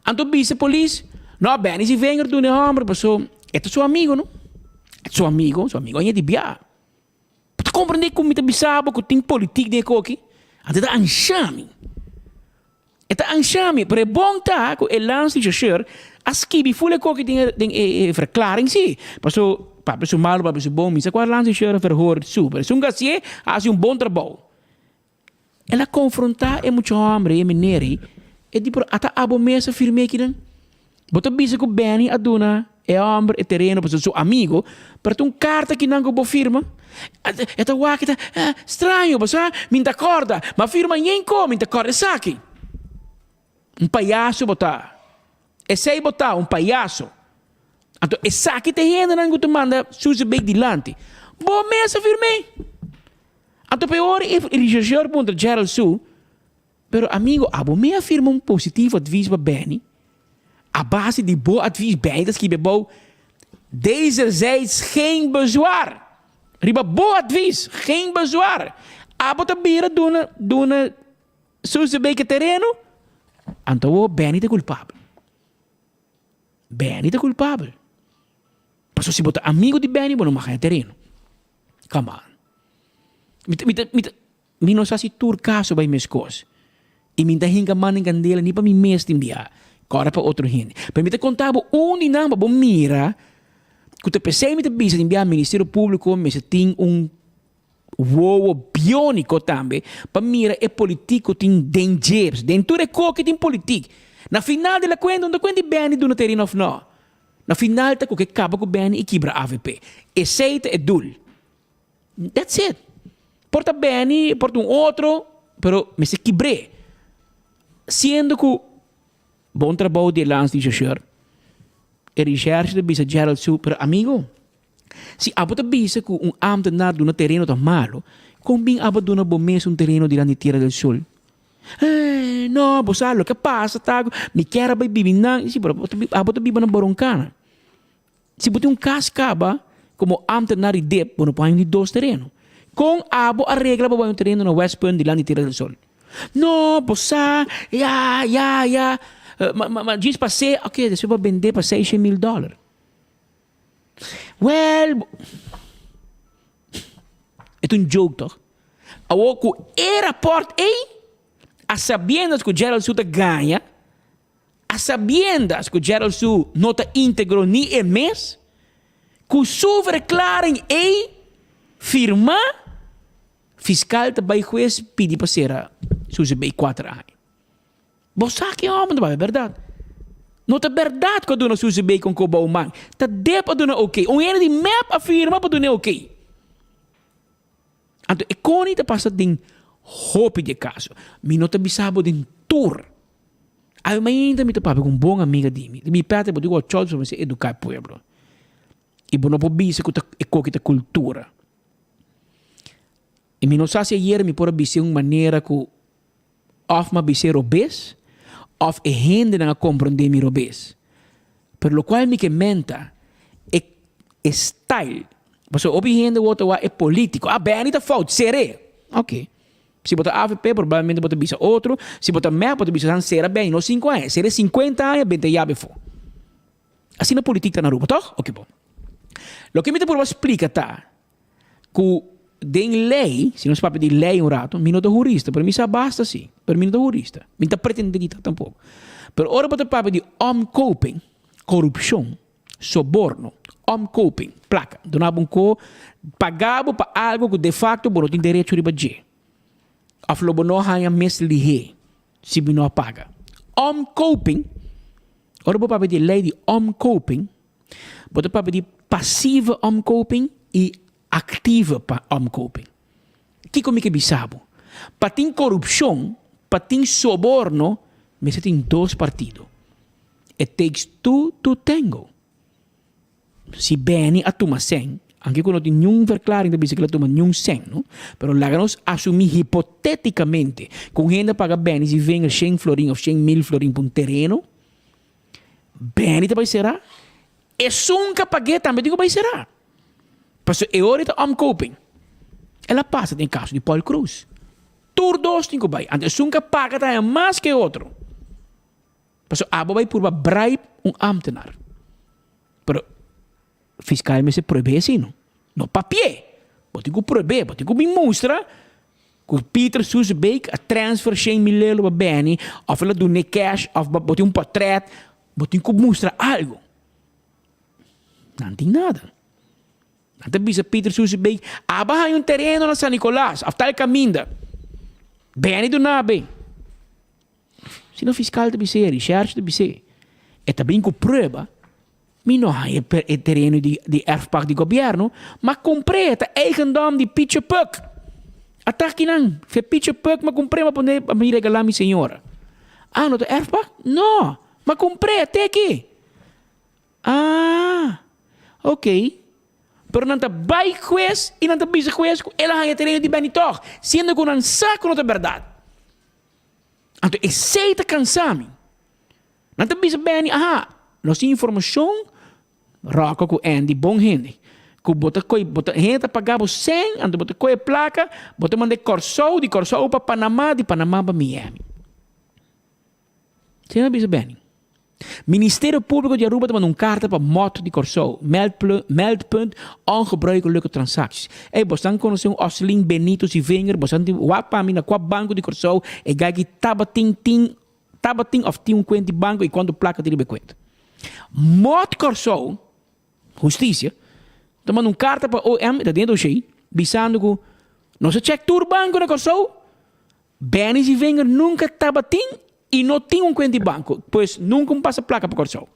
anto bisa polis, no Benny si vinger duna e homber paso e ta su amigo no, e ta su amigo, su amigo a ña di bia. Bo ta komprendé ku mi ta bisa bo ku tin politik den e koki? Anto e ta ansha mi. E ta ansha mi, pero e bon ta ku e landsrechercheur a skibi ful e koki den e den e verklaring si. Paso papia su malu, papia su bon, mi sa kua landsrechercheur a verhoor su, pero esun ku hasié a hasi un bon trabou. El a konfrontá e mucha hòmber ei, e meneer ei, e di pero ata abo mes a firm'é kinan? Bo ta bisa ku Benny a duna e hòmber e tereno pasobra su amigo, pero ta un karta kinan ku bo firma. E ta wak e ta, straño, bo sa, mi n'ta kòrda, m'a firma yen ko, mi n'ta kòrda esaki. Un payaso bo ta. Esei bo ta, un payaso. Anto esaki ta e hendenan ku ta manda Suzy Beek dilanti. Bo mes a firm'é. Anto peor e rechercheur puntra Gerald Su, Pero amigo, abo mi a firma un positivo advies pa Benny? A base di bo advies Benny ta skibi abou, Dezerzijds geen bezwaar. Riba bo advies, geen bezwaar. Abo ta bira duna duna Suzy Baker tereno? Anto awor Benny ta culpabel. Benny ta culpabel. Pasobra si bo ta amigo di Benny bo no mag haña tereno. Come on. Mi ta mi ta mi ta. Mi no sa si tur kaso bai meskos. I mi ta hinka man den kandela ni pa mi mes tin bia, kòrda pa otro hende. Pero mi ta konta bo un di nan pa bo mira ku ta p'esei mi ta bisa tin bia Ministerio Públiko mester tin un wowo bióniko tambe pa mira e politik ku tin den dje. Den tur e koki tin politik. Na final di la kuenta no ta kuenta di Benny duna tereno òf nò. Na final ta ku ke kaba ku Benny i kibra avp. Esei ta e dul. That's it. Por ta Benny, por ta un otro, pero mester kibr'é. Siendo ku bon trabou di e lans di chauffeur, e recherche ta bisa Gerald su, pero amigo, si abo ta bisa ku un ambtenaar duna tereno ta malo, kon bin abo duna bo mes un tereno dilanti Tierra del Sol? Eh, no, bo sa loke a pasa ta ku mi kier a bai bibi nan, si, pero abo ta biba na Boroncana. Si bo tin un kas kaba komo ámtenar di dip, bo no por haña di dos tereno. Kon abo a regla pa bo haña un tereno na West Punt dilanti Tierra del Sol? No, bo sa, ya, ya, ya, ma, ma, ma djis pas'é, oke, despues bo a bend'é pa seishen mil dòler. Wèl, bo. E ta un joke tòg? Awor ku e rapòrt ei, a sabiendas ku Gerald Su ta gaña, A sabiendas cu Gerald Su no ta integro ni e mes, cu su verklaring ey firma, fiscal ta bay huez pidi pa cera Suzy bay cuater aña. Bo sa ki homber ta bay, berdad? No ta berdad cu a duna Suzy bay con cobao man, ta dep a duna ok. Un hende di mep a firma pa duna e ok. Anto e koni ta pasa den hopi di e kaso. Mi no ta bisa bo den tur. Awe mainta mi ta papia ku un bon amiga di mi. Mi pète bo tin ku ocho pasobra mi sa eduká e pueblo. I bo no por bisa ku ta e koki ta kultura. I mi no sa si ayer mi por a bis'é un manera ku òf mi a bis'é robes òf e hendenan a komprondé mi robes. Pero lokual mi ke menta e e style pasobra hopi hende wou ta wak e politico ah Benny ta fout ser'e ok si bo ta avp probablemente bo ta bisa otro si bo ta mep bo ta bisa nan sera Benny no sinku aña ser'e sinkuenta aña benta yabe afo asina politik ta na Aruba toch ok bon loke mi ta purba splika ta Ku den lei, si nos papia di lei un rato, mi no ta hurista, pero mi sa basta si, pero mi no ta hurista. Mi no ta pretende di ta tampoco. Pero ora bo ta papia di omkoping, korupshon, soborno, omkoping, plaka, duna bo un ko, paga bo pa algo ku defakto bo no tin derecho riba dje. Of lo bo no haña mes lihé si bo no a paga. Omkoping, ora bo papia di lei di omkoping, Bo ta papia di pasieve omkoping i aktive omkoping. Kiko mi ke bisa bo? Pa tin korupshon, pa tin soborno, mester tin dos partido. It takes two to tango. Si Benny a tuma sèn, anke ku no tin niun verklaring ta bisa ku el a tuma niun sèn, no? Pero laga nos asumí hipotétikamente ku un hende a paga Benny si vinger shen florin òf shen mil florin pa un tereno, Benny ta bai será, esun ka pag'é tambe tin ku bai será. Pasobra e ora e ta omkoping. El a pasa den kaso di Paul Croes. Tur dos tin ku bai. Anto esun ku a paga ta haña mas ku e otro. Pasobra abo bai purba bribe un ámtenar. Pero fiskal mester prohibé esei no. No papi'é. Bo tin ku prohibé, bo tin ku bin mustra ku Peter Soesebeek a transfer shen mil euro pa Benny òf el a dun'é cash òf bo tin un pòtrèt. Bo tin ku mustra algu. Nan tin nada. Nan ta bisa Peter Soesebeek, aba haña un tereno na San Nicolas òf tal kaminda. Benny duna be. Si no fiskal ta bis'é, reshèrsh ta bis'é, e ta bin ku prueba, mi no haña e tereno di di erfpacht di gobièrnu, ma kumpr'é, e ta eigendom di Pietje Puk. Ata kinan, fe Pietje Puk mi a kumpr'é, mi a pone pa mi regalá mi señora. Ah, no ta erfpacht? No, mi a kumpr'é, te aki. Ah, ok. Pero nan ta bai hues i nan ta bisa hues ku el a haña e tereno di Benny tòg, siendo ku nan sa ku no ta bèrdat. Anto esei ta kansa mi. Nan ta bisa Benny, aha, nos tin informashon, Rocco ku Andy bon hende, ku bo ta koy, bo ta, hende ta paga bo sèn, anto bo ta koy e plaka, bo ta manda e Kòrsou, di Kòrsou pa Panama, di Panama pa Miami. Asina nan a bisa Benny. Ministerio Públiko di Aruba ta manda un karta pa mòt di Kòrsou, Meldpunt Ongebruikelijke Transacties. Ey, bosnan konosé un Osselin Benito Zivinger, bosnan tin wak pa mi na kua banko di Kòrsou e guy ki tabatin tin tabatin òf tin un kuenta di banko i kuantu plaka tin riba e kuenta. Mòt Kòrsou, Hustisia, ta manda un karta pa OM, e ta den e doshé, bisando ku nos a chèk tur banko na Kòrsou, Benny Zivinger nunka tabatin i no tin un kuenta di banko, pues nunka un pasa plaka pa Kòrsou.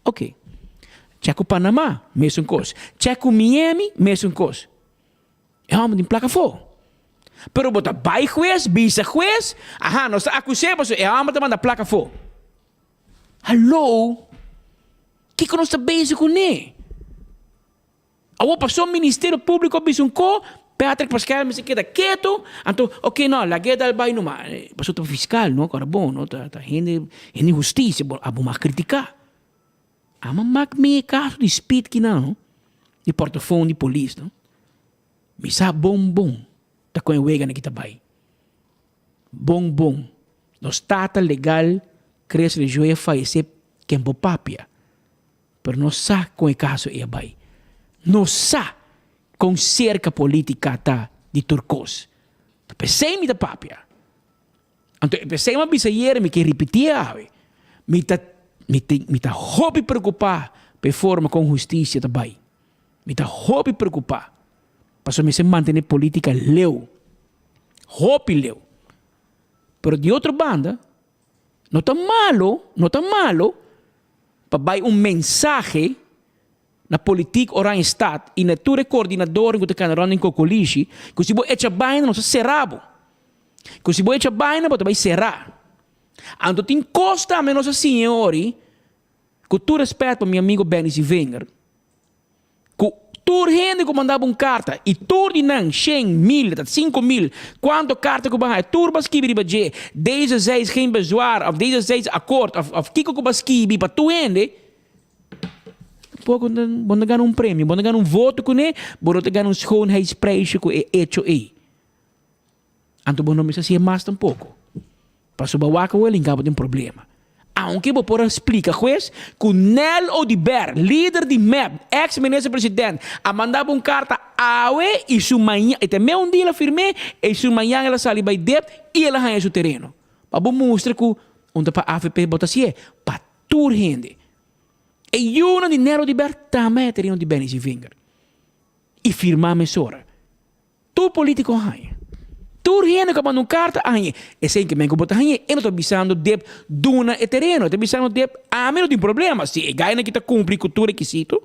Ok. Chèk ku Panamá, mesun kos. Chèk ku Miami, mesun kos. E hòmber tin plaka afó. Pero bo ta bai hues, bisa hues, aha, nos ta akus'é pasobra e hòmber ta manda plaka afó. Haló! Kiko nos ta bezig kuné? Awor paso Ministerio Publico a bisa un ko, Patrick Pascal mester keda keto, anto ok no, lag'é dal bai numa. Paso ta fiscal no, kora bon no, ta ta hende hende husticia, bo abo mag critica. Ama mak mi e caso di speed kinan no, di portofon di polis no. Mi sa bon bon ta kon e weganan ki ta bai. Bon bon, nos tata legal Chris Lejoe a fayece ken bo papia. Pero nos sa kon e kaso ei a bai. Nos sa kon serka politika ta di tur kos. Ta p'esei mi ta papia. Anto e p'esei mi a bisa ayera, mi ke ripití awe. Mi ta mi tin mi ta hopi preokupá pa e forma kon hustisia ta bai. Mi ta hopi preokupá pasobra mester mantené politika leu, hopi leu. Pero di otro banda no ta malo, no ta malo pa bai un mensahe na politiek Oranjestad y na tur e coordinadornan cu ta cana rond den Cocolishi cu si bo echa baina nos ta cera bo. Cu si bo echa baina bo ta bai cera. Anto tin cos tambe nos a siña ori, cu tur respet pa mi amigo Benny Zivinger, Ku tur hende ku manda bo un karta, i tur di nan, shen, mil, ta 5000, kuantu karta ku bo haña, tur bo a skibi riba dje, Deze zij is geen bezwaar, òf Deze zij is akkoord, òf òf kiko ku bo a skibi pa tur hende, tampoko bo no ta gana un premio, bo no ta gana un voto kuné, bo no ta gana un schoonheidsprijsje ku e echo ei. Anto bo no mester hasié mas tampoko. Pasobra wak awor el hinka bo den problema. Aunke bo por a splika hues ku Nel Oduber, lider di mep, ex minister president, a manda bo un karta awe i su mañan, e ta me un dia el a firm'é i su mañan el a sali bai dep i el a haña su tereno. Pa bo mustra ku un ta pa avp bo ta hasié pa tur hende. E yunan di Nel Oduber tambe haña tereno di Benny Sevinger i firmá mesora. Tur politico haña. Tur hende cu a manda un carta a hañ'e. Esey ke men cu bo ta hañ'e, e no ta bisando dep duna e tereno. E ta bisando dep ami no tin problema. Si e gainan ki ta cumpli cu tur requisito,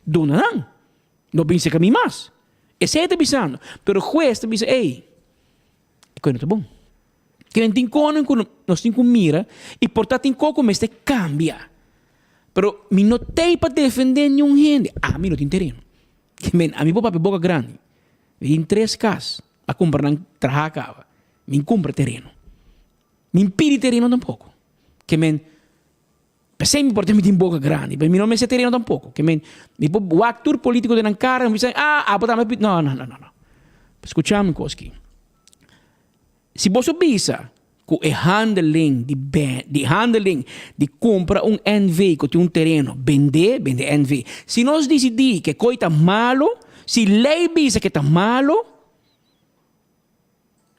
duna nan. No bin cerca mi mas. Esey e ta bisando. Pero huez ta bisa, ey, e coy no ta bon. Ke men tin conan cu nos tin cu mira y por ta tin co cu mester cambia. Pero mi no t'ey pa defende niun hende. Ami no tin tereno. Men, ami por papia boka grandi. Mi tin tres kas a kumpra nan traha kaba. Mi n kumpra tereno. Mi n pidi tereno tampoko. Ke men, p'esei mi por ta mi tin boka grandi, pero mi no mester tereno tampoko. Ke men, mi por wak tur politiko den nan kara, mi bisa, ah, abo tambe pidi. No, no, no, no, no. Skucha mi kos aki. Si bo bisa ku e handeling di ben, di handeling di kumpra un NV ku tin un tereno, bende, bende NV. Si nos disidí ku e kos ta malo, si lei bisa ku ta malo,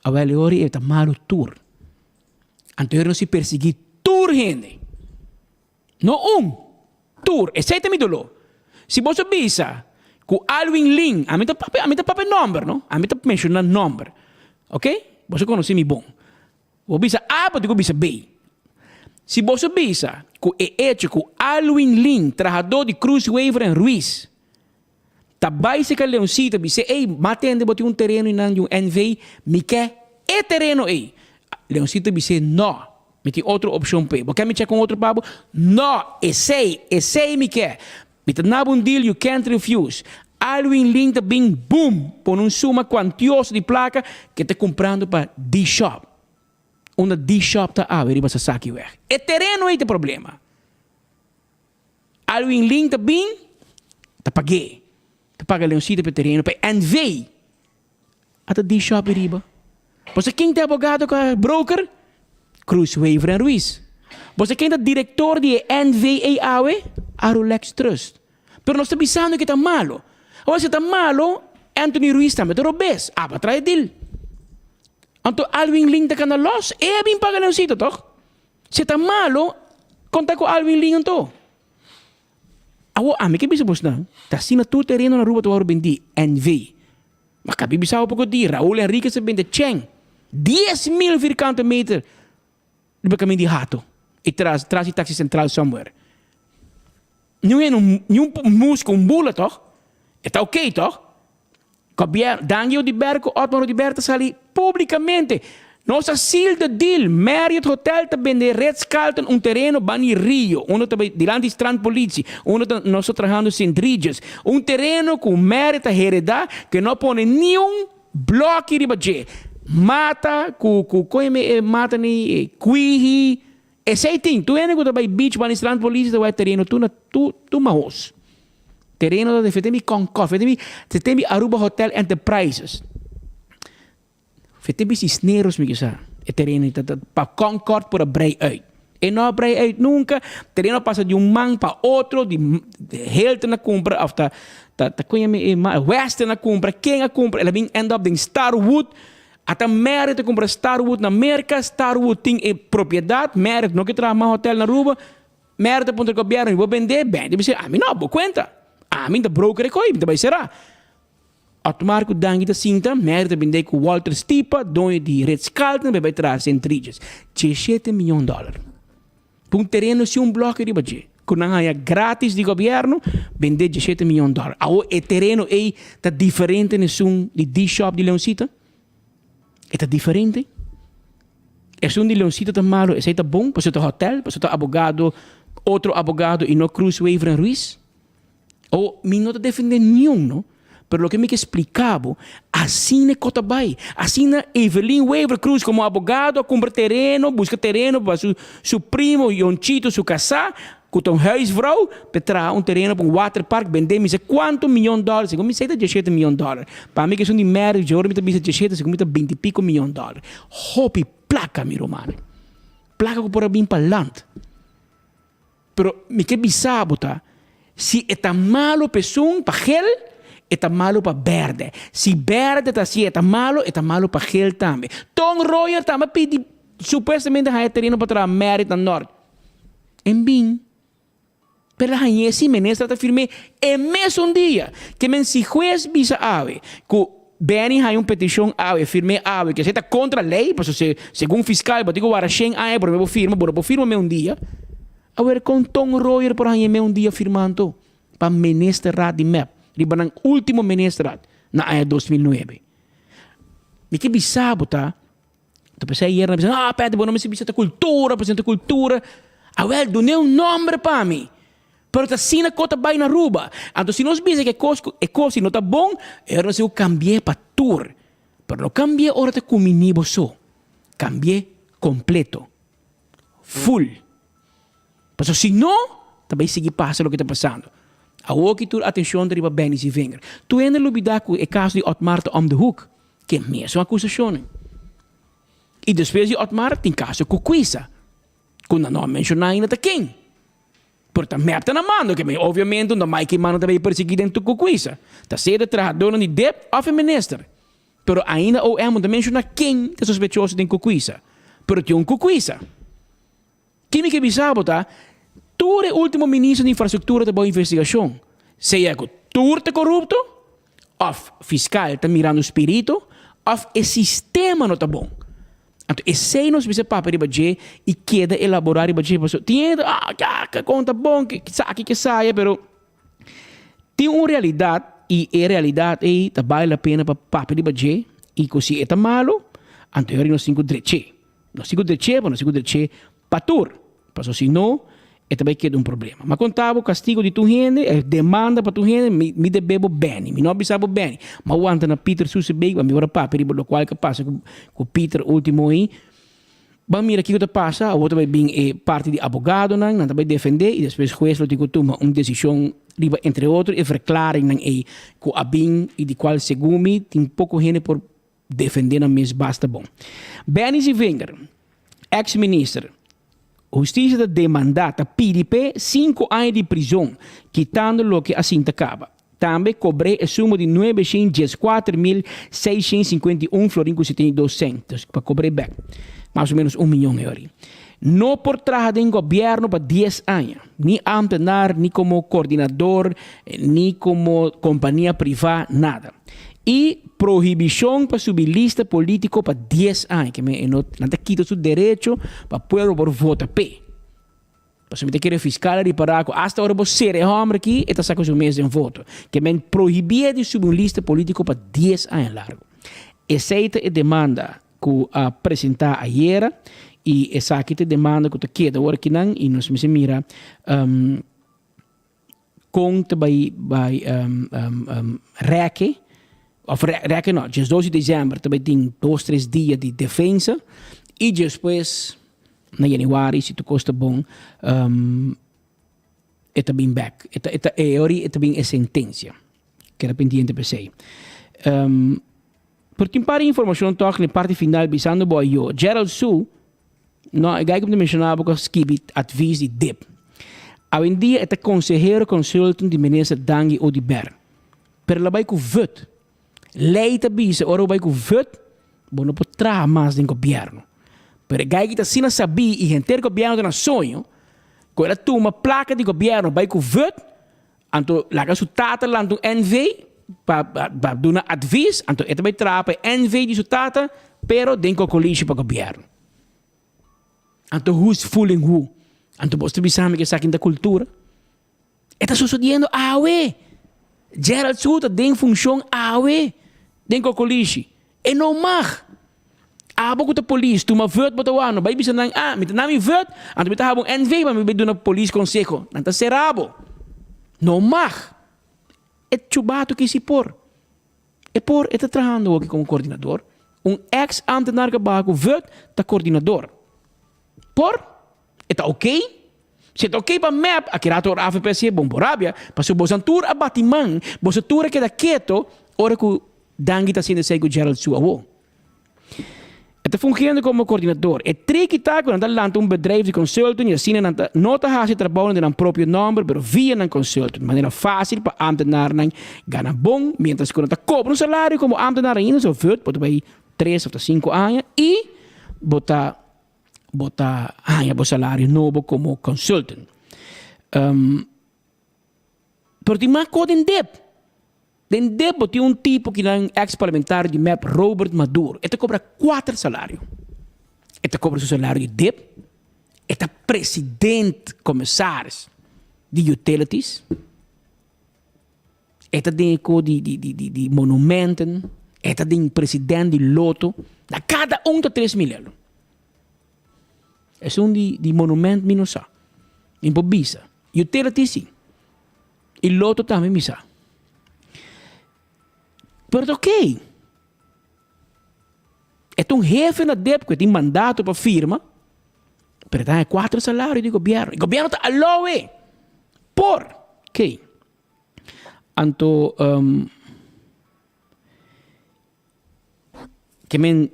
awel e ora e ta malo tur. Anto nos ta persiguí tur hende. No un, tur. Esei ta mi doló. Si bo bisa ku Alwin Lin, ami ta papia, ami ta papia nòmber, no? Ami ta menshoná nòmber. Ok? Bo konosé mi bon. Bo bisa A, bo tin ku bisa B. Si bo bisa ku e echo ku Alwin Lin, trahadó di Cruz Wever en Ruiz, ta bai serka Leoncito bis'é, "Ey, m'a tende bo tin un tereno einan di un NV, mi ke e tereno ei." Leoncito bis'é, "No, mi tin otro opshon p'e. Bo ke mi chèk un otro pa bo?" "No, esei, esei mi ke. Mi ta duna bo un deal you can't refuse." Alwin Lin ta bin, boom, pone un suma kuantioso di plaka ku e ta kumprando pa D-Shop. Unda D-Shop ta awe riba Sasakiweg. E tereno ei ta e problema. Alwin Lin ta bin, ta pag'é. Ta paga Leoncito pa e tereno, pa e NV. Ata D-Shop ei riba. Bo sa ken ta e abogado ku a broker? Cruz Wever en Ruiz. Bo sa ken ta direktor di e NV ei awe? Arulex Trust. Pero nos ta bisando ku e ta malo. Awor si e ta malo, Anthony Ruiz tambe ta robes. Aba traha e deal. Anto Alwin Lin ta kanda los, e a bin paga Leoncito toch? Si e ta malo, konta ku Alwin Lin anto. Awor ami ke bisa bosnan, ta asina tur tereno na Aruba ta wòrdu bendí, NV. Ma kabi bisa poko di, Raul Enriquez a bende chen, 10,000 vierkante meter riba kamin di Hato i tras tras di taxi central somewhere. Niun hende, niun muska un bula toch? E ta oké toch? Gobièrnu, Dangui Oduber ku Otmar Oduber ta sali públikamente. Nos a seal the deal, Marriott Hotel ta bende Ritz Carlton un tereno bani Rio, unda ta bai dilanti Strand Politie, unda ta nos ta trahando Sint Regis. Un tereno ku Marriott a heredá ku no a pone niun blòki riba dje. Mata ku ku kon e mata ni kwihi, esei tin. Tur hende ku ta bai beach bani Strand Politie ta wak e tereno tur na tur tur mahos. Tereno ta defende mi Concord, fete mi, fete mi Aruba Hotel Enterprises. Fete mi Cisneros mi kisa. E tereno ta, ta, pa Concord por a brei uit. E no a brei uit nunca. Tereno a pasa di un man pa otro, di, di Hilton a cumpra, of ta, ta, ta kon yama e ma, Westin a cumpra, ken a cumpra, el a bin end up den Starwood. Ata Marriott a cumpra Starwood na Merca, Starwood tin e propiedad, Marriott no ke traha mas hotel na Aruba. Mèrda ta puntra gobièrnu, mi por bendé? Bende bisa, ami no, bo kuenta. Ami ta broker e koi, mi ta bai será. Otmar ku Dangui ta sinta, Mèrda ta bendé ku Walter Stipa, doño di Ritz Carlton, pa e bai traha Sint Regis. Djeshete mion dòler. Pa un tereno sin un blòki riba dje, ku nan haña grátis di gobièrnu, bendé djeshete mion dòler. Awor e tereno ei ta diferente na esun di D-Shop di Leoncita? E ta diferente? Esun di Leoncito ta malo, esei ta bon, pasobra ta hotel, pasobra ta abogado, otro abogado y no Cruz Wever en Ruiz. O mi no ta defende niun, no? Pero loke mi ke splica bo, asina e kos ta bai. Asina Evelyn Wever Croes como abogado a cumpra tereno, busca tereno pa su su primo Yonchito su casá, cu ta un huisvrouw, pa traha un tereno pa un waterpark, bende mi sa cuanto miyon dollar, segun mi sa e ta diesshete miyon dollar. Pa mi cu esun di Mary, dje ora mi ta bisa diesshete, segun mi ta binti pico miyon dollar. Hopi placa mi rumannan. Placa cu por a bin pa land. Pero mi ke bisa bo ta, si e ta malo pa esun, pa gel, e ta malo pa berde. Si berde ta si e ta malo, e ta malo pa gel tambe. Ton Royer tambe a pidi supuestamente haña tereno pa traha Marriott na Nort. En bin. Pero el a hañ'é si minister ta firm'é e mesun dia. Ke men si hues bisa awe ku Benny haña un petishon awe, firm'é awe, ke esei ta kontra lei, pasobra se segun fiskal bo tin ku wara shen aña promé bo firma, bo no por firma me un dia. Awer kon Ton Royer por hañ'é me un dia firma anto pa ministerraad di mep riba nan ultimo ministerraad na aña 2009. Mi ke bisa bo ta. Ta pensé ayer na bisa, ah, Pet, bo no mester bisa ta cultura, presenta cultura. Awel, dun'é un nomber pa mi. Pero ta asina ko ta bai na Aruba. Anto si nos bisa ku e kos ku e kos si no ta bon, e ora nos tin ku kambi'é pa tur. Pero no kambi'é ora ta kuminí bo so. Kambi'é kompleto. Full. Pasobra si no, ta bai sigui pasa loke ta pasando. Awoki tur atenshon ta riba Benny Zievinger. Tur hende lubidá ku e kaso di Otmar ta om de hoek. Ke mesun akusashonnan. I despues di Otmar tin kaso ku Quisa, ku nan no a menshoná ainda ta ken. Pero ta mep ta na mando, ke obviamente unda Mike Eman ta bay persegui den tur ku Quisa. Ta sea de trahadornan di dip of e minister. Pero ainda OM no ta menshoná ken ta sospechoso den Kukwisa. Pero tin un Kukwisa. Kin mi ke bisa bo ta, tur e ultimo minister di infrastruktura ta bou investigashon. Sea ku tur ta korupto, of fiskal ta mirando spirito, of e sistema no ta bon. Anto esei nos mester papia riba dje i keda elaborá riba dje pasobra tin hende ta, ah, ya, ke kon ta bon, ke esaki, ke esaya, pero Tin un realidat i e realidat ei ta bale la pena pa papia riba dje i ku si e ta malu, anto e ora nos tin ku drech'é. Nos tin ku drech'é, pero nos tin ku drech'é pa tur, pasobra si no e ta bai keda un problema. M'a konta bo kastigu di tur hende, e demanda pa tur hende, mi mi debe bo beni, mi no a bisa bo beni. M'a wanta na Pieter Susebeek, pa mi ora papia riba lokual ku a pasa ku Pieter ultimo ei. Ban mira kiko ta pasa, awor ta bai bin e parti di abogadonan, nan ta bai defende i despues hues lo tin ku tuma un desishon riba entre otro e verklaringnan ei ku a bin i di kual segun mi tin poko hende por defende nan mes basta bon. Benny Zievinger, ex minister, Hustisia ta demanda, ta pidi p'e sinku aña di prizon, kitando loke a sinta kaba. Tambe kobr'é e sumo di 914.651 florin ku 72 sènt, dus pa kobr'é bèk mas o ménos un miyon euro. No por traha den gobièrnu pa dies aña, ni ámtenar, ni komo kordinador, ni komo kompania privá, nada. I prohibishon pa subi lista polítiko pa dies aña, ke men e no nan ta kita su derecho pa pueblo por vota p'e. Pasobra mi ta kere fiskal a ripará ku asta ora bo sera e hòmber aki, e ta saka su mes den voto. Ke men prohibié di subi un lista polítiko pa dies aña largu. Esei ta e demanda ku a presentá ayera i esaki ta e demanda ku ta keda ora kinan i nos mester mira kon ta bai bai rèke òf rèke no, diesdos di desèmber ta bai tin dos tres dia di defensa i despues na yanüari si tur kos ta bon e ta bin bèk e ta e ta e ora e ta bin e sentensia keda pendiente pa esei. Pero tin par di informashon tòg na e parti final bisando bo ayo Gerald Su No, e guy ku mi ta menshoná bo ku a skibi advis di dip. Awendia e ta konsehero consultant di minister Dangui Oduber. Pero el a bai ku vut. Lei ta bisa ora bo bai ku vut, bo no por traha mas den gobièrnu. Pero e guy ki ta asina sabí i henter gobièrnu ta na soño, ku el a tuma plaka di gobièrnu bai ku vut, anto laga su tata lanta un NV pa pa duna advis, anto e ta bai traha pa e NV di su tata, pero den kokolishi pa gobièrnu. Anto who's fooling who? Anto bos ta bisa mi ku esaki ta kultura? E ta sosodiendo awe! Gerald Soe ta den funshon awe den kokolishi. E no mag! Abo ku ta polis, tuma vùt bo ta wak no bai bisa nan, ah, mi ta na mi vùt, anto mi ta haba un NV pa mi bai duna polis konseho. Nan ta sera bo. No mag! E chubatu ki si por. E por, e ta trahando awoki komo kordinador. Un eks ámtenar ku a baha ku vùt ta kordinador. Por? E ta okey? Si e ta okey pa mep, aki rato ora avp hasié bon por rabia, pasobra bosan tur a bati man, boso tur a keda keto ora ku Dangui ta haciendo esey ku Gerald Su awo. E ta fungiendo komo kordinador. E triki ta ku nan ta lanta un bedrijf di consulting i asina nan ta no ta hasi trabounan den nan propio nomber pero via nan consultant. Manera fácil pa ámtenarnan gana bon mientras ku nan ta kobra un salario komo ámtenar ainda, so vut bo ta bai tres òf ta sinku aña i bo ta bo ta haña bo salario nobo komo consultant. Pero tin mas kos den dep. Den dep bo tin un tipo ki nan ex parlamentario di mep Robert Maduro. E ta kobra kuater salario. E ta kobra su salario di dep, e ta president commissaris di utilities, e ta den e ko di di di di monumenten, e ta den president di loto. Na kada un ta 3000 euro. Esun di di monument mi no sa. Mi por bisa. Utility si. I loto tambe mi sa. Pero ta ok. E ta un hefe na dep ku e tin mandato pa firma, pero e ta haña kuater salario di gobièrnu. I gobièrnu ta alou e. Por ke? Anto. Ke men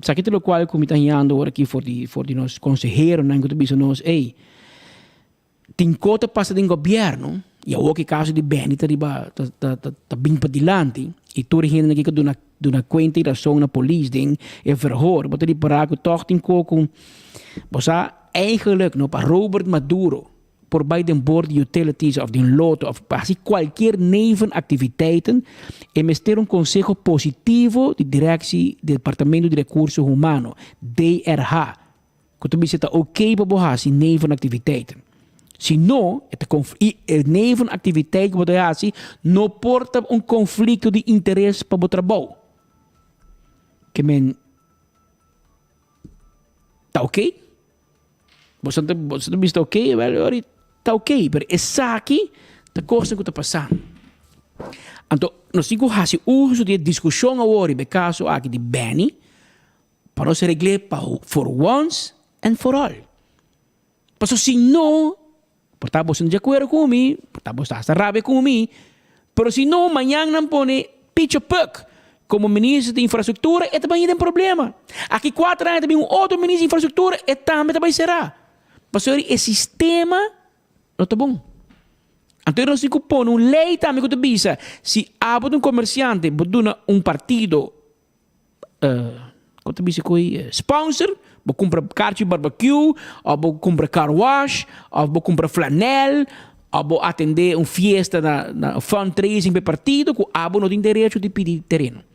esaki ta lokual ku mi ta hañando ora aki for di for di nos konseheronan ku ta bisa nos, ey, tin ko ta pasa den gobièrnu i awor ku e kaso di Benny ta riba ta ta ta bin padilanti i tur e hendenan aki ku duna duna kuenta i rason na polis den e verhoor, bo ta ripará ku tòg tin ko ku bo sa eigenlik no pa Robert Maduro por bai den board di utilities of den loto of hasi cualkier nevenactiviteiten, e mester un conseho positivo di Directie Departamento di Recurso Humano, DRH, cu ta bisa ta ok pa bo hasi nevenactiviteiten. Si no, e ta conf y e nevenactiviteit cu bo ta hasi no por ta un conflicto di interes pa bo trabou. Ke men ta ok? Boso ta boso ta bisa ta ok, wel ori ta ok, pero esaki ta kosnan ku ta pasando. Anto nos tin ku hasi uso di e diskushon awor riba e kaso aki di Benny pa nos regl'é pa for once and for all. Pasobra si no, por ta boso no di akuerdo ku mi, por ta boso ta hasta rabia ku mi, pero si no mañan nan pone Picho Puk komo minister di infrastruktura e ta bai den problema. Aki kuater aña ta bin un otro minister di infrastruktura e tambe ta bai será. Pasobra e sistema no ta bon. Anto nos tin ku pone un lei tambe ku ta bisa si abo ta un komersiante bo duna un partido kon ta bisa ku ei sponsor bo kumpra karchi barbecue òf bo kumpra car wash òf bo kumpra flanel òf bo atendé un fiesta na na fundraising pa e partido ku abo no tin derecho di pidi tereno.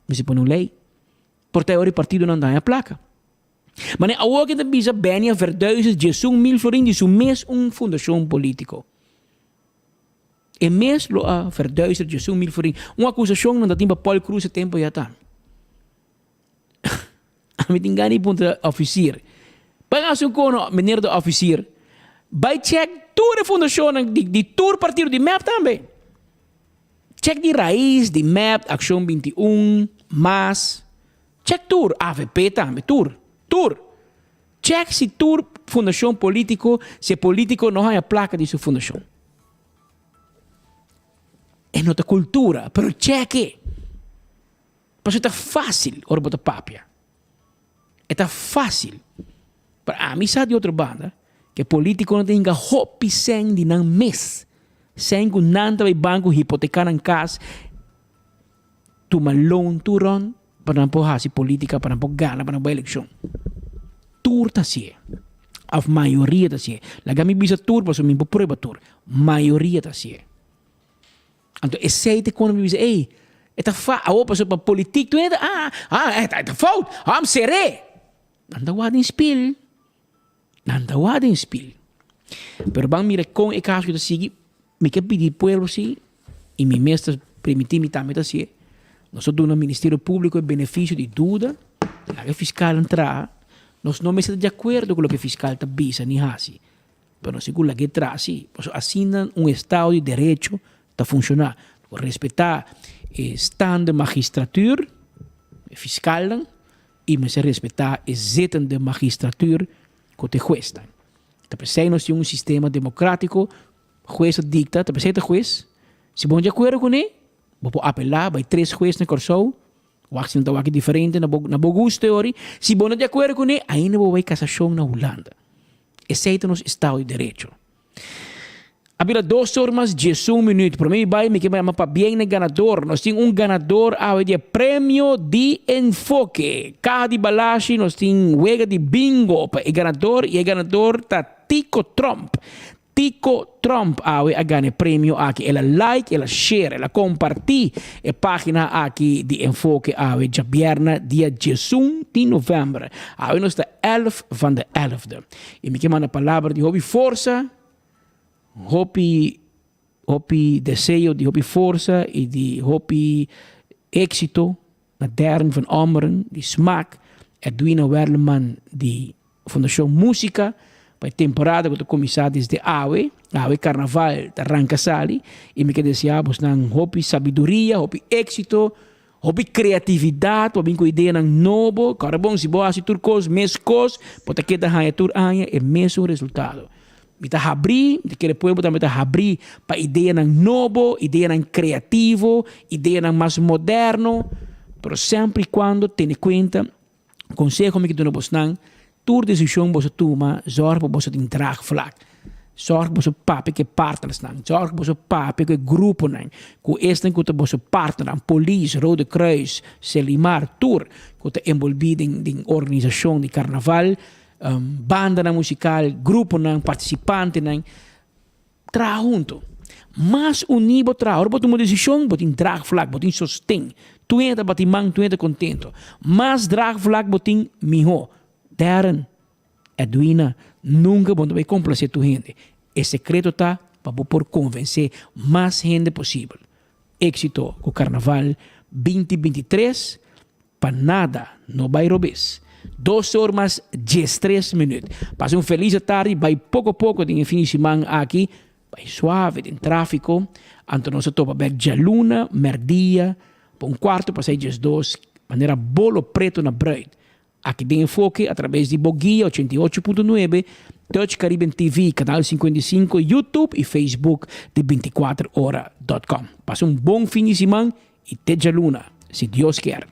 Mester pone un lei. Por ta e ora e partidonan ta haña plaka. Mane awor ke ta bisa Benny a verduizer 11,000 florin di su mes un fundashon politiko. E mes lo a verduister 11,000 florin. Un akusashon nan ta tin pa Paul Croes e tempo ya ta. Ami tin gana di puntra officier. Bai hasi un kono, meneer de officier. Bai check tur e fundashonnan di, di tur partido di mep tambe. Check di Raiz, di mep, Accion 21, mas. Check tur, avp tambe, tur, tur. Check si tur fundashon politico, si e politico no haña placa di su fundashon. E no ta cultura, pero check e. Pasobra ta facil ora bo ta papia. E ta facil. Pero ami sa di otro banda, ke politiconan ta hinka hopi sèn di nan mes. Sèn ku nan ta bai banco hipoteca nan cas, tuma loan tur rond. Pa nan por hasi politica, pa nan por gana, pa nan por bai eleccion. Tur ta hacié. Of mayoria ta hacié. Laga mi bisa tur pasobra mi por prueba tur. Mayoria ta hacié. Anto esey ta cuando mi bisa, ey, e ta fa, awor pasobra pa politic tur hende ta, ah, ah, e ta fout, ah, mi cer'é. Nan ta wak den spil. Nan ta wak den spil. Pero ban mira con e caso ta sigui. Mi ke pidi pueblo si, y mi mes ta permiti mi tambe ta hacié. Nos ta duna Ministerio Publico e beneficio di duda, laga e fiscalnan traha. Nos no mester ta di acuerdo cu loke e fiscal ta bisa ni haci, pero nos tin cu lag'é traha si, pasobra asina un estado di derecho ta funciona. Respeta e staande magistratuur, e fiscalnan, y mester respeta e zittende magistratuur cu ta e huesnan. Ta p'esei nos tin un sistema democratico, hues ta dicta, ta p'esei ta hues. Si bo no di acuerdo cune, bo por apela bay tres hues na Corsou, wak si nan ta wak diferente na bo na bo gusto e ori. Si bo no di acuerdo cune, ainda bo bay casacion na Hulanda. Esei ta nos estado di derecho. A bira dos or mas 11 minuut. Prome mi bai mi ke yama pabien na e ganador. Nos tin un ganador awe di e premio di Enfoke. Kaha di balashi nos tin wega di bingo pa e ganador y e ganador ta Tico Tromp. Tico Tromp awe a gana e premio aki. El a like, el a share, el a comparti e pagina aki di Enfoke awe djabièrnè dia 11 di novèmber. Awe nos ta elf van de elfde. Y mi ke manda palabra di hopi forsa, hopi hopi deseo di hopi forsa y di hopi exito na Darren van Ommeren di Smaak, Edwina Werleman di Fundacion Musica pa e temporada cu ta cuminsa desde awe, awe carnaval ta ranca sali y mi ke desea bosnan hopi sabiduria, hopi exito. Hopi kreatividat, bo bin ku ideanan nobo, kòrda bon si bo hasi tur kos meskos, bo ta keda haña tur aña e mesun resultado. Mi ta habrí, mi ta kere pueblo tambe ta habrí pa ideanan nobo, ideanan kreativo, ideanan mas moderno. Pero semper y cuando tene cuenta, conseho mi ke duna bosnan, tur decision boso tuma, zorg pa boso tin draagvlak. Zorg pa boso papia ku e partnersnan, zorg pa boso papia ku e gruponan, ku esnan ku ta boso partnernan, polis, Rode Kruis, Selimar, tur ku ta enbolbí den den organisashon di karnaval, bandanan musikal, gruponan, partisipantenan. Traha hunto. Mas uní bo traha, ora bo tuma un desishon, bo tin draagvlak, bo tin sosten. Tur hende ta bati man, tur hende ta kontento. Mas draagvlak bo tin, mihó. Darren, Edwina, nunka bo no ta bai komplasé tur hende. E sekreto ta pa bo por konvensé mas hende posibel. Éksito ku Karnaval 2023 Pa nada no bai robes. Dos or mas 13 minuut. Pasa un feliz atardi, bai poco poco den e fin di siman aki, bai suave den trafico, anto nos a topa bek djaluna merdia pa un cuarto pasai 12, manera bolo preto na bruid. Aki den Enfoke a traves di bo guia 88.9, Dutch Caribbean TV, Canal 55, YouTube y Facebook di 24 ora dot com. Pasa un bon fin di siman y te djaluna, si Dios kier.